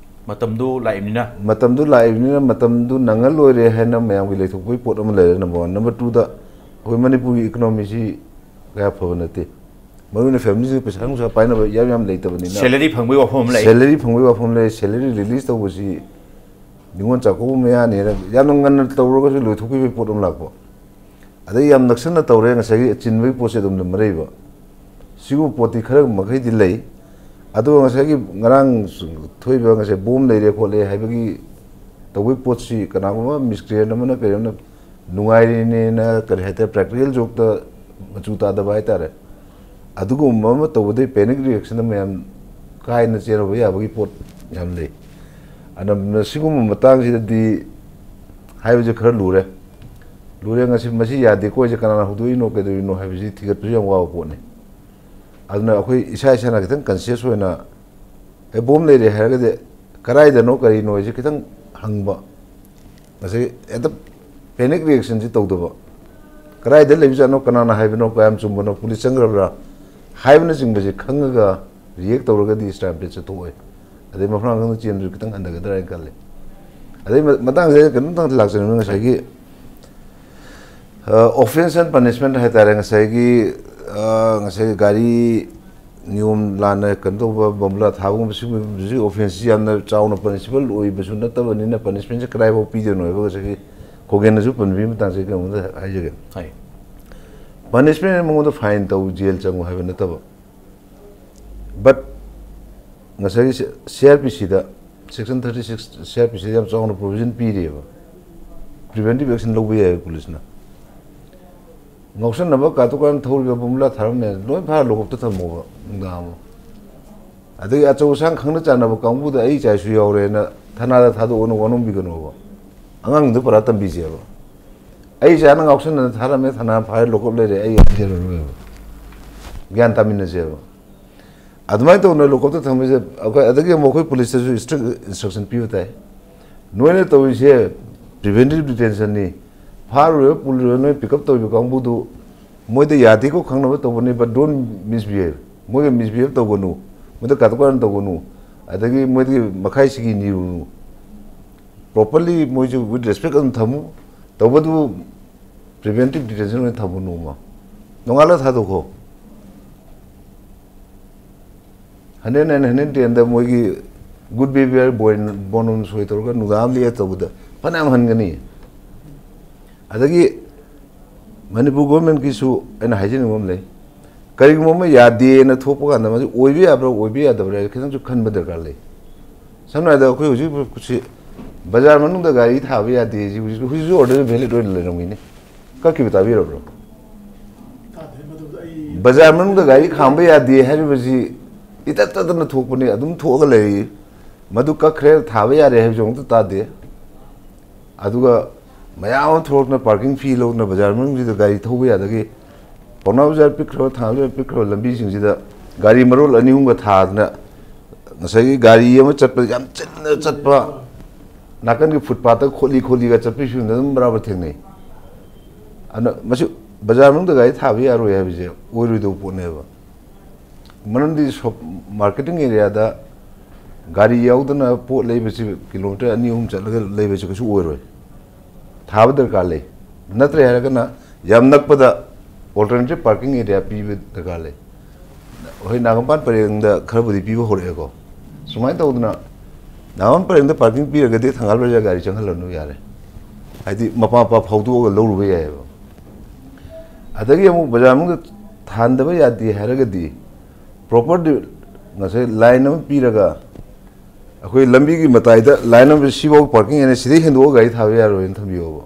ꯃꯇꯝꯗꯨ ꯂꯥꯛꯏꯕꯅꯤꯅ꯫ ꯃꯇꯝꯗꯨ ꯂꯥꯛꯏꯕꯅꯤꯅ ꯃꯇꯝꯗꯨ ꯅꯪꯍꯜꯂꯣꯏꯔꯦ ꯍꯥꯏꯅ ꯃꯌꯥꯝꯒꯤ ꯂꯩꯊꯣꯛꯄꯒꯤ ꯄꯣꯠ ꯑꯃ ꯂꯩꯔꯦ, ꯅꯝꯕꯔ ꯋꯥꯟ꯫ ꯅꯝꯕꯔ ꯇꯨꯗ, ꯑꯩꯈꯣꯏ ꯃꯅꯤꯄꯨꯔꯒꯤ ꯏꯀꯣꯅꯣꯃꯤꯁꯤ ꯀꯌꯥ ꯐꯕ ꯅꯠꯇꯦ꯫ ꯃꯔꯨ ꯑꯣꯏꯅ ꯐꯦꯃꯤꯂꯤꯁꯤꯡ ꯄꯩꯁꯥ ꯅꯨꯡꯁꯥ ꯄꯥꯏꯅꯕ ꯌꯥꯝ ꯌꯥꯝ ꯂꯩꯇꯕꯅꯤꯅ꯫ ꯁꯦꯂꯔꯤ ꯐꯪꯕꯒꯤ ꯋꯥꯐꯝ ꯑꯃ ꯂꯩ꯫ ꯁꯦꯂꯔꯤ ꯐꯪꯕꯒꯤ ꯋꯥꯐꯝ ꯂꯩ꯫ ꯁꯦꯂꯔꯤ ꯔꯤꯂꯤꯁ ꯇꯧꯕꯁꯤ ꯅꯤꯉꯣꯜ ꯆꯥꯛꯀꯧꯕ ꯃꯌꯥꯅꯤꯅ ꯌꯥꯝꯅ ꯉꯟꯅ ꯇꯧꯔꯒꯁꯨ ꯂꯣꯏꯊꯣꯛꯈꯤꯕꯒꯤ ꯄꯣꯠ ꯑꯃ ꯂꯥꯛꯄ꯫ ꯑꯗꯩ ꯌꯥꯝ ꯅꯛꯁꯟꯅ ꯇꯧꯔꯦ, ꯉꯁꯥꯏꯒꯤ ꯆꯤꯟꯕꯒꯤ ꯄꯣꯠꯁꯦ ꯑꯗꯨꯝ ꯂꯩꯕ꯫ ꯁꯤꯒꯨꯝꯕ ꯄꯣꯠꯇꯤ ꯈꯔ ꯃꯈꯩꯗꯤ ꯂꯩ꯫ ꯑꯗꯨꯒ ꯉꯁꯥꯏꯒꯤ ꯉꯔꯥꯡ ꯊꯣꯛꯏꯕ, ꯉꯁꯥꯏ ꯕꯣꯝ ꯂꯩꯔꯦ ꯈꯣꯠꯂꯦ ꯍꯥꯏꯕꯒꯤ ꯇꯧꯕꯒꯤ ꯄꯣꯠꯁꯤ ꯀꯅꯥꯒꯨꯝꯕ ꯃꯤꯁꯀ꯭ꯔꯤꯌꯦꯟ ꯑꯃꯅ ꯀꯔꯤ ꯑꯃꯅ ꯅꯨꯡꯉꯥꯏꯔꯤꯅꯦꯅ, ꯀꯔꯤ ꯍꯥꯏꯇꯥꯔꯦ, ꯄ꯭ꯔꯦꯛꯇꯤꯀꯦꯜ ꯖꯣꯛꯇ ꯃꯆꯨ ꯇꯥꯗꯕ ꯍꯥꯏꯇꯥꯔꯦ, ꯑꯗꯨꯒꯨꯝꯕ ꯑꯃ ꯇꯧꯕꯗꯒꯤ ꯄꯦꯅꯤꯛ ꯔꯤꯌꯦꯛꯁꯟꯗ ꯃꯌꯥꯝ ꯀꯥꯏꯅ ꯆꯦꯟꯅꯕ ꯌꯥꯕꯒꯤ ꯄꯣꯠ ꯌꯥꯝ ꯂꯩ꯫ ꯑꯗꯨꯅ ꯁꯤꯒꯨꯝꯕ ꯃꯇꯥꯡꯁꯤꯗꯗꯤ ꯍꯥꯏꯕꯁꯦ ꯈꯔ ꯂꯨꯔꯦ꯫ ꯂꯨꯔꯦ, ꯉꯁꯤ ꯃꯁꯤ ꯌꯥꯗꯦꯀꯣ ꯍꯥꯏꯁꯦ ꯀꯅꯥꯅ ꯍꯧꯗꯣꯛꯏꯅꯣ, ꯀꯩꯗꯧꯔꯤꯅꯣ ꯍꯥꯏꯕꯁꯤ ꯊꯤꯒꯠꯄꯁꯨ ꯌꯥꯝ ꯋꯥꯕ ꯄꯣꯠꯅꯤ꯫ ꯑꯗꯨꯅ ꯑꯩꯈꯣꯏ ꯏꯁꯥ ꯏꯁꯥꯅ ꯈꯤꯇꯪ ꯀꯟꯁꯤꯌꯁ ꯑꯣꯏꯅ, ꯑꯦ, ꯕꯣꯝ ꯂꯩꯔꯦ ꯍꯥꯏꯔꯒꯗꯤ ꯀꯗꯥꯏꯗꯅꯣ ꯀꯔꯤꯅꯣ ꯍꯥꯏꯁꯦ ꯈꯤꯇꯪ ꯍꯪꯕ꯫ ꯉꯁꯥꯏꯒꯤ ꯍꯦꯛꯇ ꯄꯦꯅꯤꯛ ꯔꯤꯌꯦꯛꯁꯟꯁꯤ ꯇꯧꯗꯕ, ꯀꯗꯥꯏꯗ ꯂꯩꯕꯖꯥꯠꯅꯣ, ꯀꯅꯥꯅ ꯍꯥꯏꯕꯅꯣ, ꯀꯌꯥꯝ ꯆꯨꯝꯕꯅꯣ, ꯄꯨꯂꯤꯁ ꯆꯪꯈ꯭ꯔꯕ꯭ꯔꯥ ꯍꯥꯏꯕꯅꯆꯤꯡꯕꯁꯤ ꯈꯪꯉꯒ ꯔꯤꯌꯦꯛ ꯇꯧꯔꯒꯗꯤ ꯀ꯭ꯔꯥꯏꯝ ꯔꯦꯠꯁꯦ ꯊꯣꯛꯑꯣꯏ꯫ ꯑꯗꯩ ꯃꯐꯝ ꯈꯪꯗ ꯆꯦꯟꯕꯁꯨ ꯈꯤꯇꯪ ꯍꯟꯊꯒꯗ꯭ꯔꯥ ꯍꯥꯏꯅ ꯈꯜꯂꯦ꯫ ꯑꯗꯩ ꯃ-, ꯃꯇꯥꯡꯁꯤꯗ ꯀꯩꯅꯣꯝꯇꯪ ꯂꯥꯛꯆꯅꯤꯡꯕ, ꯉꯁꯥꯏꯒꯤ, ꯑ, ꯑꯣꯐꯦꯟꯁ ꯑꯦꯟ ꯄꯅꯤꯁꯃꯦꯟꯠ ꯍꯥꯏꯇꯥꯔꯦ, ꯉꯁꯥꯏꯒꯤ, ꯑ, ꯉꯁꯥꯏꯒꯤ ꯒꯥꯔꯤ ꯅꯤꯌꯣꯝ ꯂꯥꯟꯅ ꯀꯩꯅꯣ ꯇꯧꯕ, ꯕꯣꯝꯕꯨꯂꯥ ꯊꯥꯕꯒꯨꯝꯕ, ꯁꯤꯒꯨꯝꯕꯁꯤ ꯑꯣꯐꯦꯟꯁꯁꯤ ꯌꯥꯝꯅ ꯆꯥꯎꯅ ꯄꯅꯤꯁꯤꯕꯜ ꯑꯣꯏꯕꯁꯨ ꯅꯠꯇꯕꯅꯤꯅ, ꯄꯅꯤꯁꯃꯦꯟꯠꯁꯦ ꯀꯗꯥꯏꯐꯥꯎ ꯄꯤꯗꯣꯏꯅꯣ ꯍꯥꯏꯕ ꯉꯁꯥꯏꯒꯤ ꯈꯣꯒꯦꯟꯅꯁꯨ ꯄꯟꯕꯤꯕ ꯃꯇꯥꯡꯁꯦ ꯀꯩꯅꯣꯝꯇ ꯍꯥꯏꯖꯒꯦ꯫ ꯍꯥꯏ꯫ ꯄꯅꯤꯁꯃꯦꯟꯠ ꯃꯉꯣꯟꯗ ꯐꯥꯏꯟ ꯇꯧ, ꯖꯦꯜ ꯆꯪꯉꯨ ꯍꯥꯏꯕ ꯅꯠꯇꯕ, ꯕꯠ ꯉꯁꯥꯏꯒꯤ ꯁꯤ ꯑꯥꯔ ꯄꯤ ꯁꯤꯗ, section thirty six C R P ꯁꯤꯗ ꯌꯥꯝ ꯆꯥꯎꯅ ꯄ꯭ꯔꯣꯚꯤꯖꯟ ꯄꯤꯔꯤꯑꯕ, ꯄ꯭ꯔꯤꯚꯦꯟꯇꯤꯚ ꯑꯦꯛꯁꯟ ꯂꯧꯕ ꯌꯥꯏꯕ ꯄꯨꯂꯤꯁꯅ꯫ ꯉꯥꯎꯁꯟꯅꯕ ꯀꯥꯇꯨ ꯀꯥꯔꯟ ꯊꯧꯔꯤꯕ ꯕꯣꯝꯕꯨꯂꯥ ꯊꯥꯔꯝꯃꯦ, ꯂꯣꯏ ꯐꯥꯔ ꯂꯣꯀꯞꯇ ꯊꯝꯃꯣꯕ ꯅꯨꯡꯗꯥꯡ ꯑꯃ꯫ ꯑꯗꯒꯤ ꯑꯆꯧ ꯑꯁꯥꯡ ꯈꯪꯅ ꯆꯥꯟꯅꯕ ꯀꯥꯡꯕꯨꯗ ꯑꯩ ꯏꯆꯥ ꯏꯁꯨ ꯌꯥꯎꯔꯦꯅ ꯊꯅꯥꯗ ꯊꯥꯗꯣꯛꯑꯣꯅ ꯋꯥꯅꯣꯝꯕꯤꯒꯅꯣꯕ꯫ ꯑꯉꯥꯡꯗꯨ ꯄꯨꯔꯥ ꯇꯝꯕꯤꯁꯦꯕ꯫ ꯑꯩ ꯏꯆꯥꯅ ꯉꯥꯎꯁꯟꯅꯅ ꯊꯥꯔꯝꯃꯦ, ꯊꯅꯥ ꯐꯥꯔꯦ, ꯂꯣꯀꯞ ꯂꯩꯔꯦ, ꯑꯩ ꯍꯥꯏꯖꯔꯔꯣꯏꯕ꯫ ꯒ꯭ꯌꯥꯟ ꯇꯥꯃꯤꯟꯅꯁꯦꯕ꯫ ꯑꯗꯨꯃꯥꯏꯅ ꯇꯧꯅ ꯂꯣꯀꯞꯇ ꯊꯝꯕꯁꯦ ꯑꯩꯈꯣꯏ, ꯑꯗꯒꯤ ꯑꯃꯨꯛ ꯑꯩꯈꯣꯏ ꯄꯨꯂꯤꯁꯇꯁꯨ ꯏꯁꯇ꯭ꯔꯤꯛ ꯏꯟꯁꯇ꯭ꯔꯛꯁꯟ ꯄꯤꯕ ꯇꯥꯏ꯫ ꯅꯣꯏꯅ ꯇꯧꯔꯤꯁꯦ ꯄ꯭ꯔꯤꯚꯦꯟꯇꯤꯚ ꯗꯤꯇꯦꯟꯁꯟꯅꯤ꯫ ꯐꯥꯔꯨꯔꯤꯕ ꯄꯨꯜꯂꯨꯔꯤꯕ ꯅꯣꯏ ꯄꯤꯛ ꯑꯞ ꯇꯧꯔꯤꯕ ꯀꯥꯡꯕꯨꯗꯨ ꯃꯣꯏꯗ ꯌꯥꯗꯦꯀꯣ ꯈꯪꯅꯕ ꯇꯧꯕꯅꯤ, but don't misbehave꯫ ꯃꯣꯏꯒ ꯃꯤꯁꯕꯤꯍꯦꯕ ꯇꯧꯒꯅꯨ, ꯃꯣꯏꯗ ꯀꯥꯇꯨ ꯀꯥꯔꯟ ꯇꯧꯒꯅꯨ, ꯑꯗꯒꯤ ꯃꯣꯏꯗꯒꯤ ꯃꯈꯥꯏ ꯁꯤꯒꯤ ꯅꯤꯔꯨꯅꯨ꯫ ꯄ꯭ꯔꯣꯄꯔꯂꯤ ꯃꯣꯏꯁꯨ ꯋꯤꯠ ꯔꯦꯁꯄꯦꯛ ꯑꯗꯨꯝ ꯊꯝꯃꯨ꯫ ꯇꯧꯕꯗꯨ ꯄ꯭ꯔꯤꯚꯦꯟꯇꯤꯚ ꯗꯤꯇꯦꯟꯁꯟ ꯑꯣꯏꯅ ꯊꯝꯃꯨ ꯅꯣꯡꯃ꯫ ꯅꯣꯡꯉꯥꯜꯂꯒ ꯊꯥꯗꯣꯛꯈꯣ꯫ ꯍꯟꯗ꯭ꯔꯦꯠ ꯅꯥꯏꯟ, ꯍꯟꯗ꯭ꯔꯦꯠ ꯇꯦꯟꯗ ꯃꯣꯏꯒꯤ ꯒꯨꯗ ꯕꯤꯍꯦꯕꯤꯌꯔ ꯕꯣꯟ, ꯕꯣꯟ ꯑꯃ ꯁꯣꯏ ꯇꯧꯔꯒ ꯅꯨꯡꯗꯥꯡ ꯑꯃ ꯂꯦꯛꯑ ꯇꯧꯕꯗ ꯐꯅꯌꯥꯝ ꯍꯟꯒꯅꯤ꯫ ꯑꯗꯒꯤ ꯃꯅꯤꯄꯨꯔ ꯒꯣꯔꯃꯦꯟꯒꯤꯁꯨ ꯑꯩꯅ ꯍꯥꯏꯖꯅꯤꯡꯕ ꯑꯃ ꯂꯩ꯫ ꯀꯔꯤꯒꯨꯝꯕ ꯑꯃ ꯌꯥꯗꯦꯅ ꯊꯣꯛꯄ ꯀꯥꯟꯗ ꯃꯁꯤ ꯑꯣꯏꯕ ꯌꯥꯕ꯭ꯔꯥ, ꯑꯣꯏꯕ ꯌꯥꯗꯕ꯭ꯔꯥ ꯍꯥꯏꯕ ꯈꯤꯇꯪꯁꯨ ꯈꯟꯕ ꯗꯔꯀꯥꯔ ꯂꯩ꯫ ꯁꯝꯅ ꯍꯥꯏꯔꯕꯗ ꯑꯩꯈꯣꯏ ꯍꯧꯖꯤꯛ ꯁꯤ ꯕꯖꯥꯔ ꯃꯅꯨꯡꯗ ꯒꯥꯔꯤ ꯊꯥꯕ ꯌꯥꯗꯦ, ꯁꯤ ꯍꯧꯖꯤꯛ, ꯍꯧꯖꯤꯛꯁꯨ ꯑꯣꯔꯗꯔ ꯚꯦꯂꯤꯠ ꯑꯣꯏꯅ ꯂꯩꯔꯝꯒꯤꯅꯤ꯫ ꯀꯛꯈꯤꯕ ꯇꯥꯕꯤꯔꯕ꯭ꯔꯣ? ꯇꯥꯗꯦ, ꯃꯗꯨꯗ ꯑꯩ ꯕꯖꯥꯔ ꯃꯅꯨꯡꯗ ꯒꯥꯔꯤ ꯈꯥꯝꯕ ꯌꯥꯗꯦ ꯍꯥꯏꯔꯤꯕꯁꯤ ꯏꯇꯠ ꯇꯠꯇꯅ ꯊꯣꯛꯄꯅꯤ, ꯑꯗꯨꯝ ꯊꯣꯛꯑꯒ ꯂꯩꯔꯤ꯫ ꯃꯗꯨ ꯀꯛꯈ꯭ꯔꯦ, ꯊꯥꯕ ꯌꯥꯔꯦ ꯍꯥꯏꯕꯁꯨ ꯑꯃꯨꯛꯇ ꯇꯥꯗꯦ꯫ ꯑꯗꯨꯒ ꯃꯌꯥꯝ ꯑꯃ ꯊꯣꯛꯂꯛꯇꯅ ꯄꯥꯔꯀꯤꯡ ꯐꯤ ꯂꯧꯗꯅ ꯕꯖꯥꯔ ꯃꯅꯨꯡꯁꯤꯗ ꯒꯥꯔꯤ ꯊꯧꯕ ꯌꯥꯗꯒꯤ ꯄꯥꯎꯅꯥ ꯕꯖꯥꯔ ꯄꯤꯛꯈ꯭ꯔꯕ, ꯊꯥꯡꯒ ꯕꯖꯥꯔ ꯄꯤꯛꯈ꯭ꯔꯕ ꯂꯝꯕꯤꯁꯤꯡꯁꯤꯗ ꯒꯥꯔꯤ ꯃꯔꯣꯜ ꯑꯅꯤ ꯑꯍꯨꯝꯒ ꯊꯥꯗꯅ ꯉꯁꯥꯏꯒꯤ ꯒꯥꯔꯤ ꯑꯃ ꯆꯠꯄꯗ ꯌꯥꯝ ꯆꯤꯟꯅ ꯆꯠꯄ, ꯅꯥꯀꯟꯒꯤ ꯐꯨꯠꯄꯥꯠꯇ ꯈꯣꯠꯂꯤ ꯈꯣꯠꯂꯤꯒ ꯆꯠꯄꯒꯤ ꯐꯤꯕꯝꯗ ꯑꯗꯨꯝ ꯕꯔꯥꯕꯔ ꯊꯦꯡꯅꯩ꯫ ꯑꯗꯨꯅ ꯃꯁꯤ ꯕꯖꯥꯔ ꯃꯅꯨꯡꯗ ꯒꯥꯔꯤ ꯊꯥꯕ ꯌꯥꯔꯣꯏ ꯍꯥꯏꯕꯁꯦ ꯑꯣꯏꯔꯣꯏꯗꯧꯕ ꯄꯣꯠꯅꯦꯕ꯫ ꯃꯔꯝꯗꯤ ꯁꯣꯞ, ꯃꯥꯔꯀꯦꯇꯤꯡ ꯑꯦꯔꯤꯌꯥꯗ ꯒꯥꯔꯤ ꯌꯥꯎꯗꯅ ꯄꯣꯠ ꯂꯩꯕꯁꯤ ꯀꯤꯂꯣꯃꯤꯇꯔ ꯑꯅꯤ ꯑꯍꯨꯝ ꯆꯠꯂꯒ ꯂꯩꯕꯁꯤ ꯀꯩꯁꯨ ꯑꯣꯏꯔꯣꯏ꯫ ꯊꯥꯕ ꯗꯔꯀꯥꯔ ꯂꯩ꯫ ꯅꯠꯇ꯭ꯔꯦ ꯍꯥꯏꯔꯒꯅ ꯌꯥꯝ ꯅꯛꯄꯗ ꯑꯣꯜꯇꯔꯅꯦꯇꯤꯚ ꯄꯥꯔꯀꯤꯡ ꯑꯦꯔꯤꯌꯥ ꯄꯤꯕ ꯗꯔꯀꯥꯔ ꯂꯩ꯫ ꯍꯣꯏ, ꯅꯥꯒꯥꯃꯄꯥꯟ ꯄꯔꯦꯡꯗ ꯈꯔꯕꯨꯗꯤ ꯄꯤꯕ ꯍꯧꯔꯛꯑꯦꯀꯣ꯫ ꯁꯨꯃꯥꯏꯅ ꯇꯧꯗꯅ ꯅꯥꯒꯥꯃꯄꯥꯟ ꯄꯔꯦꯡꯗ ꯄꯥꯔꯀꯤꯡ ꯄꯤꯔꯒꯗꯤ ꯊꯪꯒꯥꯜ ꯕꯖꯥꯔ ꯒꯥꯔꯤ ꯆꯪꯍꯜꯂꯅꯨ ꯌꯥꯔꯦ꯫ ꯍꯥꯏꯗꯤ ꯃꯄꯥ ꯃꯄꯥ ꯐꯥꯎꯗꯣꯛꯑꯒ ꯂꯧꯔꯨꯕ ꯌꯥꯏꯑꯕ꯫ ꯑꯗꯒꯤ ꯑꯃꯨꯛ ꯕꯖꯥꯔ ꯃꯅꯨꯡꯗ ꯊꯥꯟꯗꯕ ꯌꯥꯗꯦ ꯍꯥꯏꯔꯒꯗꯤ ꯄ꯭ꯔꯣꯄꯔ ꯉꯁꯥꯏ ꯂꯥꯏꯟ ꯑꯃ ꯄꯤꯔꯒ ꯑꯩꯈꯣꯏ ꯂꯝꯕꯤꯒꯤ ꯃꯇꯥꯏꯗ ꯂꯥꯏꯟ ꯑꯃ, ꯁꯤꯐꯥꯎ ꯄꯥꯔꯀꯤꯡ ꯑꯦꯔꯤꯌꯥ ꯁꯤꯗꯩ ꯍꯦꯟꯗꯣꯛꯑꯒ ꯒꯥꯔꯤ ꯊꯥꯕ ꯌꯥꯔꯣꯏꯅ ꯊꯝꯕꯤꯌꯣꯕ꯫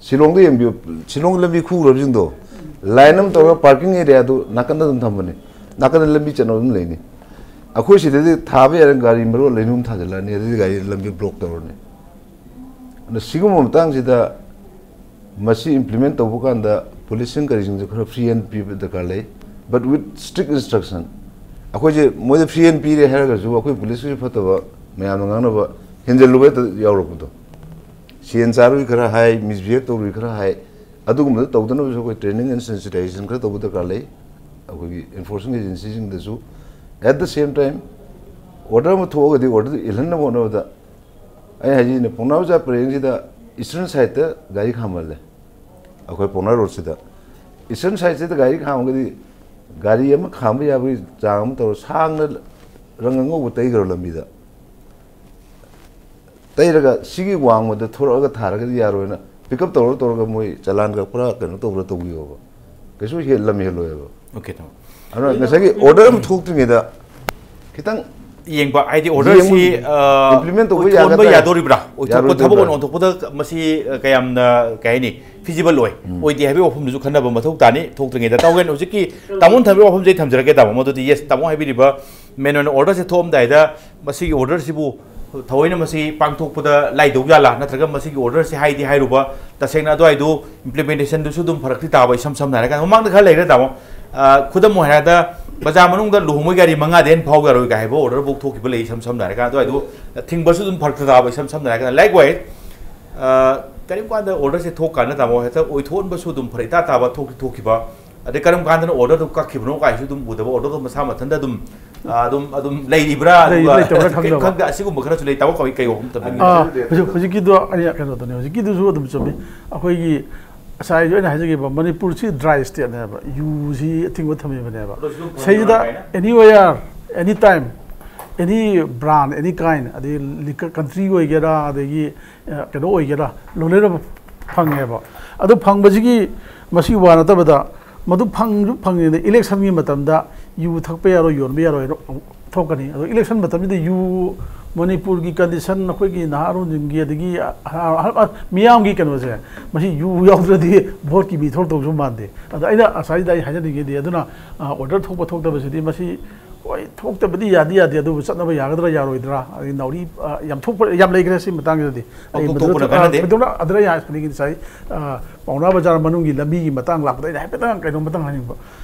ꯁꯤꯂꯣꯡꯗ ꯌꯦꯡꯕꯤꯌꯨ, ꯁꯤꯂꯣꯡꯒꯤ ꯂꯝꯕꯤ ꯈꯨꯈ꯭ꯔꯕꯁꯤꯡꯗꯣ ꯂꯥꯏꯟ ꯑꯃ ꯇꯧꯔꯒ ꯄꯥꯔꯀꯤꯡ ꯑꯦꯔꯤꯌꯥꯗꯨ ꯅꯥꯀꯟꯗ ꯑꯗꯨꯝ ꯊꯝꯕꯅꯤ, ꯅꯥꯀꯟꯗ ꯂꯝꯕꯤ ꯆꯠꯅꯕ ꯑꯗꯨꯝ ꯂꯩꯅꯤ꯫ ꯑꯩꯈꯣꯏ ꯁꯤꯗꯗꯤ ꯊꯥꯕ ꯌꯥꯔꯦ, ꯒꯥꯔꯤ ꯃꯔꯣꯜ ꯂꯩꯅꯨꯡ ꯊꯥꯖꯤꯜꯂꯛꯑꯅꯤ, ꯑꯗꯨꯗꯤ ꯒꯥꯔꯤ ꯂꯝꯕꯤ ꯕ꯭ꯂꯣꯛ ꯇꯧꯔꯅꯤ꯫ ꯑꯗꯨꯅ ꯁꯤꯒꯨꯝꯕ ꯃꯇꯥꯡꯁꯤꯗ ꯃꯁꯤ ꯏꯝꯄ꯭ꯂꯤꯃꯦꯟ ꯇꯧꯕ ꯀꯥꯟꯗ ꯄꯨꯂꯤꯁꯁꯤꯡ ꯀꯔꯤꯁꯤꯡꯁꯨ ꯈꯔ ꯐ꯭ꯔꯤ ꯍꯦꯟ ꯄꯤꯕ ꯗꯔꯀꯥꯔ ꯂꯩ, but with strict instruction꯫ ꯑꯩꯈꯣꯏꯁꯦ ꯃꯣꯏꯗ ꯐ꯭ꯔꯤ ꯍꯦꯟ ꯄꯤꯔꯦ ꯍꯥꯏꯔꯒꯁꯨ ꯑꯩꯈꯣꯏ ꯄꯨꯂꯤꯁꯀꯤꯁꯨ ꯐꯠꯇꯕ, ꯃꯌꯥꯝꯅ ꯉꯥꯡꯅꯕ ꯍꯦꯟꯖꯜꯂꯨꯕ ꯍꯦꯛꯇ ꯌꯥꯎꯔꯛꯄꯗꯣ, ꯁꯦꯟ ꯆꯥꯔꯨꯏ ꯈꯔ ꯍꯥꯏ, ꯃꯤꯁꯕꯤꯍꯦꯕ ꯇꯧꯔꯨꯏ ꯈꯔ ꯍꯥꯏ, ꯑꯗꯨꯒꯨꯝꯕꯗꯣ ꯇꯧꯗꯅꯕꯁꯨ ꯑꯩꯈꯣꯏ training and sensitization ꯈꯔ ꯇꯧꯕ ꯗꯔꯀꯥꯔ ꯂꯩ ꯑꯩꯈꯣꯏꯒꯤ ꯏꯟꯐꯣꯔꯁꯃꯦꯟ ꯑꯦꯖꯦꯟꯁꯤꯁꯤꯡꯗꯁꯨ꯫ At the same time, order ꯑꯃ ꯊꯣꯛꯑꯒꯗꯤ ꯑꯣꯔꯗꯔꯗꯨ ꯏꯜꯍꯟꯅꯕ ꯍꯣꯠꯅꯕꯗ ꯑꯩ ꯍꯥꯏꯖꯩꯅꯦ, ꯄꯥꯎꯅꯥ ꯕꯖꯥꯔ ꯄꯔꯦꯡꯁꯤꯗ ꯏꯁꯇꯔꯟ ꯁꯥꯏꯠꯇ ꯒꯥꯔꯤ ꯈꯥꯝꯍꯜꯂꯦ꯫ ꯑꯩꯈꯣꯏ ꯄꯥꯎꯅꯥ ꯔꯣꯗꯁꯤꯗ ꯏꯁꯇꯔꯟ ꯁꯥꯏꯠꯁꯤꯗ ꯒꯥꯔꯤ ꯈꯥꯝꯃꯒꯗꯤ ꯒꯥꯔꯤ ꯑꯃ ꯈꯥꯝꯕ ꯌꯥꯕꯒꯤ ꯆꯥꯡ ꯑꯃ ꯇꯧꯔ ꯁꯥꯡꯅ ꯔꯪ ꯑꯉꯧꯕ ꯇꯩꯈ꯭ꯔꯣ ꯂꯝꯕꯤꯗ꯫ ꯇꯩꯔꯒ ꯁꯤꯒꯤ ꯋꯥꯡꯃꯗ ꯊꯣꯔꯛꯑꯒ ꯊꯥꯔꯒꯗꯤ ꯌꯥꯔꯣꯏꯅ ꯄꯤꯛ ꯑꯞ ꯇꯧꯔ ꯇꯧꯔꯒ ꯃꯣꯏ ꯆꯂꯥꯟꯒ ꯄꯨꯔꯥ ꯀꯩꯅꯣ ꯇꯧꯕ꯭ꯔꯥ ꯇꯧꯕꯤꯌꯣꯕ꯫ ꯀꯩꯁꯨ ꯍꯦ-, ꯂꯝ ꯍꯦꯜꯂꯣꯏꯕ꯫ ꯑꯣꯀꯦ, ꯇꯥꯃꯣ꯫ ꯑꯗꯨꯅ ꯉꯁꯥꯏꯒꯤ ꯑꯣꯔꯗꯔ ꯑꯃ ꯊꯣꯛꯇ꯭ꯔꯤꯉꯩꯗ ꯈꯤꯇꯪ ꯌꯦꯡꯕ ꯍꯥꯏꯗꯤ ꯑꯣꯔꯗꯔꯁꯤ ꯌꯦꯡꯕ, implement ꯇꯧꯕ ꯑꯣꯏꯊꯣꯟꯕ ꯌꯥꯒꯗ꯭ꯔꯥ? ꯌꯥꯗꯣꯔꯤꯕ꯭ꯔꯥ? ꯑꯣꯏꯊꯣꯛꯄ, ꯌꯥꯔꯣꯏꯗꯕ꯭ꯔꯥ? ꯊꯕꯛ ꯑꯣꯏꯅ ꯑꯣꯟꯊꯣꯛꯄꯗ ꯃꯁꯤ ꯑ, ꯀꯌꯥꯝꯅ ꯀꯩ ꯍꯥꯏꯅꯤ, ꯐꯤꯖꯤꯕꯜ ꯑꯣꯏ ꯑꯣꯏꯗꯦ ꯍꯥꯏꯕꯒꯤ ꯋꯥꯐꯝꯗꯨꯁꯨ ꯈꯟꯅꯕ ꯃꯊꯧ ꯇꯥꯅꯤ꯫ ꯊꯣꯛꯇ꯭ꯔꯤꯉꯩꯗ ꯇꯥꯎꯒꯦꯟ ꯍꯧꯖꯤꯛꯀꯤ ꯇꯥꯃꯣꯅ ꯊꯝꯕꯤꯕ ꯋꯥꯐꯝꯁꯦ ꯑꯩ ꯊꯝꯖꯔꯛꯀꯦ꯫ ꯇꯥꯃꯣ, ꯃꯗꯨꯗꯤ ꯌꯦꯁ, ꯇꯥꯃꯣ ꯍꯥꯏꯕꯤꯔꯤꯕ ꯃꯦꯟ ꯑꯣꯏꯅ ꯑꯣꯔꯗꯔꯁꯦ ꯊꯣꯛꯑꯝꯗꯥꯏꯗ ꯃꯁꯤꯒꯤ ꯑꯣꯔꯗꯔꯁꯤꯕꯨ ꯊꯑꯣꯏꯅ ꯃꯁꯤ ꯄꯥꯡꯊꯣꯛꯄꯗ ꯂꯥꯏꯗꯧ ꯖꯥꯠꯂꯥ, ꯅꯠꯇ꯭ꯔꯒ ꯃꯁꯤꯒꯤ ꯑꯣꯔꯗꯔꯁꯦ ꯍꯥꯏꯗꯤ ꯍꯥꯏꯔꯨꯕ ꯇꯁꯦꯡꯅ ꯑꯗꯨꯋꯥꯏꯗꯨ ꯏꯝꯄ꯭ꯂꯤꯃꯦꯟꯇꯦꯁꯟꯗꯨꯁꯨ ꯑꯗꯨꯝ ꯐꯔꯛꯇꯤ ꯇꯥꯕ, ꯏꯁꯝ ꯁꯝꯅ ꯍꯥꯏꯔꯀꯥꯟꯗ ꯃꯃꯥꯡꯗ ꯈꯔ ꯂꯩꯔꯦ ꯇꯥꯃꯣ꯫ ꯑ, ꯈꯨꯗꯝ ꯑꯣꯏꯅ ꯍꯥꯏꯔꯕꯗ ꯕꯖꯥꯔ ꯃꯅꯨꯡꯗ ꯂꯨꯍꯣꯡꯕꯩ ꯒꯥꯔꯤ ꯃꯉꯥꯗꯩ ꯍꯦꯟꯅ ꯐꯥꯎ ꯌꯥꯔꯣꯏ ꯀꯥꯏ ꯍꯥꯏꯕ ꯑꯣꯔꯗꯔ ꯕꯨꯛ ꯊꯣꯛꯈꯤꯕ ꯂꯩ, ꯏꯁꯝ ꯁꯝꯅ ꯍꯥꯏꯔꯀꯥꯟꯗ ꯑꯗꯨꯋꯥꯏꯗꯨ ꯊꯤꯡꯕꯁꯨ ꯑꯗꯨꯝ ꯐꯔꯛ ꯇꯥꯕ, ꯏꯁꯝ ꯁꯝꯅ ꯍꯥꯏꯔꯀꯥꯟꯗ ꯂꯥꯏꯛ ꯋꯥꯏ ꯀꯔꯤꯒꯨꯝꯕ ꯀꯥꯟꯗ ꯑꯣꯔꯗꯔꯁꯦ ꯊꯣꯛꯀꯥꯟꯗ ꯇꯥꯃꯣ ꯍꯦꯛꯇ ꯑꯣꯏꯊꯣꯛꯍꯟꯕꯁꯨ ꯑꯗꯨꯝ ꯐꯔꯛ ꯏꯇꯥ ꯇꯥꯕ, ꯊꯣꯛꯇꯤ ꯊꯣꯛꯈꯤꯕ, ꯑꯗꯩ ꯀꯔꯝ ꯀꯥꯟꯗꯅ ꯑꯣꯔꯗꯔꯗꯨ ꯀꯛꯈꯤꯕꯅꯣ ꯀꯥꯏꯁꯨ ꯑꯗꯨꯝ ꯎꯗꯕ, ꯑꯣꯔꯗꯔꯗꯣ ꯃꯁꯥ ꯃꯊꯟꯇ ꯑꯗꯨꯝ ꯑ, ꯑꯗꯨꯝ ꯑꯗꯨꯝ ꯂꯩꯔꯤꯕ꯭ꯔꯥ? ꯂꯩ- ꯑꯗꯨꯒ ꯂꯩꯇꯕ꯭ꯔꯥ ꯀꯩꯝ ꯈꯪꯗꯕ꯫ ꯈꯪꯗꯦ꯫ ꯑꯁꯤꯒꯨꯝꯕ ꯈꯔꯁꯨ ꯂꯩ꯫ ꯇꯥꯃꯣ ꯀꯃꯥꯏ ꯀꯩ ꯋꯥꯐꯝ ꯊꯝꯕꯤꯅꯤꯡꯉꯤ? ꯑꯥ, ꯍꯧꯖꯤꯛ ꯍꯧꯖꯤꯛꯀꯤꯗꯣ ꯑꯩ ꯀꯩꯅꯣꯗꯨꯅꯦ, ꯍꯧꯖꯤꯛꯀꯤꯗꯨꯁꯨ ꯑꯗꯨꯝ ꯆꯨꯝꯃꯤ꯫ ꯑꯩꯈꯣꯏꯒꯤ ꯉꯁꯥꯏ ꯑꯩꯅ ꯍꯥꯏꯖꯈꯤꯕ ꯃꯅꯤꯄꯨꯔꯁꯤ ꯗ꯭ꯔꯥꯏ ꯁ꯭ꯇꯦꯠꯅꯦꯕ, ꯌꯨꯁꯤ ꯑꯊꯤꯡꯕ ꯊꯝꯃꯤꯕꯅꯦꯕ꯫ ꯑꯗꯣ ꯁꯤꯗ ꯑꯃꯨꯛ ꯁꯤꯗꯩꯁꯤꯗ ꯐꯪꯉꯤꯕ ꯀꯥꯏꯅ? Anywhere, any time, any brand, any kind, ꯑꯗꯩ ꯂꯤꯀꯔ ꯀꯟꯇ꯭ꯔꯤ ꯑꯣꯏꯒꯦꯔꯥ, ꯑꯗꯒꯤ ꯑ, ꯀꯩꯅꯣ ꯑꯣꯏꯒꯦꯔꯥ, ꯂꯣꯏꯅꯃꯛ ꯐꯪꯉꯦꯕ꯫ ꯑꯗꯨ ꯐꯪꯕꯁꯤꯒꯤ ꯃꯁꯤ ꯋꯥ ꯅꯠꯇꯕꯗ ꯃꯗꯨ ꯐꯪꯁꯨ ꯐꯪꯉꯤꯗ, ꯏꯂꯦꯛꯁꯟꯒꯤ ꯃꯇꯝꯗ ꯌꯨ ꯊꯛꯄ ꯌꯥꯔꯣꯏ, ꯌꯣꯟꯕ ꯌꯥꯔꯣꯏ ꯍꯥꯏꯅ ꯑꯃꯨꯛ ꯊꯣꯛꯀꯅꯤ꯫ ꯑꯗꯣ ꯏꯂꯦꯛꯁꯟ ꯃꯇꯝꯁꯤꯗ ꯌꯨ, ꯃꯅꯤꯄꯨꯔꯒꯤ ꯀꯟꯗꯤꯁꯟ, ꯑꯩꯈꯣꯏꯒꯤ ꯅꯍꯥꯔꯣꯟꯁꯤꯡꯒꯤ, ꯑꯗꯒꯤ ꯑ, ꯑ, ꯑ, ꯃꯤꯌꯥꯝꯒꯤ ꯀꯩꯅꯣꯁꯦ, ꯃꯁꯤ ꯌꯨ ꯌꯥꯎꯗ꯭ꯔꯗꯤ ꯚꯣꯠꯀꯤ ꯃꯤ ꯊꯣꯛꯇꯧꯁꯨ ꯃꯥꯟꯗꯦ꯫ ꯑꯗꯣ ꯑꯩꯅ ꯉꯁꯥꯏꯗ ꯑꯩ ꯍꯥꯏꯖꯅꯤꯡꯉꯤꯗꯤ, ꯑꯗꯨꯅ, ꯑ, ꯑꯣꯔꯗꯔ ꯊꯣꯛꯄ ꯊꯣꯛꯇꯕꯁꯤꯗꯤ ꯃꯁꯤ ꯍꯣꯏ, ꯊꯣꯛꯇꯕꯗꯤ ꯌꯥꯗꯤ ꯌꯥꯗꯦ, ꯑꯗꯨꯕꯨ ꯆꯠꯅꯕ ꯌꯥꯒꯗ꯭ꯔꯥ ꯌꯥꯔꯣꯏꯗ꯭ꯔꯥ, ꯑꯗꯒꯤ ꯅꯥꯎꯔꯤ, ꯑ, ꯌꯥꯝ ꯊꯣꯛꯄ ꯌꯥꯝ ꯂꯩꯈ꯭ꯔꯦ ꯁꯤ ꯃꯇꯥꯡꯁꯤꯗꯗꯤ꯫ ꯑꯩ ꯄꯥꯡꯊꯣꯛ ꯃꯗꯨꯗ ꯊꯣꯛꯄꯅ ꯊꯣꯛ-, ꯑ, ꯀꯥꯟꯅꯗꯦ꯫ ꯊꯣꯏꯗꯣꯛꯅ ꯑꯗꯨꯗ ꯑꯩ ꯍꯥꯏꯖꯅꯤꯡꯉꯤ ꯉꯁꯥꯏ, ꯑ, ꯄꯥꯎꯅꯥ ꯕꯖꯥꯔ ꯃꯅꯨꯡꯒꯤ ꯂꯝꯕꯤꯒꯤ ꯃꯇꯥꯡ ꯂꯥꯛꯄꯗ ꯑꯩꯅ ꯍꯥꯏꯐꯦꯠꯇꯪ ꯀꯩꯅꯣ ꯃꯇꯥꯡ ꯍꯥꯏꯅꯤꯡꯕ꯫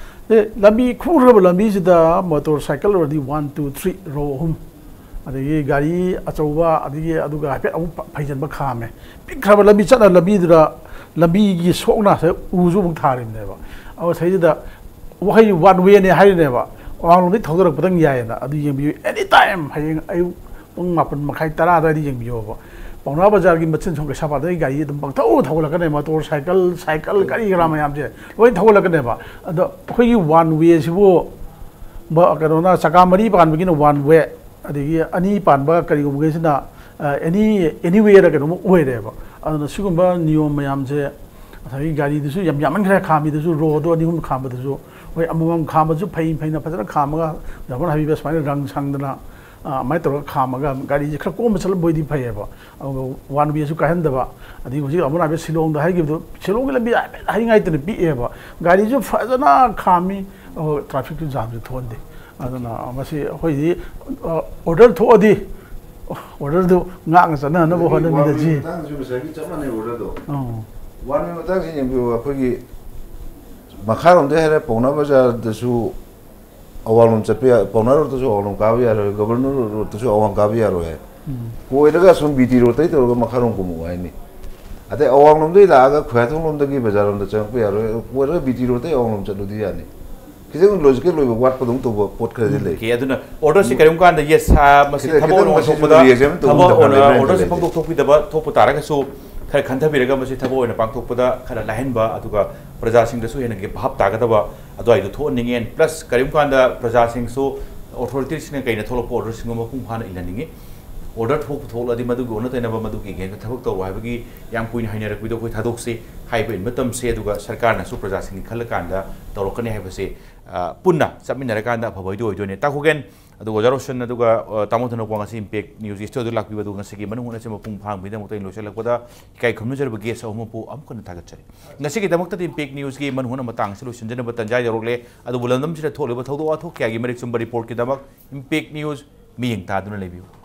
ꯑꯦ, ꯂꯝꯕꯤ ꯈꯨꯈ꯭ꯔꯕ ꯂꯝꯕꯤꯁꯤꯗ ꯃꯣꯇꯣꯔ ꯁꯥꯏꯀꯜ ꯑꯣꯏꯔꯗꯤ ꯋꯥꯟ, ꯇꯨ, ꯊ꯭ꯔꯤ, ꯔꯣ ꯑꯍꯨꯝ, ꯑꯗꯒꯤ ꯒꯥꯔꯤ ꯑꯆꯧꯕ, ꯑꯗꯒꯤ ꯑꯗꯨꯒ ꯍꯥꯏꯐꯦꯠ ꯑꯃꯨꯛ ꯐꯩꯖꯟꯕ ꯈꯥꯝꯃꯦ꯫ ꯄꯤꯛꯈ꯭ꯔꯕ ꯂꯝꯕꯤ ꯆꯠꯅ ꯂꯝꯕꯤꯗꯨꯗ ꯂꯝꯕꯤꯒꯤ ꯁꯣꯛꯅ ꯎꯁꯨ ꯑꯃꯨꯛ ꯊꯥꯔꯤꯕꯅꯦꯕ꯫ ꯑꯗꯨ ꯁꯤꯗꯩꯁꯤꯗ ꯋꯥꯍꯩ ꯋꯥꯟ ꯋꯦꯅꯦ ꯍꯥꯏꯔꯤꯅꯦꯕ, ꯑꯋꯥꯡꯂꯣꯝꯗꯒꯤ ꯊꯧꯗꯔꯛꯄꯗꯪ ꯌꯥꯏꯌꯦꯅ꯫ ꯑꯗꯨ ꯌꯦꯡꯕꯤꯌꯨ, ꯑꯦꯅꯤ ꯇꯥꯏꯝ ꯍꯌꯦꯡ ꯑꯌꯨꯛ ꯄꯨꯡ ꯃꯥꯄꯟ ꯃꯈꯥꯏ, ꯇꯔꯥ ꯑꯗꯨꯋꯥꯏꯗ ꯌꯦꯡꯕꯤꯌꯣꯕ꯫ ꯄꯥꯎꯅꯥ ꯕꯖꯥꯔꯒꯤ ꯃꯆꯤꯟ ꯁꯣꯝ ꯀꯩꯁꯥꯝꯄꯥꯠꯇꯒꯤ ꯒꯥꯔꯤ ꯑꯗꯨꯝ ꯄꯪꯊꯧ ꯊꯧꯒꯠꯂꯛꯀꯅꯤ, ꯃꯣꯇꯣꯔ ꯁꯥꯏꯀꯜ, ꯁꯥꯏꯀꯜ, ꯀꯔꯤ ꯀꯔꯥ ꯃꯌꯥꯝꯁꯦ ꯂꯣꯏ ꯊꯧꯒꯠꯂꯛꯀꯅꯦꯕ꯫ ꯑꯗꯣ ꯑꯩꯈꯣꯏꯒꯤ ꯋꯥꯟ ꯋꯦꯁꯤꯕꯨ ꯕ-, ꯀꯩꯅꯣꯅ ꯆꯀꯥ ꯃꯔꯤ ꯄꯥꯟꯕꯒꯤꯅ ꯋꯥꯟ ꯋꯦ, ꯑꯗꯒꯤ ꯑꯅꯤ ꯄꯥꯟꯕ ꯀꯔꯤꯒꯨꯝꯕꯒꯤꯁꯤꯅ, ꯑ, ꯑꯦꯅꯤ, ꯑꯦꯅꯤꯋꯦꯗ ꯀꯩꯅꯣꯝꯃ ꯑꯣꯏꯔꯦꯕ꯫ ꯑꯗꯨꯅ ꯁꯤꯒꯨꯝꯕ ꯅꯤꯌꯣꯝ ꯃꯌꯥꯝꯁꯦ ꯉꯁꯥꯏꯒꯤ ꯒꯥꯔꯤꯗꯨꯁꯨ ꯌꯥꯝ ꯌꯥꯝꯃꯟꯈ꯭ꯔꯦ, ꯈꯥꯝꯃꯤꯗꯨꯁꯨ ꯔꯣꯗꯣ ꯑꯅꯤ ꯑꯍꯨꯝ ꯈꯥꯝꯕꯗꯨꯁꯨ꯫ ꯍꯣꯏ, ꯑꯃꯃꯝ ꯈꯥꯝꯕꯁꯨ ꯐꯩ, ꯐꯩꯅ ꯐꯖꯅ ꯈꯥꯝꯃꯒ, ꯗꯥ ꯃꯣꯍꯟ ꯍꯥꯏꯕꯤꯕ ꯁꯨꯃꯥꯏꯅ ꯔꯪ ꯁꯪꯗꯅ, ꯑ, ꯑꯗꯨꯃꯥꯏꯅ ꯇꯧꯔꯒ ꯈꯥꯝꯃꯒ ꯒꯥꯔꯤꯁꯦ ꯈꯔ ꯀꯣꯝꯅ ꯆꯠꯂꯝꯕ ꯑꯣꯏꯗꯤ ꯐꯩꯌꯦꯕ꯫ ꯑꯗꯨꯒ ꯋꯥꯟ ꯋꯦꯁꯨ ꯀꯥꯏꯍꯟꯗꯕ, ꯑꯗꯒꯤ ꯍꯧꯖꯤꯛ ꯑꯃꯨꯛ ꯍꯥꯏꯕ ꯁꯤꯂꯣꯡꯗ ꯍꯥꯏꯈꯤꯕꯗꯣ, ꯁꯤꯂꯣꯡꯒꯤ ꯂꯝꯕꯤ ꯍꯥꯏꯐꯦꯠ ꯍꯥꯏꯅꯤꯡꯉꯥꯏꯇꯅ ꯄꯤꯛꯑꯦꯕ꯫ ꯒꯥꯔꯤꯁꯨ ꯐꯖꯅ ꯈꯥꯝꯃꯤ, ꯑꯗꯨꯒ ꯇ꯭ꯔꯥꯐꯤꯛꯇꯨ ꯖꯥꯝꯁꯨ ꯊꯣꯛꯍꯟꯗꯦ꯫ ꯑꯗꯨꯅ ꯃꯁꯤ ꯑꯩꯈꯣꯏꯗꯤ, ꯑ, ꯑꯣꯔꯗꯔ ꯊꯣꯛꯑꯗꯤ ꯑꯣꯔꯗꯔꯗꯨ ꯉꯥꯛꯅ ꯆꯠꯅꯅꯕ ꯑꯗꯒꯤ ꯍꯣꯠꯅꯃꯤꯟꯅꯁꯤ꯫ ꯋꯥꯟ ꯋꯦ ꯃꯇꯥꯡꯗꯁꯨ ꯉꯁꯥꯏꯒꯤ ꯆꯞ ꯃꯥꯟꯅꯩ ꯑꯣꯔꯗꯔꯗꯣ꯫ ꯑꯧ꯫ ꯋꯥꯟ ꯋꯦ ꯃꯇꯥꯡꯁꯤ ꯌꯦꯡꯕꯤꯌꯨ, ꯑꯩꯈꯣꯏꯒꯤ ꯃꯈꯥꯔꯣꯝꯗꯒꯤ ꯍꯥꯏꯔꯦ, ꯄꯥꯎꯅꯥ ꯕꯖꯥꯔꯗꯁꯨ ꯑꯋꯥꯡꯂꯣꯝ ꯆꯠꯄ ꯌꯥ-, ꯄꯥꯎꯅꯥ ꯔꯣꯗꯇꯁꯨ ꯑꯋꯥꯡꯂꯣꯝ ꯀꯥꯕ ꯌꯥꯔꯣꯏ, ꯒꯕꯔꯅꯔ ꯔꯣꯗꯇꯁꯨ ꯑꯋꯥꯡ ꯀꯥꯕ ꯌꯥꯔꯣꯏ ꯍꯥꯏ꯫ ꯎꯝ꯫ ꯀꯣꯏꯔꯒ ꯑꯁꯨꯝ ꯕꯤ ꯇꯤ ꯔꯣꯗꯇꯩ ꯇꯧꯔꯒ ꯃꯈꯥꯔꯣꯝ ꯀꯨꯝꯃꯛꯑꯣ ꯍꯥꯏꯅꯤ꯫ ꯑꯗꯩ ꯑꯋꯥꯡꯂꯣꯝꯗꯒꯤ ꯂꯥꯛꯑꯒ ꯈꯨꯌꯥꯊꯣꯡꯂꯣꯝꯗꯒꯤ ꯕꯖꯥꯔꯔꯣꯝꯗ ꯆꯪꯉꯛꯄ ꯌꯥꯔꯣꯏ, ꯀꯣꯏꯔꯒ ꯕꯤ ꯇꯤ ꯔꯣꯗꯇꯩ ꯑꯋꯥꯡꯂꯣꯝ ꯆꯠꯂꯨꯗꯤ ꯌꯥꯅꯤ꯫ ꯈꯤꯇꯪ ꯂꯣꯖꯤꯀꯦꯜ ꯑꯣꯏꯕ ꯋꯥꯠꯄꯗꯧ ꯇꯧꯕ ꯄꯣꯠ ꯈꯔꯗꯤ ꯎꯝ꯫ ꯂꯩ꯫ ꯑꯣꯀꯦ, ꯑꯗꯨꯅ ꯑꯣꯔꯗꯔꯁꯤ ꯎꯝ꯫ ꯀꯔꯤꯒꯨꯝꯕ ꯀꯥꯟꯗ, ꯌꯦꯁ, ꯁꯥ-, ꯃꯁꯤ ꯈꯤꯇꯪ, ꯊꯕꯛ ꯈꯤꯇꯪ ꯑꯣꯏꯅ ꯃꯁꯤꯁꯨ ꯑꯣꯟꯊꯣꯛꯄꯗ, ꯔꯤꯌꯦꯛꯁꯟ ꯇꯧꯕ ꯊꯕꯛ ꯃꯇꯝꯗ ꯑꯣꯏꯅ ꯂꯩꯕ ꯑꯣꯔꯗꯔꯁꯤ ꯅꯠꯇ꯭ꯔꯗꯤ꯫ ꯐꯣꯡꯗꯣꯛ ꯊꯣꯛꯄꯤꯗꯕ ꯊꯣꯛꯄ ꯇꯥꯔꯒꯁꯨ, ꯈꯔ ꯈꯟꯊꯕꯤꯔꯒ ꯃꯁꯤ ꯊꯕꯛ ꯑꯣꯏꯅ ꯄꯥꯡꯊꯣꯛꯄꯗ ꯈꯔ ꯂꯥꯏꯍꯟꯕ, ꯑꯗꯨꯒ ꯄ꯭ꯔꯖꯥꯁꯤꯡꯗꯁꯨ ꯍꯦꯟꯅ ꯚꯥꯞ ꯇꯥꯒꯗꯕ ꯑꯗꯨꯋꯥꯏꯗꯨ ꯊꯣꯛꯍꯟꯅꯤꯡꯉꯦ꯫ ꯄ꯭ꯂꯁ ꯀꯔꯤꯒꯨꯝꯕ ꯀꯥꯟꯗ ꯄ꯭ꯔꯖꯥꯁꯤꯡꯁꯨ ꯑꯣꯊꯣꯔꯤꯇꯤꯁꯤꯡꯅ ꯀꯩꯅ ꯊꯣꯛꯂꯛꯄ ꯑꯣꯔꯗꯔꯁꯤꯡꯗꯨ ꯃꯄꯨꯡ ꯐꯥꯅ ꯏꯜꯍꯟꯅꯤꯡꯉꯤ꯫ ꯑꯣꯔꯗꯔ ꯊꯣꯛꯄ ꯊꯣꯛꯂꯗꯤ ꯃꯗꯨꯒꯤ ꯑꯣꯟꯅ ꯇꯩꯅꯕ, ꯃꯗꯨꯒꯤ ꯍꯦꯟꯅ ꯊꯕꯛ ꯇꯧꯔꯣ ꯍꯥꯏꯕꯒꯤ ꯌꯥꯝ ꯀꯨꯏꯅ ꯍꯥꯏꯅꯔꯛꯄꯗꯣ ꯑꯩꯈꯣꯏ ꯊꯥꯗꯣꯛꯁꯤ, ꯍꯥꯏꯕ ꯏꯟꯕ ꯇꯝꯁꯤ, ꯑꯗꯨꯒ ꯁꯔꯀꯥꯔꯅꯁꯨ ꯄ꯭ꯔꯖꯥꯁꯤꯡꯒꯤ ꯈꯜꯂꯀꯥꯟꯗ ꯇꯧꯔꯛꯀꯅꯤ ꯍꯥꯏꯕꯁꯦ, ꯑ, ꯄꯨꯟꯅ ꯆꯠꯃꯤꯟꯅꯔꯀꯥꯟꯗ ꯑꯐꯕ ꯍꯥꯏꯗꯨ ꯑꯣꯏꯗꯣꯏꯅꯦ꯫ ꯇꯥ ꯈꯣꯒꯦꯟ, ꯑꯗꯨꯒ ꯑꯣꯖꯥ ꯔꯣꯁꯟ, ꯑꯗꯨꯒ, ꯑ, ꯇꯥꯃꯣ ꯊꯣꯏꯅꯣꯛꯄ ꯉꯁꯤ ꯏꯝꯄꯦꯛ ꯅ꯭ꯌꯨꯁ ꯁ꯭ꯇꯨꯗꯤꯑꯣꯗ ꯂꯥꯛꯄꯤꯕ, ꯑꯗꯨꯒ ꯉꯁꯤꯒꯤ ꯃꯅꯨꯡ ꯍꯨꯠꯅꯁꯤ ꯃꯄꯨꯡ ꯐꯥꯍꯟꯕꯒꯤꯗꯃꯛꯇ ꯑꯩꯅ ꯂꯣꯏꯁꯤꯜꯂꯛꯄꯗ ꯏꯀꯥꯏ ꯈꯨꯝꯅꯖꯔꯕ ꯒꯦꯁ ꯑꯍꯨꯝ ꯑꯃꯕꯨ ꯑꯃꯨꯛ ꯍꯟꯅ ꯊꯥꯒꯠꯆꯔꯤ꯫ ꯉꯁꯤꯒꯤꯗꯃꯛꯇꯗꯤ ꯏꯝꯄꯦꯛ ꯅ꯭ꯌꯨꯁꯀꯤ ꯃꯅꯨꯡ ꯍꯨꯠꯅ ꯃꯇꯥꯡ ꯑꯁꯤ ꯂꯣꯏꯁꯤꯟꯖꯅꯕ ꯇꯥꯟꯖꯥ ꯌꯧꯔꯛꯂꯦ꯫ ꯑꯗꯨꯕꯨ ꯂꯝꯗꯝꯁꯤꯗ ꯊꯣꯛꯂꯤꯕ ꯊꯧꯗꯣꯛ ꯋꯥꯊꯣꯛ ꯀꯌꯥꯒꯤ ꯃꯔꯤꯛ ꯆꯨꯝꯕ ꯔꯤꯄꯣꯔꯠꯀꯤꯗꯃꯛ ꯏꯝꯄꯦꯛ ꯅ꯭ꯌꯨꯁ ꯃꯤꯠꯌꯦꯡ ꯇꯥꯗꯨꯅ ꯂꯩꯕꯤꯌꯨ꯫